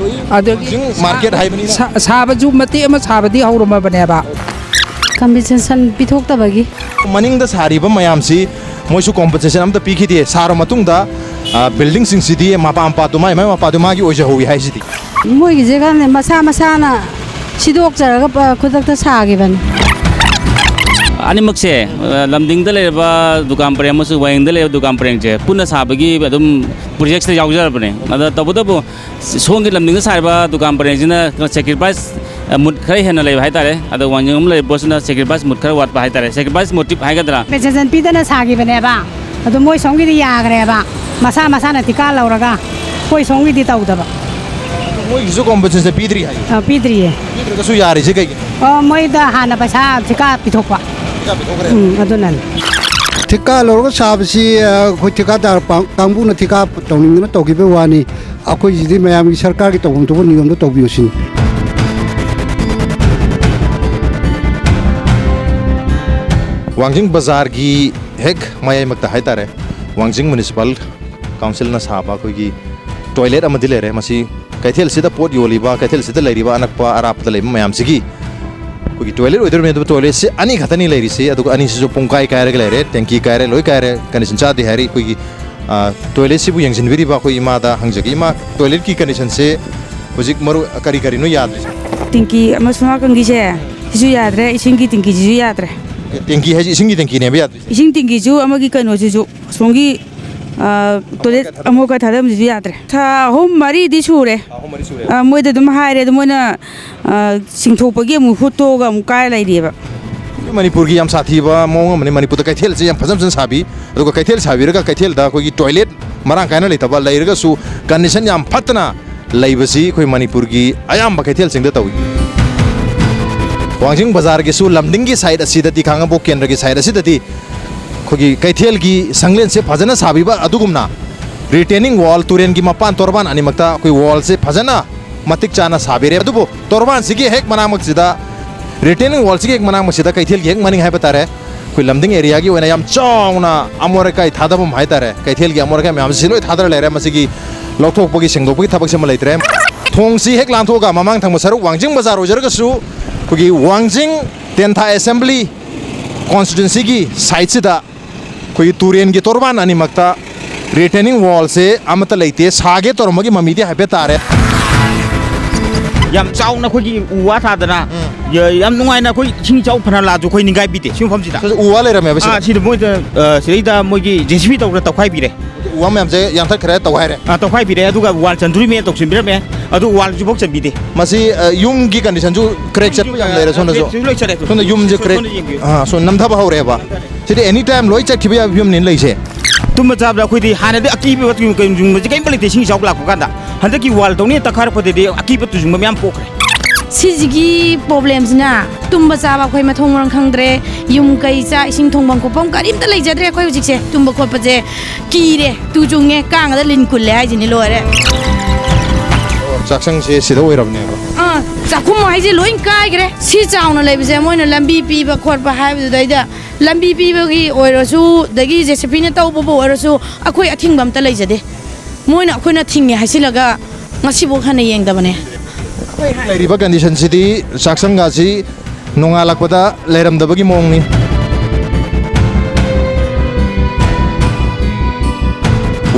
ꯑꯗꯒꯤ ꯋꯥꯡꯖꯤꯡ ꯃꯥꯔꯀꯦꯠ ꯍꯥꯏꯕꯅꯤꯅ꯫ ꯁꯥ-, ꯁꯥꯕꯁꯨ ꯃꯇꯦꯛ ꯑꯃ ꯁꯥꯕꯗꯤ ꯍꯧꯔꯝꯃꯕꯅꯦꯕ꯫ ꯀꯝꯄꯦꯟꯁꯦꯁꯟ ꯄꯤꯊꯣꯛꯇꯕꯒꯤ꯫ ꯃꯅꯤꯡꯗ ꯁꯥꯔꯤꯕ ꯃꯌꯥꯝꯁꯤ ꯃꯣꯏꯁꯨ ꯀꯣꯝꯄꯦꯟꯁꯦꯁꯟ ꯑꯝꯇ ꯄꯤꯈꯤꯗꯦ꯫ ꯁꯥꯔ ꯃꯇꯨꯡꯗ, ꯑ, ꯕꯤꯜꯗꯤꯡꯁꯤꯡꯁꯤꯗꯤ ꯃꯄꯥ ꯃꯄꯥꯗꯨ, ꯃꯥꯏ ꯃꯥꯏ ꯃꯄꯥꯗꯨ ꯃꯥꯒꯤ ꯑꯣꯏꯖꯍꯧꯋꯤ ꯍꯥꯏꯁꯤꯗꯤ꯫ ꯃꯣꯏꯒꯤꯁꯦ ꯈꯪꯗꯦ, ꯃꯁꯥ ꯃꯁꯥꯅ ꯁꯤꯗꯣꯛꯆꯔꯒ ꯄ-, ꯈꯨꯗꯛꯇ ꯁꯥꯈꯤꯕꯅꯤ꯫ ꯑꯅꯤꯃꯛꯁꯦ, ꯑ, ꯂꯝꯗꯤꯡꯗ ꯂꯩꯔꯕ ꯗꯨꯀꯥꯟ ꯄꯔꯦꯡ ꯑꯃꯁꯨꯡ ꯋꯥꯌꯦꯡꯗ ꯂꯩꯔꯕ ꯗꯨꯀꯥꯟ ꯄꯔꯦꯡꯁꯦ ꯄꯨꯟꯅ ꯁꯥꯕꯒꯤ ꯑꯗꯨꯝ ꯄ꯭ꯔꯣꯖꯦꯛꯁꯤꯗ ꯌꯥꯎꯖꯔꯕꯅꯦ꯫ ꯑꯗ ꯇꯧꯕꯇꯕꯨ ꯁꯣꯝꯒꯤ ꯂꯝꯗꯤꯡꯗ ꯁꯥꯔꯤꯕ ꯗꯨꯀꯥꯟ ꯄꯔꯦꯡꯁꯤꯅ ꯁꯦꯀ꯭ꯔꯤꯐꯥꯏꯁ, ꯑ, ꯃꯨꯠ ꯈꯔ ꯍꯦꯟꯅ ꯂꯩꯕ ꯍꯥꯏꯇꯥꯔꯦ꯫ ꯑꯗꯣ ꯋꯥꯡꯖꯤꯡꯂꯣꯝ ꯂꯩꯔꯤꯕ ꯄꯣꯠꯁꯤꯅ ꯁꯦꯀ꯭ꯔꯤꯐꯥꯏꯁ ꯃꯨꯠ ꯈꯔ ꯋꯥꯠꯄ ꯍꯥꯏꯇꯥꯔꯦ꯫ ꯁꯦꯀ꯭ꯔꯤꯐꯥꯏꯁ ꯃꯣꯇꯤꯞ ꯍꯥꯏꯒꯗ꯭ꯔꯥ? ꯀꯝꯄꯦꯟꯁꯦꯁꯟ ꯄꯤꯗꯅ ꯁꯥꯈꯤꯕꯅꯦꯕ꯫ ꯑꯗꯣ ꯃꯣꯏ ꯁꯣꯝꯒꯤꯗꯤ ꯌꯥꯈ꯭ꯔꯦꯕ꯫ ꯃꯁꯥ ꯃꯁꯥꯅ ꯊꯤꯀꯥ ꯂꯧꯔꯒ ꯑꯩꯈꯣꯏ ꯁꯣꯝꯒꯤꯗꯤ ꯇꯧꯗꯕ꯫ ꯃꯣꯏꯒꯤꯁꯨ ꯀꯣꯝꯄꯦꯟꯁꯦꯁꯟ ꯄꯤꯗ꯭ꯔꯤ ꯍꯥꯏ꯫ ꯑ, ꯄꯤꯗ꯭ꯔꯤꯌꯦ꯫ ꯄꯤꯗ꯭ꯔꯒꯁꯨ ꯌꯥꯔꯤꯁꯦ ꯀꯩꯒꯤꯅꯣ? ꯑꯣ, ꯃꯣꯏꯗ ꯍꯥꯟꯅ ꯄꯩꯁꯥ ꯊꯤꯀꯥ ꯄꯤꯊꯣꯛꯄ꯫ ꯊꯤꯀꯥ ꯄꯤꯊꯣꯛꯈ꯭ꯔꯦ꯫ ꯎꯝ, ꯑꯗꯨꯅꯅꯤ꯫ ꯊꯤꯀꯥ ꯂꯧꯔꯒ ꯁꯥꯕꯁꯤ, ꯑ, ꯑꯩꯈꯣꯏ ꯊꯤꯀꯥꯗꯥꯔ ꯄꯥꯡ-, ꯀꯥꯡꯕꯨꯅ ꯊꯤꯀꯥ ꯇꯧꯅꯤꯡꯗꯅ ꯇꯧꯈꯤꯕꯒꯤ ꯋꯥꯅꯤ꯫ ꯑꯩꯈꯣꯏꯁꯤꯗꯤ ꯃꯌꯥꯝꯒꯤ ꯁꯔꯀꯥꯔꯒꯤ ꯇꯧꯐꯝ ꯊꯣꯛꯄ ꯅꯤꯌꯣꯝꯗ ꯇꯧꯕꯤꯌꯨ ꯁꯤꯅꯤ꯫ ꯋꯥꯡꯖꯤꯡ ꯕꯖꯥꯔꯒꯤ ꯍꯦꯛ ꯃꯌꯥꯏꯃꯛꯇ ꯍꯥꯏꯇꯥꯔꯦ, ꯋꯥꯡꯖꯤꯡ ꯃ꯭ꯌꯨꯅꯤꯁꯤꯄꯥꯜ ꯀꯥꯎꯟꯁꯤꯜꯅ ꯁꯥꯕ ꯑꯩꯈꯣꯏꯒꯤ ꯇꯣꯏꯂꯦꯠ ꯑꯃꯗꯤ ꯂꯩꯔꯦ꯫ ꯃꯁꯤ ꯀꯩꯊꯦꯜꯁꯤꯗ ꯄꯣꯠ ꯌꯣꯜꯂꯤꯕ, ꯀꯩꯊꯦꯜꯁꯤꯗ ꯂꯩꯔꯤꯕ ꯑꯅꯛꯄ ꯑꯔꯥꯞꯄꯗ ꯂꯩꯕ ꯃꯌꯥꯝꯁꯤꯒꯤ ꯑꯩꯈꯣꯏꯒꯤ ꯇꯣꯏꯂꯦꯠ ꯑꯣꯏꯗꯣꯔꯤꯕꯅꯤ꯫ ꯑꯗꯨꯕꯨ ꯇꯣꯏꯂꯦꯠꯁꯤ ꯑꯅꯤ ꯈꯛꯇꯅꯤ ꯂꯩꯔꯤꯁꯤ, ꯑꯗꯨꯒ ꯑꯅꯤꯁꯤꯁꯨ ꯄꯨꯡ ꯀꯥꯏ ꯀꯥꯏꯔꯒ ꯂꯩꯔꯦ, ꯇꯦꯡꯀꯤ ꯀꯥꯏꯔꯦ, ꯂꯣꯏ ꯀꯥꯏꯔꯦ, ꯀꯟꯗꯤꯁꯟ ꯆꯥꯗꯦ ꯍꯥꯏꯔꯤ꯫ ꯑꯩꯈꯣꯏꯒꯤ, ꯑ, ꯇꯣꯏꯂꯦꯠꯁꯤꯕꯨ ꯌꯦꯡꯁꯤꯟꯕꯤꯔꯤꯕ ꯑꯩꯈꯣꯏ ꯏꯃꯥꯗ ꯍꯪꯖꯒꯦ꯫ ꯏꯃꯥ, ꯇꯣꯏꯂꯦꯠꯀꯤ ꯀꯟꯗꯤꯁꯟꯁꯦ ꯍꯧꯖꯤꯛ ꯃꯔꯨ ꯀꯔꯤ ꯀꯔꯤꯅꯣ ꯌꯥꯗ꯭ꯔꯤꯁꯦ? ꯇꯦꯡꯀꯤ ꯑꯃꯁꯨ ꯅꯥꯀꯟꯒꯤꯁꯦ, ꯁꯤꯁꯨ ꯌꯥꯗ꯭ꯔꯦ, ꯏꯁꯤꯡꯒꯤ ꯇꯦꯡꯀꯤꯁꯤꯁꯨ ꯌꯥꯗ꯭ꯔꯦ꯫ ꯇꯦꯡꯀꯤ ꯍꯥꯏꯁꯦ ꯏꯁꯤꯡꯒꯤ ꯇꯦꯡꯀꯤꯅꯦꯕ ꯌꯥꯗ꯭ꯔꯤꯁꯦ? ꯏꯁꯤꯡ ꯇꯦꯡꯀꯤꯁꯨ ꯑꯃꯒꯤ ꯀꯩꯅꯣꯁꯤꯁꯨ, ꯑꯁꯣꯝꯒꯤ, ꯑ, ꯇꯣꯏꯂꯦꯠ ꯑꯃꯣꯠ ꯑꯀꯥꯏ ꯊꯥꯗꯐꯝꯁꯤꯁꯨ ꯌꯥꯗ꯭ꯔꯦ꯫ ꯊꯥ ꯑꯍꯨꯝ ꯃꯔꯤꯗꯤ ꯁꯨꯔꯦ꯫ ꯊꯥ ꯑꯍꯨꯝ ꯃꯔꯤ ꯁꯨꯔꯦ꯫ ꯑ, ꯃꯣꯏꯗ ꯑꯗꯨꯝ ꯍꯥꯏꯔꯦ, ꯑꯗꯨ ꯃꯣꯏꯅ, ꯑ, ꯆꯤꯡꯊꯣꯛꯄꯒꯤ ꯑꯃꯨꯛ ꯍꯨꯠꯇꯣꯛꯑꯒ ꯑꯃꯨꯛ ꯀꯥꯏ ꯂꯩꯔꯤꯑꯕ꯫ ꯃꯅꯤꯄꯨꯔꯒꯤ ꯌꯥꯝ ꯁꯥꯊꯤꯕ ꯃꯑꯣꯡ ꯑꯃꯅꯤ꯫ ꯃꯅꯤꯄꯨꯔꯗ ꯀꯩꯊꯦꯜꯁꯦ ꯌꯥꯝ ꯐꯖ ꯐꯖꯅ ꯁꯥꯕꯤ, ꯑꯗꯨꯒ ꯀꯩꯊꯦꯜ ꯁꯥꯕꯤꯔꯒ ꯀꯩꯊꯦꯜꯗ ꯑꯩꯈꯣꯏꯒꯤ ꯇꯣꯏꯂꯦꯠ ꯃꯔꯥꯡ ꯀꯥꯏꯅ ꯂꯩꯇꯕ, ꯂꯩꯔꯒꯁꯨ ꯀꯟꯗꯤꯁꯟ ꯌꯥꯝ ꯐꯠꯇꯅ ꯂꯩꯕꯁꯤ ꯑꯩꯈꯣꯏ ꯃꯅꯤꯄꯨꯔꯒꯤ ꯑꯌꯥꯝꯕ ꯀꯩꯊꯦꯜꯁꯤꯡꯗ ꯇꯧꯏ꯫ ꯋꯥꯡꯖꯤꯡ ꯕꯖꯥꯔꯒꯤꯁꯨ ꯂꯝꯗꯤꯡꯒꯤ ꯁꯥꯏꯠ ꯑꯁꯤꯗꯗꯤ, ꯈꯥꯉꯕꯣꯛ ꯀꯦꯟꯗ꯭ꯔꯒꯤ ꯁꯥꯏꯠ ꯑꯁꯤꯗꯗꯤ ꯑꯩꯈꯣꯏꯒꯤ ꯀꯩꯊꯦꯜꯒꯤ ꯁꯪꯂꯦꯟꯁꯦ ꯐꯖꯅ ꯁꯥꯕꯤꯕ ꯑꯗꯨꯒꯨꯝꯅ retaining wall, ꯇꯨꯔꯦꯟꯒꯤ ꯃꯄꯥꯟ ꯇꯣꯔꯕꯥꯟ ꯑꯅꯤꯃꯛꯇ ꯑꯩꯈꯣꯏ wallꯁꯦ ꯐꯖꯅ ꯃꯇꯤꯛ ꯆꯥꯅ ꯁꯥꯕꯤꯔꯦ꯫ ꯑꯗꯨꯕꯨ ꯇꯣꯔꯕꯥꯟꯁꯤꯒꯤ ꯍꯦꯛ ꯃꯅꯥꯛꯃꯛꯁꯤꯗ, retaining wallꯁꯤꯒꯤ ꯍꯦꯛ ꯃꯅꯥꯛꯃꯛꯁꯤꯗ, ꯀꯩꯊꯦꯜꯒꯤ ꯍꯦꯛ ꯃꯅꯤꯡ ꯍꯥꯏꯕ ꯇꯥꯔꯦ, ꯑꯩꯈꯣꯏ ꯂꯝꯗꯤꯡ areaꯒꯤ ꯑꯣꯏꯅ ꯌꯥꯝ ꯆꯥꯎꯅ ꯑꯃꯣꯠ ꯑꯀꯥꯏ ꯊꯥꯗꯐꯝ ꯍꯥꯏ ꯇꯥꯔꯦ, ꯀꯩꯊꯦꯜꯒꯤ ꯑꯃꯣꯠ ꯑꯀꯥꯏ ꯃꯌꯥꯝꯁꯤ ꯁꯤ ꯂꯣꯏ ꯊꯥꯗꯔ ꯂꯩꯔꯦ꯫ ꯃꯁꯤꯒꯤ ꯂꯧꯊꯣꯛꯄꯒꯤ, ꯁꯦꯡꯗꯣꯛꯄꯒꯤ ꯊꯕꯛꯁꯤꯃ ꯂꯩꯇ꯭ꯔꯦ꯫ ꯊꯣꯡꯁꯤ ꯍꯦꯛ ꯂꯥꯟꯊꯣꯛꯑꯒ ꯃꯃꯥꯡ ꯊꯪꯕ ꯁꯔꯨꯛ ꯋꯥꯡꯖꯤꯡ ꯕꯖꯥꯔ ꯑꯣꯏꯖꯔꯒꯁꯨ, ꯑꯩꯈꯣꯏꯒꯤ ꯋꯥꯡꯖꯤꯡ ꯇꯦꯟꯊꯥ assembly constituencyꯒꯤ sideꯁꯤꯗ ꯑꯩꯈꯣꯏꯒꯤ ꯇꯨꯔꯦꯟꯒꯤ ꯇꯣꯔꯕꯥꯟ ꯑꯅꯤꯃꯛꯇ retaining wallꯁꯦ ꯑꯃꯠꯇ ꯂꯩꯇꯦ꯫ ꯁꯥꯒꯦ ꯇꯧꯔꯝꯕꯒꯤ ꯃꯃꯤꯗꯤ ꯍꯥꯏꯐꯦꯠ ꯇꯥꯔꯦ꯫ ꯌꯥꯝ ꯆꯥꯎꯅ ꯑꯩꯈꯣꯏꯒꯤ ꯎ ꯋꯥ ꯊꯥꯗꯅ, ꯎꯝ꯫ ꯌꯥ-, ꯌꯥꯝ ꯅꯨꯡꯉꯥꯏꯅ ꯑꯩꯈꯣꯏ ꯏꯁꯤꯡ ꯏꯆꯥꯎ ꯐꯅ ꯂꯥꯛꯑꯁꯨ ꯑꯩꯈꯣꯏ ꯅꯤꯡꯒꯥꯏꯕꯤꯗꯦ ꯁꯤ ꯃꯐꯝꯁꯤꯗ꯫ ꯁꯤꯗ ꯎ ꯋꯥ ꯂꯩꯔꯝꯃꯦꯕ ꯁꯤꯗ? ꯑꯥ, ꯁꯤꯗ ꯃꯣꯏꯗ, ꯑ, ꯁꯤꯗꯩꯗ ꯃꯣꯏꯒꯤ J C B ꯇꯧꯔꯒ ꯇꯧꯈꯥꯏꯕꯤꯔꯦ꯫ ꯎ ꯋꯥ ꯃꯌꯥꯝꯁꯦ ꯌꯥꯟꯊꯠꯈ꯭ꯔꯦ, ꯇꯧꯈꯥꯏꯔꯦ? ꯑꯥ, ꯇꯧꯈꯥꯏꯕꯤꯔꯦ꯫ ꯑꯗꯨꯒ wall ꯆꯟꯗꯣꯔꯤꯃꯦ ꯇꯧꯁꯤꯟꯕꯤꯔꯝꯃꯦ꯫ ꯑꯗꯨ wallꯁꯨ ꯐꯥꯎ ꯆꯟꯕꯤꯗꯦ꯫ ꯃꯁꯤ, ꯑ, ꯌꯨꯝꯒꯤ conditionꯁꯨ crack ꯆꯠꯄ ꯌꯥꯝ ꯂꯩꯔꯦ ꯁꯣꯝꯗꯁꯨ꯫ ꯌꯨꯝꯒꯤ, ꯑ, crack ꯆꯠꯂꯦ꯫ ꯁꯣꯝꯗ ꯌꯨꯝꯁꯦ crack, ꯁꯣꯝꯗ ꯌꯦꯡꯕꯤꯌꯨ꯫ ꯑꯥ, ꯁꯣꯝ ꯅꯝꯊꯕ ꯍꯧꯔꯦꯕ꯫ ꯁꯤꯗꯤ any time ꯂꯣꯏ ꯆꯠꯈꯤꯕ ꯌꯥꯕ ꯐꯤꯕꯝꯅꯤ ꯂꯩꯁꯦ꯫ ꯇꯨꯝꯕ ꯆꯥꯕꯗ ꯑꯩꯈꯣꯏꯗꯤ ꯍꯥꯟꯅꯗꯤ ꯑꯀꯤꯕ ꯇꯨ-, ꯀꯩꯅꯣ ꯌꯨꯡꯕꯁꯦ ꯀꯔꯤꯝꯇ ꯂꯩꯇꯦ, ꯏꯁꯤꯡ ꯏꯆꯥꯎ ꯂꯥꯛꯄ ꯀꯥꯟꯗ꯫ ꯍꯟꯗꯛꯀꯤ wall ꯇꯧꯅꯤ ꯇꯛꯈꯥꯏꯔꯛꯄꯗꯗꯤ ꯑꯀꯤꯕ ꯇꯨꯖꯨꯡꯕ ꯃꯌꯥꯝ ꯄꯣꯛꯈ꯭ꯔꯦ꯫ ꯁꯤꯁꯤꯒꯤ problemꯁꯤꯅ ꯇꯨꯝꯕ ꯆꯥꯕ ꯑꯩꯈꯣꯏ ꯃꯊꯣꯡ ꯃꯔꯝ ꯈꯪꯗ꯭ꯔꯦ꯫ ꯌꯨꯝ ꯀꯩ, ꯆꯥꯛ ꯏꯁꯤꯡ ꯊꯣꯡꯐꯝ ꯈꯣꯠꯐꯝ ꯀꯔꯤꯝꯇ ꯂꯩꯖꯗ꯭ꯔꯦ ꯑꯩꯈꯣꯏ ꯍꯧꯖꯤꯛꯁꯦ꯫ ꯇꯨꯝꯕ ꯈꯣꯠꯄꯁꯦ ꯀꯤꯔꯦ, ꯇꯨ ꯆꯨꯡꯉꯦ, ꯀꯥꯡꯒꯗ ꯂꯤꯟ ꯀꯨꯜꯂꯦ ꯍꯥꯏꯁꯤꯅꯤ, ꯂꯣꯏꯔꯦ꯫ ꯆꯥꯛꯁꯪꯁꯦ ꯁꯤꯗ ꯑꯣꯏꯔꯕꯅꯦꯕ꯫ ꯑꯥ, ꯆꯥꯛꯈꯨꯝ ꯍꯥꯏꯁꯦ ꯂꯣꯏ ꯀꯥꯏꯈ꯭ꯔꯦ꯫ ꯁꯤ ꯆꯥꯎꯅ ꯂꯩꯕꯁꯦ ꯃꯣꯏꯅ ꯂꯝꯕꯤ ꯄꯤꯕ ꯈꯣꯠꯄ ꯍꯥꯏꯕꯗꯨꯗꯩꯗ ꯂꯝꯕꯤ ꯄꯤꯕꯒꯤ ꯑꯣꯏꯔꯁꯨ, ꯑꯗꯒꯤ J C Bꯅ ꯇꯧꯕꯕꯨ ꯑꯣꯏꯔꯁꯨ, ꯑꯩꯈꯣꯏ ꯑꯊꯤꯡꯕ ꯑꯝꯇ ꯂꯩꯖꯗꯦ꯫ ꯃꯣꯏꯅ ꯑꯩꯈꯣꯏꯅ ꯊꯤꯡꯉꯦ ꯍꯥꯏꯁꯤꯜꯂꯒ ꯉꯁꯤꯐꯥꯎ ꯍꯟꯅ ꯌꯦꯡꯗꯕꯅꯦ꯫ ꯂꯩꯔꯤꯕ conditionꯁꯤꯗꯤ ꯆꯥꯛꯁꯪꯒꯥꯁꯤ ꯅꯣꯡꯉꯥꯜꯂꯛꯄꯗ ꯂꯩꯔꯝꯗꯕꯒꯤ ꯃꯑꯣꯡꯅꯤ꯫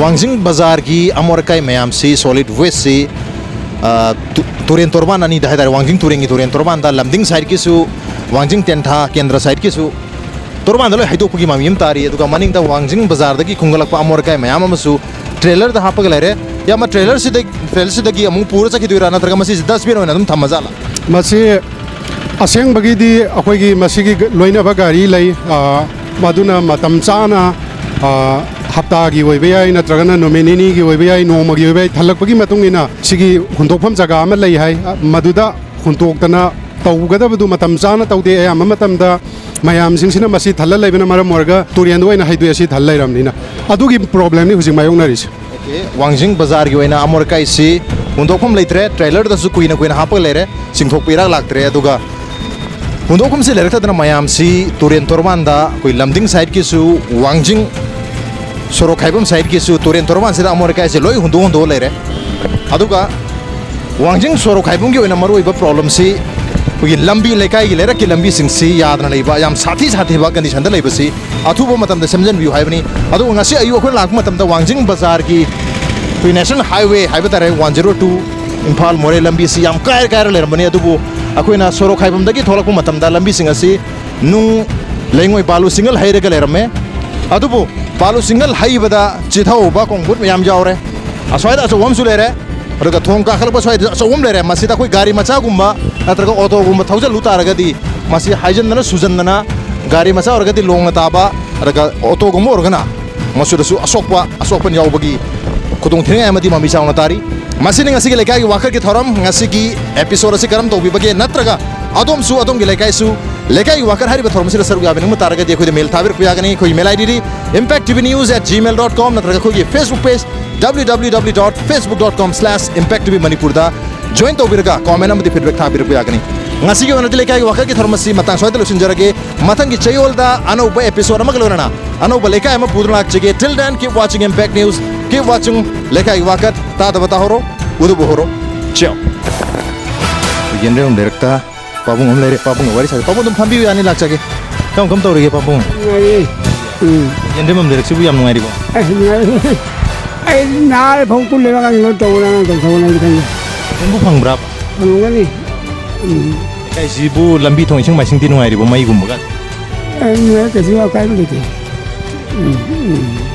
ꯋꯥꯡꯖꯤꯡ ꯕꯖꯥꯔꯒꯤ ꯑꯃꯣꯠ ꯑꯀꯥꯏ ꯃꯌꯥꯝꯁꯤ, solid wasteꯁꯤ ꯑ, ꯇꯨ-, ꯇꯨꯔꯦꯟ ꯇꯣꯔꯕꯥꯟ ꯑꯅꯤꯗ ꯍꯥꯏꯇꯥꯔꯦ, ꯋꯥꯡꯖꯤꯡ ꯇꯨꯔꯦꯟꯒꯤ ꯇꯨꯔꯦꯟ ꯇꯣꯔꯕꯥꯟꯗ, ꯂꯝꯗꯤꯡ ꯁꯥꯏꯠꯀꯤꯁꯨ, ꯋꯥꯡꯖꯤꯡ ꯇꯦꯟꯊꯥ ꯀꯦꯟꯗ꯭ꯔ ꯁꯥꯏꯠꯀꯤꯁꯨ ꯇꯣꯔꯕꯥꯟꯗ ꯂꯣꯏ ꯍꯥꯏꯗꯣꯛꯄꯒꯤ ꯃꯃꯤ ꯑꯃ ꯇꯥꯔꯤ꯫ ꯑꯗꯨꯒ ꯃꯅꯤꯡꯗ ꯋꯥꯡꯖꯤꯡ ꯕꯖꯥꯔꯗꯒꯤ ꯈꯨꯡꯒꯠꯂꯛꯄ ꯑꯃꯣꯠ ꯑꯀꯥꯏ ꯃꯌꯥꯝ ꯑꯃꯁꯨ ꯇ꯭ꯔꯦꯂꯔꯗ ꯍꯥꯞꯄꯒ ꯂꯩꯔꯦ꯫ ꯏꯌꯥꯝꯕ, ꯇ꯭ꯔꯦꯂꯔꯁꯤꯗ, ꯇ꯭ꯔꯦꯂꯔꯁꯤꯗꯒꯤ ꯑꯃꯨꯛ ꯄꯨꯔ ꯆꯠꯈꯤꯗꯣꯏꯔꯥ, ꯅꯠꯇ꯭ꯔꯒ ꯃꯁꯤꯁꯦ ꯗꯁꯕꯤꯟ ꯑꯣꯏꯅ ꯑꯗꯨꯝ ꯊꯝꯃꯖꯥꯠꯂꯥ? ꯃꯁꯤ ꯑꯁꯦꯡꯕꯒꯤꯗꯤ ꯑꯩꯈꯣꯏꯒꯤ ꯃꯁꯤꯒꯤ ꯂꯣꯏꯅꯕ ꯒꯥꯔꯤ ꯂꯩ, ꯑ, ꯃꯗꯨꯅ ꯃꯇꯝ ꯆꯥꯅ, ꯑ, ꯍꯞꯇꯥꯒꯤ ꯑꯣꯏꯕ ꯌꯥꯏ, ꯅꯠꯇ꯭ꯔꯒꯅ ꯅꯨꯃꯤꯠ ꯅꯤꯅꯤꯒꯤ ꯑꯣꯏꯕ ꯌꯥꯏ, ꯅꯣꯡꯃꯒꯤ ꯑꯣꯏꯕ ꯌꯥꯏ, ꯊꯜꯂꯛꯄꯒꯤ ꯃꯇꯨꯡ ꯏꯟꯅ ꯁꯤꯒꯤ ꯍꯨꯟꯗꯣꯛꯐꯝ ꯖꯒꯥ ꯑꯃ ꯂꯩ ꯍꯥꯏ, ꯃꯗꯨꯗ ꯍꯨꯟꯇꯣꯛꯇꯅ ꯇꯧꯒꯗꯕꯗꯨ ꯃꯇꯝ ꯆꯥꯅ ꯇꯧꯗꯦ꯫ ꯑꯌꯥꯝꯕ ꯃꯇꯝꯗ ꯃꯌꯥꯝꯁꯤꯡꯁꯤꯅ ꯃꯁꯤ ꯊꯜꯂ ꯂꯩꯕꯅ ꯃꯔꯝ ꯑꯣꯏꯔꯒ ꯇꯨꯔꯦꯟꯗ ꯑꯣꯏꯅ ꯍꯩꯗꯣꯛꯑꯦ, ꯁꯤ ꯊꯜ ꯂꯩꯔꯕꯅꯤꯅ꯫ ꯑꯗꯨꯒꯤ ꯄ꯭ꯔꯣꯕ꯭ꯂꯦꯝꯅꯤ ꯍꯧꯖꯤꯛ ꯃꯥꯌꯣꯛꯅꯔꯤꯁꯦ꯫ ꯑꯣꯀꯦ, ꯋꯥꯡꯖꯤꯡ ꯕꯖꯥꯔꯒꯤ ꯑꯣꯏꯅ ꯑꯃꯣꯠ ꯑꯀꯥꯏꯁꯤ ꯍꯨꯟꯗꯣꯛꯐꯝ ꯂꯩꯇ꯭ꯔꯦ, ꯇ꯭ꯔꯦꯂꯔꯗꯁꯨ ꯀꯨꯏꯅ ꯀꯨꯏꯅ ꯍꯥꯞꯄꯒ ꯂꯩꯔꯦ, ꯆꯤꯡꯊꯣꯛꯄ ꯏꯔꯥꯛ ꯂꯥꯛꯇ꯭ꯔꯦ꯫ ꯑꯗꯨꯒ ꯍꯨꯟꯗꯣꯛꯐꯝꯁꯤ ꯂꯩꯔꯛꯇꯗꯅ ꯃꯌꯥꯝꯁꯤ ꯇꯨꯔꯦꯟ ꯇꯣꯔꯕꯥꯟꯗ, ꯑꯩꯈꯣꯏ ꯂꯝꯗꯤꯡ ꯁꯥꯏꯠꯀꯤꯁꯨ, ꯋꯥꯡꯖꯤꯡ ꯁꯣꯔꯣꯛ ꯈꯥꯏꯕꯝ ꯁꯥꯏꯠꯀꯤꯁꯨ ꯇꯨꯔꯦꯟ ꯇꯣꯔꯕꯥꯟꯁꯤꯗ ꯑꯃꯣꯠ ꯑꯀꯥꯏꯁꯦ ꯂꯣꯏ ꯍꯨꯟꯗꯣꯛ ꯍꯨꯟꯗꯣꯛꯑ ꯂꯩꯔꯦ꯫ ꯑꯗꯨꯒ ꯋꯥꯡꯖꯤꯡ ꯁꯣꯔꯣꯛ ꯈꯥꯏꯕꯝꯒꯤ ꯑꯣꯏꯅ ꯃꯔꯨꯑꯣꯏꯕ ꯄ꯭ꯔꯣꯕ꯭ꯂꯦꯝꯁꯤ ꯑꯩꯈꯣꯏꯒꯤ ꯂꯝꯕꯤ, ꯂꯩꯀꯥꯏꯒꯤ ꯂꯩꯔꯛꯀꯤ ꯂꯝꯕꯤꯁꯤꯡꯁꯤ ꯌꯥꯗꯅ ꯂꯩꯕ, ꯌꯥꯝ ꯁꯥꯊꯤ ꯁꯥꯊꯤꯕ ꯀꯟꯗꯤꯁꯟꯗ ꯂꯩꯕꯁꯤ ꯑꯊꯨꯕ ꯃꯇꯝꯗ ꯁꯦꯝꯖꯤꯟꯕꯤꯌꯨ ꯍꯥꯏꯕꯅꯤ꯫ ꯑꯗꯨꯒ ꯉꯁꯤ ꯑꯌꯨꯛ ꯑꯩꯈꯣꯏꯅ ꯂꯥꯛꯄ ꯃꯇꯝꯗ ꯋꯥꯡꯖꯤꯡ ꯕꯖꯥꯔꯒꯤ ꯑꯩꯈꯣꯏ ꯅꯦꯁꯅꯦꯜ ꯍꯥꯏꯋꯦ ꯍꯥꯏꯕ ꯇꯥꯔꯦ, ꯋꯥꯟ ꯖꯤꯔꯣ ꯇꯨ ꯏꯝꯐꯥꯜ ꯃꯣꯔꯦ ꯂꯝꯕꯤꯁꯤ ꯌꯥꯝ ꯀꯥꯏꯔ ꯀꯥꯏꯔ ꯂꯩꯔꯝꯕꯅꯤ꯫ ꯑꯗꯨꯕꯨ ꯑꯩꯈꯣꯏꯅ ꯁꯣꯔꯣꯛ ꯈꯥꯏꯕꯝꯗꯒꯤ ꯊꯣꯛꯂꯛꯄ ꯃꯇꯝꯗ ꯂꯝꯕꯤꯁꯤꯡ ꯑꯁꯤ ꯅꯨꯡ, ꯂꯩꯉꯣꯏ, ꯕꯥꯂꯨ ꯁꯤꯡꯒꯜ ꯍꯩꯔꯒ ꯂꯩꯔꯝꯃꯦ꯫ ꯑꯗꯨꯕꯨ ꯕꯥꯂꯨ ꯁꯤꯡꯒꯜ ꯍꯩꯕꯗ ꯆꯤꯊꯍꯧꯕ ꯀꯣꯡꯐꯨꯠ ꯃꯌꯥꯝ ꯌꯥꯎꯔꯦ꯫ ꯑꯁ꯭ꯋꯥꯏꯗ ꯑꯆꯧꯕ ꯑꯃꯁꯨ ꯂꯩꯔꯦ꯫ ꯑꯗꯨꯒ ꯊꯣꯡ ꯀꯥꯈꯠꯂꯛꯄ ꯁ꯭ꯋꯥꯏꯗ ꯑꯆꯧꯕ ꯑꯃ ꯂꯩꯔꯦ꯫ ꯃꯁꯤꯗ ꯑꯩꯈꯣꯏ ꯒꯥꯔꯤ ꯃꯆꯥꯒꯨꯝꯕ ꯅꯠꯇ꯭ꯔꯒ ꯑꯣꯇꯣꯒꯨꯝꯕ ꯊꯧꯖꯤꯜꯂꯨ ꯇꯥꯔꯒꯗꯤ ꯃꯁꯤ ꯍꯥꯏꯖꯤꯟꯗꯅ ꯁꯨꯖꯟꯗꯅ, ꯒꯥꯔꯤ ꯃꯆꯥ ꯑꯣꯏꯔꯒꯗꯤ ꯂꯣꯡꯅ ꯇꯥꯕ, ꯑꯗꯨꯒ ꯑꯣꯇꯣꯒꯨꯝꯕ ꯑꯣꯏꯔꯒꯅ ꯃꯁꯤꯗꯁꯨ ꯑꯁꯣꯛꯄ, ꯑꯁꯣꯛꯄꯟ ꯌꯥꯎꯕꯒꯤ ꯈꯨꯗꯣꯡꯊꯤꯅꯤꯡꯉꯥꯏ ꯑꯃꯗꯤ ꯃꯃꯤ ꯆꯥꯎꯅ ꯇꯥꯔꯤ꯫ ꯃꯁꯤꯅꯤ ꯉꯁꯤꯒꯤ ꯂꯩꯀꯥꯏꯒꯤ ꯋꯥꯀꯠꯀꯤ ꯊꯧꯔꯝ꯫ ꯉꯁꯤꯒꯤ ꯑꯦꯄꯤꯁꯣꯗ ꯑꯁꯤ ꯀꯔꯝ ꯇꯧꯕꯤꯕꯒꯦ? ꯅꯠꯇ꯭ꯔꯒ ꯑꯗꯣꯝꯁꯨ ꯑꯗꯣꯝꯒꯤ ꯂꯩꯀꯥꯏꯁꯨ ꯂꯩꯀꯥꯏꯒꯤ ꯋꯥꯀꯠ ꯍꯥꯏꯔꯤꯕ ꯊꯧꯔꯝ ꯑꯁꯤꯗ ꯁꯔꯨꯛ ꯌꯥꯕꯤꯅꯤꯡꯕ ꯇꯥꯔꯒꯗꯤ ꯑꯩꯈꯣꯏꯗ ꯃꯦꯜ ꯊꯥꯕꯤꯔꯛꯄ ꯌꯥꯒꯅꯤ꯫ ꯑꯩꯈꯣꯏꯒꯤ ꯃꯦꯜ ꯑꯥꯏ ꯗꯤꯗꯤ impact T V news at gmail dot com ꯅꯠꯇ꯭ꯔꯒ ꯑꯩꯈꯣꯏꯒꯤ Facebook page w w w dot facebook dot com slash impact t v manipur ꯗ join ꯇꯧꯕꯤꯔꯒ comment ꯑꯃꯗꯤ feedback ꯊꯥꯕꯤꯔꯛꯄ ꯌꯥꯒꯅꯤ꯫ ꯉꯁꯤꯒꯤ ꯑꯣꯏꯅꯗꯤ ꯂꯩꯀꯥꯏꯒꯤ ꯋꯥꯀꯠꯀꯤ ꯊꯧꯔꯝ ꯑꯁꯤ ꯃꯇꯥꯡ ꯁ꯭ꯋꯥꯏꯗ ꯂꯣꯏꯁꯤꯟꯖꯔꯒꯦ꯫ ꯃꯊꯪꯒꯤ ꯆꯌꯣꯜꯗ ꯑꯅꯧꯕ ꯑꯦꯄꯤꯁꯣꯗ ꯑꯃꯒ ꯂꯣꯏꯅꯅ ꯑꯅꯧꯕ ꯂꯩꯀꯥꯏ ꯑꯃ ꯄꯨꯗꯨꯅ ꯂꯥꯛꯆꯒꯦ꯫ Till then, keep watching Impact News, keep watching ꯂꯩꯀꯥꯏꯒꯤ ꯋꯥꯀꯠ꯫ ꯇꯥꯗꯕ ꯇꯥꯍꯧꯔꯣ, ꯎꯗꯕ ꯎꯍꯧꯔꯣ꯫ Ciao. ꯌꯦꯟꯗ꯭ꯔꯦꯝ ꯂꯩꯔꯛꯇ ꯄꯥꯕꯨꯡ ꯑꯃ ꯂꯩꯔꯦ꯫ ꯄꯥꯕꯨꯡꯒ ꯋꯥꯔꯤ ꯁꯥꯖꯦ꯫ ꯄꯥꯕꯨꯡ ꯑꯗꯨꯝ ꯐꯝꯕꯤꯌꯨ, ꯌꯥꯅꯤ, ꯂꯥꯛꯆꯒꯦ꯫ ꯀꯔꯝ ꯀꯔꯝ ꯇꯧꯔꯤꯒꯦ ꯄꯥꯕꯨꯡ? ꯅꯨꯡꯉꯥꯏꯔꯤ꯫ ꯎꯝ꯫ ꯌꯦꯟꯗ꯭ꯔꯦꯝ ꯂꯩꯔꯛꯁꯤꯕꯨ ꯌꯥꯝ ꯅꯨꯡꯉꯥꯏꯔꯤꯕꯣ? ꯑꯁ, ꯅꯨꯡꯉꯥꯏꯔꯤ꯫ ꯑꯩ ꯅꯥꯔꯦ ꯐꯥꯎ ꯀꯨꯜꯂꯦꯕ ꯑꯉꯥꯡꯁꯤꯡ ꯂꯣꯏ ꯇꯧꯕꯅ ꯑꯉꯥꯡ ꯇꯧꯊꯣꯛꯄꯅ ꯑꯩꯗꯤ ꯈꯪꯗꯦ꯫ ꯐꯪꯕꯨ ꯐꯪꯕ꯭ꯔꯥ? ꯐꯪꯉꯝꯒꯅꯤ꯫ ꯎꯝ꯫ ꯂꯩꯀꯥꯏꯁꯤꯕꯨ ꯂꯝꯕꯤ ꯊꯣꯡ ꯏꯁꯤꯡ ꯃꯥꯏꯁꯤꯡꯗꯤ ꯅꯨꯡꯉꯥꯏꯔꯤꯕꯣ, ꯃꯩꯒꯨꯝꯕꯒ? ꯑ, ꯅꯨꯡꯉꯥꯏ, ꯀꯩꯁꯨ ꯑꯀꯥꯏꯕ ꯂꯩꯇꯦ꯫ ꯎꯝ, ꯎꯝ꯫